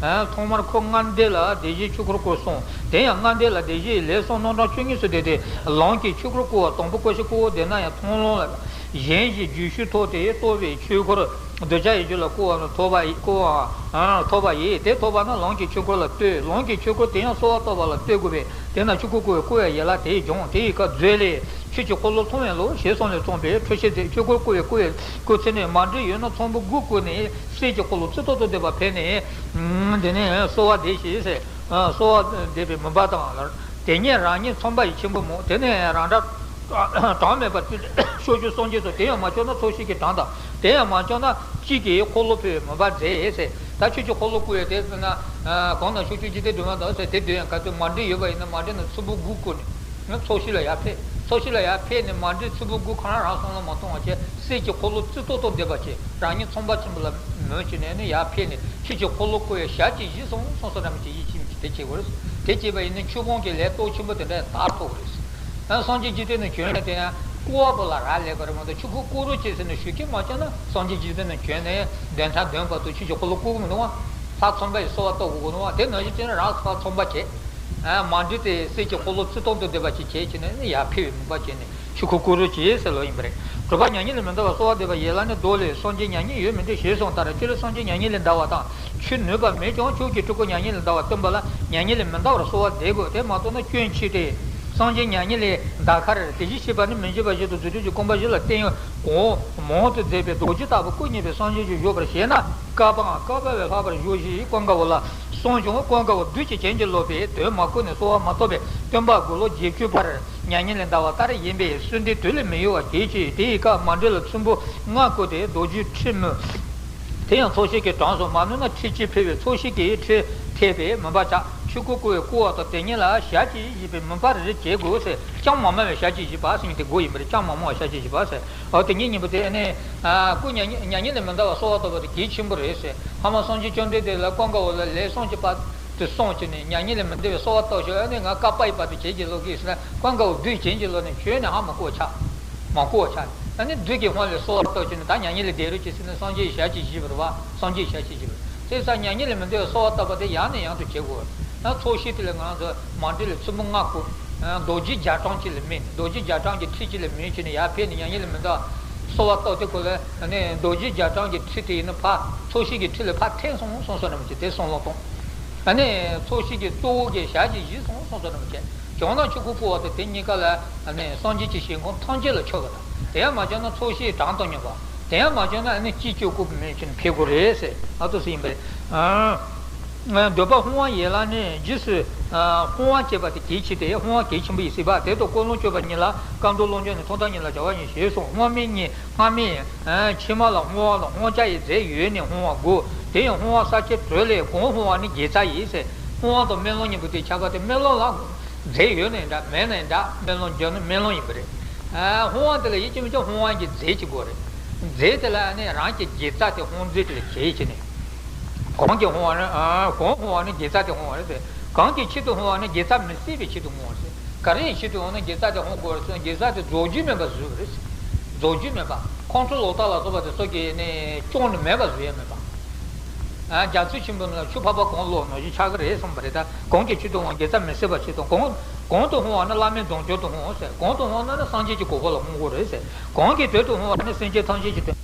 ཐོག་མར་ཁོ་ལྔ་སྡེ་ལ་བདེ་གཤེགས་ཆོས་འཁོར་བསྐོར་གསུངས། དེ་ཡང་ལྔ་སྡེ་ལ་བདེ་གཤེགས་ལས་གསུམ་རྣམ་གྲངས་བཅུ་གཉིས་སུ་བསྡུས་ཏེ། ལམ་གྱི་ཆོས་འཁོར་བསྐོར་བ་དང་པོ་བསྐོར་ཞིང་བསྐོར་བ་བདེ་ན་ཡང་མཐོང་ལམ་ལ། གཞན་ཞིག་རྒྱུད་ཤུགས་ཐོགས་ཏེ་བསྟོད་པའི་ཆོས་འཁོར། གདུལ་བྱ་ཡི་རྒྱུད་ལ་བསྐོར་བ་ནི་ཐོབ་པ་ཡི་བསྐོར་བའམ་ཐོབ་པ་ཡིན། དེ་ཐོབ་པ་ན་ལམ་གྱི་ཆོས་འཁོར་ལ་བསྟོད། ལམ་གྱི་ཆོས་འཁོར་དེ་ཡང་གསོལ་བ་བཏབ་པ་ལ་བསྟོད་དགོས་པས། དེས་ན་ཆོས་འཁོར་བསྐོར་བའི་བསྐོར་བའི་ཡན་ལག་དེས་ཀྱང་དེ་ཡི་སྐབས་མཛོད་ལས། ཆོས་ཀྱི་འཁོར་ལོ་མཐོང་བའི་ལུགས་ཞེས་གསུངས་ལས་བརྩམས་པའི་འཕྲོས་བཤད་མཛད། ཆོས་འཁོར་བསྐོར་བའི་བསྐོར་བའི་སྐོར་ཚིག་ནི། མ་འདྲེས་ཡོད་ན་ཚོམ་བུ་དགུ་བསྐོར་ནས་གསེར་གྱི་འཁོར་ལོ་རྩི་ཏོག་ཏོ་འདེབས་པ་ཕེབས་ནས། དེ་ནས་གསོལ་བ་འདེབས་ཤིག་ཟེར། གསོལ་བ་འདེབས་པའི་མོས་པ་དང་། དེ་ཉིད་རང་ཉིད་ཚངས་པ་ཡི་ཆེན་པོ་སྨོ། དེ་ནས་རང་འདྲ་གྲངས་མེད་པ་ཕྱོགས་བཅུའི་སངས་རྒྱས་སོགས། དེ་ཡང་མ་ཆོག་ན་ཚོགས་ཞིང་གི་གྲངས་དང་། དེ་ཡང་མ་ཆོག་ན་གཅིག་གིས་འཁོར་ལོ་ཕུལ་བའི་མོས་པ་མཛད་ཟེར། ད་ཆོས་ཀྱི་འཁོར་ལོ་བསྐོར་བའི་དེ་ན་གང་དང་ཕྱོགས་བཅུའི་འཇིག་རྟེན་སྒྲོན་མ་དང་ཟེར། དེ་དོན་ཡང་ག་ཚོད་མ་འདྲེས་ཡོད་པ་ཡིན་ན་མ་འདྲེས་ན་ཚོམ་བུ་དགུ་བསྐོར་ནས། ཚོགས་ཞིང་ལ་ཡར་ཕེབས། ཚོགས་ཞིང་ལ་ཡར་ཕེབས་ནས་མ་འདྲེས་ཚོམ་བུ་དགུ་གང་རང་བསམ་བློ་མ་གཏོང་བ་བྱས། གསེར་གྱི་འཁོར་ལོ་རྩི་ཏོག་ཏོ་འདེབས་པ་བྱས། རང་ཉིད་ཚངས་པ་ཆེན་པོ་ལ་མོས་བྱས་ནས་ནི་ཡར་ཕེབས་ནས་ཆོས་ཀྱི་འཁོར་ལོ་བསྐོར་བའི་ཞལ་གྱིས་བཞེས་སོང་གསུངས་སོ་འདྲ་མི་བྱེད་ཡིད་ཆེས་མི་བྱེད་དེ་བྱེད་དགོས་རེད། དེ་བྱས་པ་ཡིན་ན་ཆོས་སྤོང་གི་ལས་སྟོབས་ཆེན་པོ་དེ་འདྲ་དག་ཐུབ་ཀྱི་རེད། ཡང་སངས་རྒྱས་འཇིག་རྟེན་ནང་བྱོན་ནས་དེ་ཡང་བསྐོར་བ་པོ་ལ་རག་ལས་པ་རེད་མ་གཏོགས་ཆོས་འཁོར་བསྐོར་རོགས་བྱེད་ཟེར་ནས་ཞུ་མཁན་མ་བྱུང་ན་སངས་རྒྱས་འཇིག་རྟེན་ནང་བྱོན་ནས་བདུན་ཕྲག་བདུན་བར་དུ་ཆོས་ཀྱི་འཁོར་ལོ་བསྐོར་གི་མི་འདུག་བ། ལྷ་ཚངས་པ་ཡི་གསོལ་བ་བཏབ་དགོས་ཀྱི་འདུག་བ། དེ་ནང་བཞིན་བྱས་ན་རང་ལྷ་ཚངས་པ་བྱས། མ་འདྲེས་ཏེ་གསེར་གྱི་འཁོར་ལོ་རྩི་ཏོག་ཏོ་འདེབས་པ་ཅིག་བྱས་བྱས་ནས་ནི་ཡར་ཕེབས་པའི་མོས་པ་བྱས་ནས་ཆོས་འཁོར་བསྐོར་རོགས་བྱེད་ཟེར་ལོ་ཡིན་པ་རེད། དྲུག་པ་མྱ་ངན་ལས་མི་འདའ་བར་གསོལ་བ་འདེབས་པ་ཡན་ལག་ནི། མདོ་ལས། སངས་རྒྱས་མྱ་ངན་ཡོད་མིན་འདྲི་ཞེས་གསུངས་ལྟར། སྤྱིར་སངས་རྒྱས་མྱ་ངན་ལས་འདའ་བ་དང་། ཆོས་ནུས་པ་མེད་ཀྱང་ཆོས་ཀྱི་སྤྲུལ་སྐུ་མྱ་ངན་ལས་འདའ་བ་སྟོན་པ་ལ་མྱ་ངན་ལས་མི་འདའ་བར་གསོལ་བ་འདེབས་དགོས། དེ་མ་ཐུབ་ན་སྐྱོན་ཆེ་སྟེ། སངས་རྒྱས་མྱ་ངན་ལས་འདའ་ཁར་དེ་བཞིན་གཤེགས་པ་ནི་མི་འཇིགས་པ་བཞིན་དུ་རྫུ་འཕྲུལ་གྱི་བཀོད་པ་བཞི་ལ་བརྟེན་གོང་མང་དུ་མཛད་པའི་རྡོ་རྗེ་ལྟ་བུ་སྐུ་གཉིས་པའི་སངས་རྒྱས་ཀྱི་བཞུགས་པར་བཞེད་ན། བསྐལ་པའང་བསྐལ་པ་བས་ལྷག་པར་བཞུགས་ཤིག་ཀུན་དགའ་བོ་ལ་གསུངས་ཤིང་། ཀུན་དགའ་བོ་བདུད་ཀྱི་བྱིན་གྱིས་རློབ་པས་དོན་མ་གོས་ནས་གསོལ་བ་མ་ཐོབ་པས་སྟོན་པ་དགུང་ལོ་བརྒྱད་ཅུའི་བར་མྱ་ངན་ལས་འདའ་བ་ལྟར་ཡིན་པས་གསོན་དུས་དུས་ལས་མི་ཡོལ་བར་གྱིས་ཤིག་དེ་ཡི་སྐབས་མ་འདྲེས་ལ་ཚོམ་བུ་ལྔ་བསྐོར་ཏེ་རྡོ་རྗེའི་ཁྲི་མོས། དེ་ཡང་ཚོགས་ཞིང་གི་གྲངས་སུ་མ་ནུས་ན་ཁྲི་གཅིག་ཕུལ་བས་ཚོགས་ཞིང་གི་ཁྲི་ཕེབས་པས་མོས་པ་བྱ། ཆོས་འཁོར་བསྐོར་བའི་བསྐོར་བ་དང་དེ་ཉིད་ལ་ཞལ་གྱིས་བཞེས་པའི་མོས་པ་རེ་རེ་བྱེད་དགོས་ཟེར། ཅང་མ་སྨྲ་བས་ཞལ་གྱིས་བཞེས་པ་ཟེར་མཁན་དེ་དགོས་ཡིན་པ་རེད། ཅང་མ་སྨྲ་བས་ཞལ་གྱིས་བཞེས་པ་ཟེར། འོ་དེ་ཉིད་གཉིས་པོ་དེ་ནི། སྐུ་མྱ་ངན་མྱ་ངན་ལས་མི་འདའ་བར་གསོལ་བ་བཏབ་པ་དེ་གལ་ཆེན་པོ་རེད་ཟེར། ཧ་མ་སངས་རྒྱས་བཅོམ་ལྡན་འདས་ལ་ཀུན་དགའ་བོ་ལ་ལས་གསུམ་གྱི་བར་དུ་གསུངས་བྱས་ནས་མྱ་ངན་ལས་མི་འདའ་བའི་གསོལ་བ་བཏབ་ཤོག་ཨ་ནི་ང་བསྐལ་པ་ཡི་བར་དུ་བྱིན་གྱིས་རློབས་ཀྱིས་ཟེར་ན་ཀུན་དགའ་བོ་བདུད་བྱིན་གྱིས་རློབས་ནས་བྱོན་ནས་ཧ་མ་གོ་ཆགས། མ་གོ་ཆགས་ནས་ཨ་ནི་བདུད་ཀྱི་དབང་ལས་གསོལ་བ་བཏབ་བྱས་ནས་ད་མྱ་ངན་ལས་འདའ་རོགས་གྱིས་ཟེར་ནས་སངས་རྒྱས་ཞལ་གྱིས་བཞེས་པ་རེད་བ། སངས་རྒྱས་ཞལ་གྱིས་བཞེས་པ་རེད། དེ་ཙང་མྱ་ངན་ལས་མི་འདའ་བའི་གསོལ་བ་བཏབ་པ་དེ་ཡང་ནས་ཡང་དུ་བྱེད་དགོས། ཡང་ཚོགས་ཞིང་དེ་ལ་ང་ཚོ་མ་འདྲེས་ལ་ཚོམ་བུ་ལྔ་བསྐོར། རྡོ་རྗེ་རྒྱ་གྲམ་གཅིག་ལ་མོས་ནས་རྡོ་རྗེ་རྒྱ་གྲམ་གྱི་ཁྲི་གཅིག་ལ་མོས་བྱས་ནས་ཡར་ཕེབས་ནས་མྱ་ངན་ལས་མི་འདའ་གསོལ་བ་བཏབ་དེ་ཁོ་ལ་ནས་རྡོ་རྗེ་རྒྱ་གྲམ་གྱི་ཁྲི་དེ་ཡིན་ན་ཕར་ཚོགས་ཞིང་གི་ཁྲི་ལ་ཕར་འཐེན་སོང་གསུངས་སོ་ནམ་གྱི་དེ་གསུང་ལོང་གཏོང་། ཨ་ནི་ཚོགས་ཞིང་གི་གཙོ་བོ་གི་ཞལ་གྱིས་བཞེས་སོང་གསུངས་སོ་ནམ་གྱི་བྱུང་ན་ཆོས་འཁོར་བསྐོར་བ་དང་དེ་གཉིས་ཀ་ལ་ཨ་ནི་སངས་རྒྱས་ཀྱི་ཞིང་ཁམས་ཐམས་ཅད་ལ་ཁྱབ་པ་དང་། དེ་ཡང་མ་བྱུང་ན་ཚོགས་ཞིང་གྲངས་དང་སྙོམས་པ། དེ་ཡང་མ་བྱུང་ན་ཨ་ནི་ཅིག་ཅོ་ཀུ་མེད་ཕྱིན་ཕེབས་དགོས་རེད་ཟེར་ཨ་ཏོ་སུ་ཡིན་པ་རེད། འདོད་པ་སྤོང་བ་ཡན་ལག་ནི། རྗེས་སུ་སྤོང་བ་བྱེད་པ་དེ་གལ་ཆེ་སྟེ། སྤོང་བ་གལ་ཆེན་པོ་ཡི་སྲིད་པ། དེ་དང་ཀུན་སློང་སྤྱོད་པ་གཉིས་ལ་སྐབས་འདིར་སློབ་སྦྱོང་ནི་ཐོག་མཐའ་གཉིས་ལ་བྱ་བ་ཡིན་ཞེས་གསུངས། སྔོན་མའི་གཉིས་སྔ་མའི་ཕྱི་མ་ལ་སྤོང་བ་དང་སྤོང་བྱ་ཡི་རྫས་ཡོད་ནས་སྤོང་བ་དགོས། དེ་ཡང་སྤོང་བ་ས་བཅད་དྲུག་ལས་གང་སྤོང་བ་ནི་དགེ་རྩ་ཡིན་ཟེར། སྤོང་བ་དང་སྨོན་ལམ་གཉིས་པོ་དེ་ཁྱད་པར་དེ་སྨོན་ལམ་ལ་རྫས་ཡོད་ནའི་འདྲ་མེད་ནའི་འདྲ་སྨོན་ལམ་བརྗོད་ན་སྨོན་ལམ་ཡིན་པ་རེད། སྤོང་བ་དེ་ལ་ཡིད་ཀྱིས་མི་བྱེད་སྤོང་བ་གི་རྫས་ཅིག་དགོས་རེད། རྫས་དེ་ལ་ནི་རང་གི་དགེ་རྩ་དེ་སྤོང་རྫས་དེ་ལ་བྱེད་ཀྱི་ནི། གང་གིས་སྤོང་བ་ནི། གང་སྤོང་བ་ནི་དགེ་རྩ་དེ་སྤོང་བ་རེད་དེ། གང་གི་ཆེད་དུ་སྤོང་བ་ནི་དགེ་རྩ་མི་ཟད་པའི་ཆེད་དུ་སྤོང་བ་རེད། ག་རེའི་ཆེད་དུ་སྤོང་ན་དགེ་རྩ་དེ་སྤོང་དགོས་རེད་ཟེར་ན་དགེ་རྩ་དེ་རྫོགས་རྒྱུ་མེད་པ་བཟོས་པ་རེད། རྫོགས་རྒྱུ་མེད་པ། ཁོང་ཁྲོ་ལོག་ལྟ་ལ་སོགས་པ་དེ་སོགས་ཀྱིས་ནི་སྐྱོན་ནི་མེད་པ་བཟོ་ཡ་མེད་པ། རྒྱ་མཚོ་ཆེན་པོ་ནང་ཆུ་ཕར་ཕར་གང་ལོག་ནང་བཞིན་ཆགས་ཀྱི་རེད་གསུངས་པ་རེད། ད་གང་གི་ཆེད་དུ་སྤོང་དགེ་རྩ་མི་ཟད་པ་ཆེད་དུ་གང་། གང་དུ་སྤོང་བ་ན་བླ་མེད་གདུང་མཆོག་ཏུ་སྤོང་ཟེར། གང་དུ་སྤོང་ན་ནི་སངས་རྒྱས་ཀྱི་གོ་འཕང་ལ་སྤོང་དགོས་རེད་ཟེར། གང་གི་དོན་དུ་སྤོང་བ་ནི་སེམས་ཅན་ཐམས་ཅད་ཀྱི་དོན།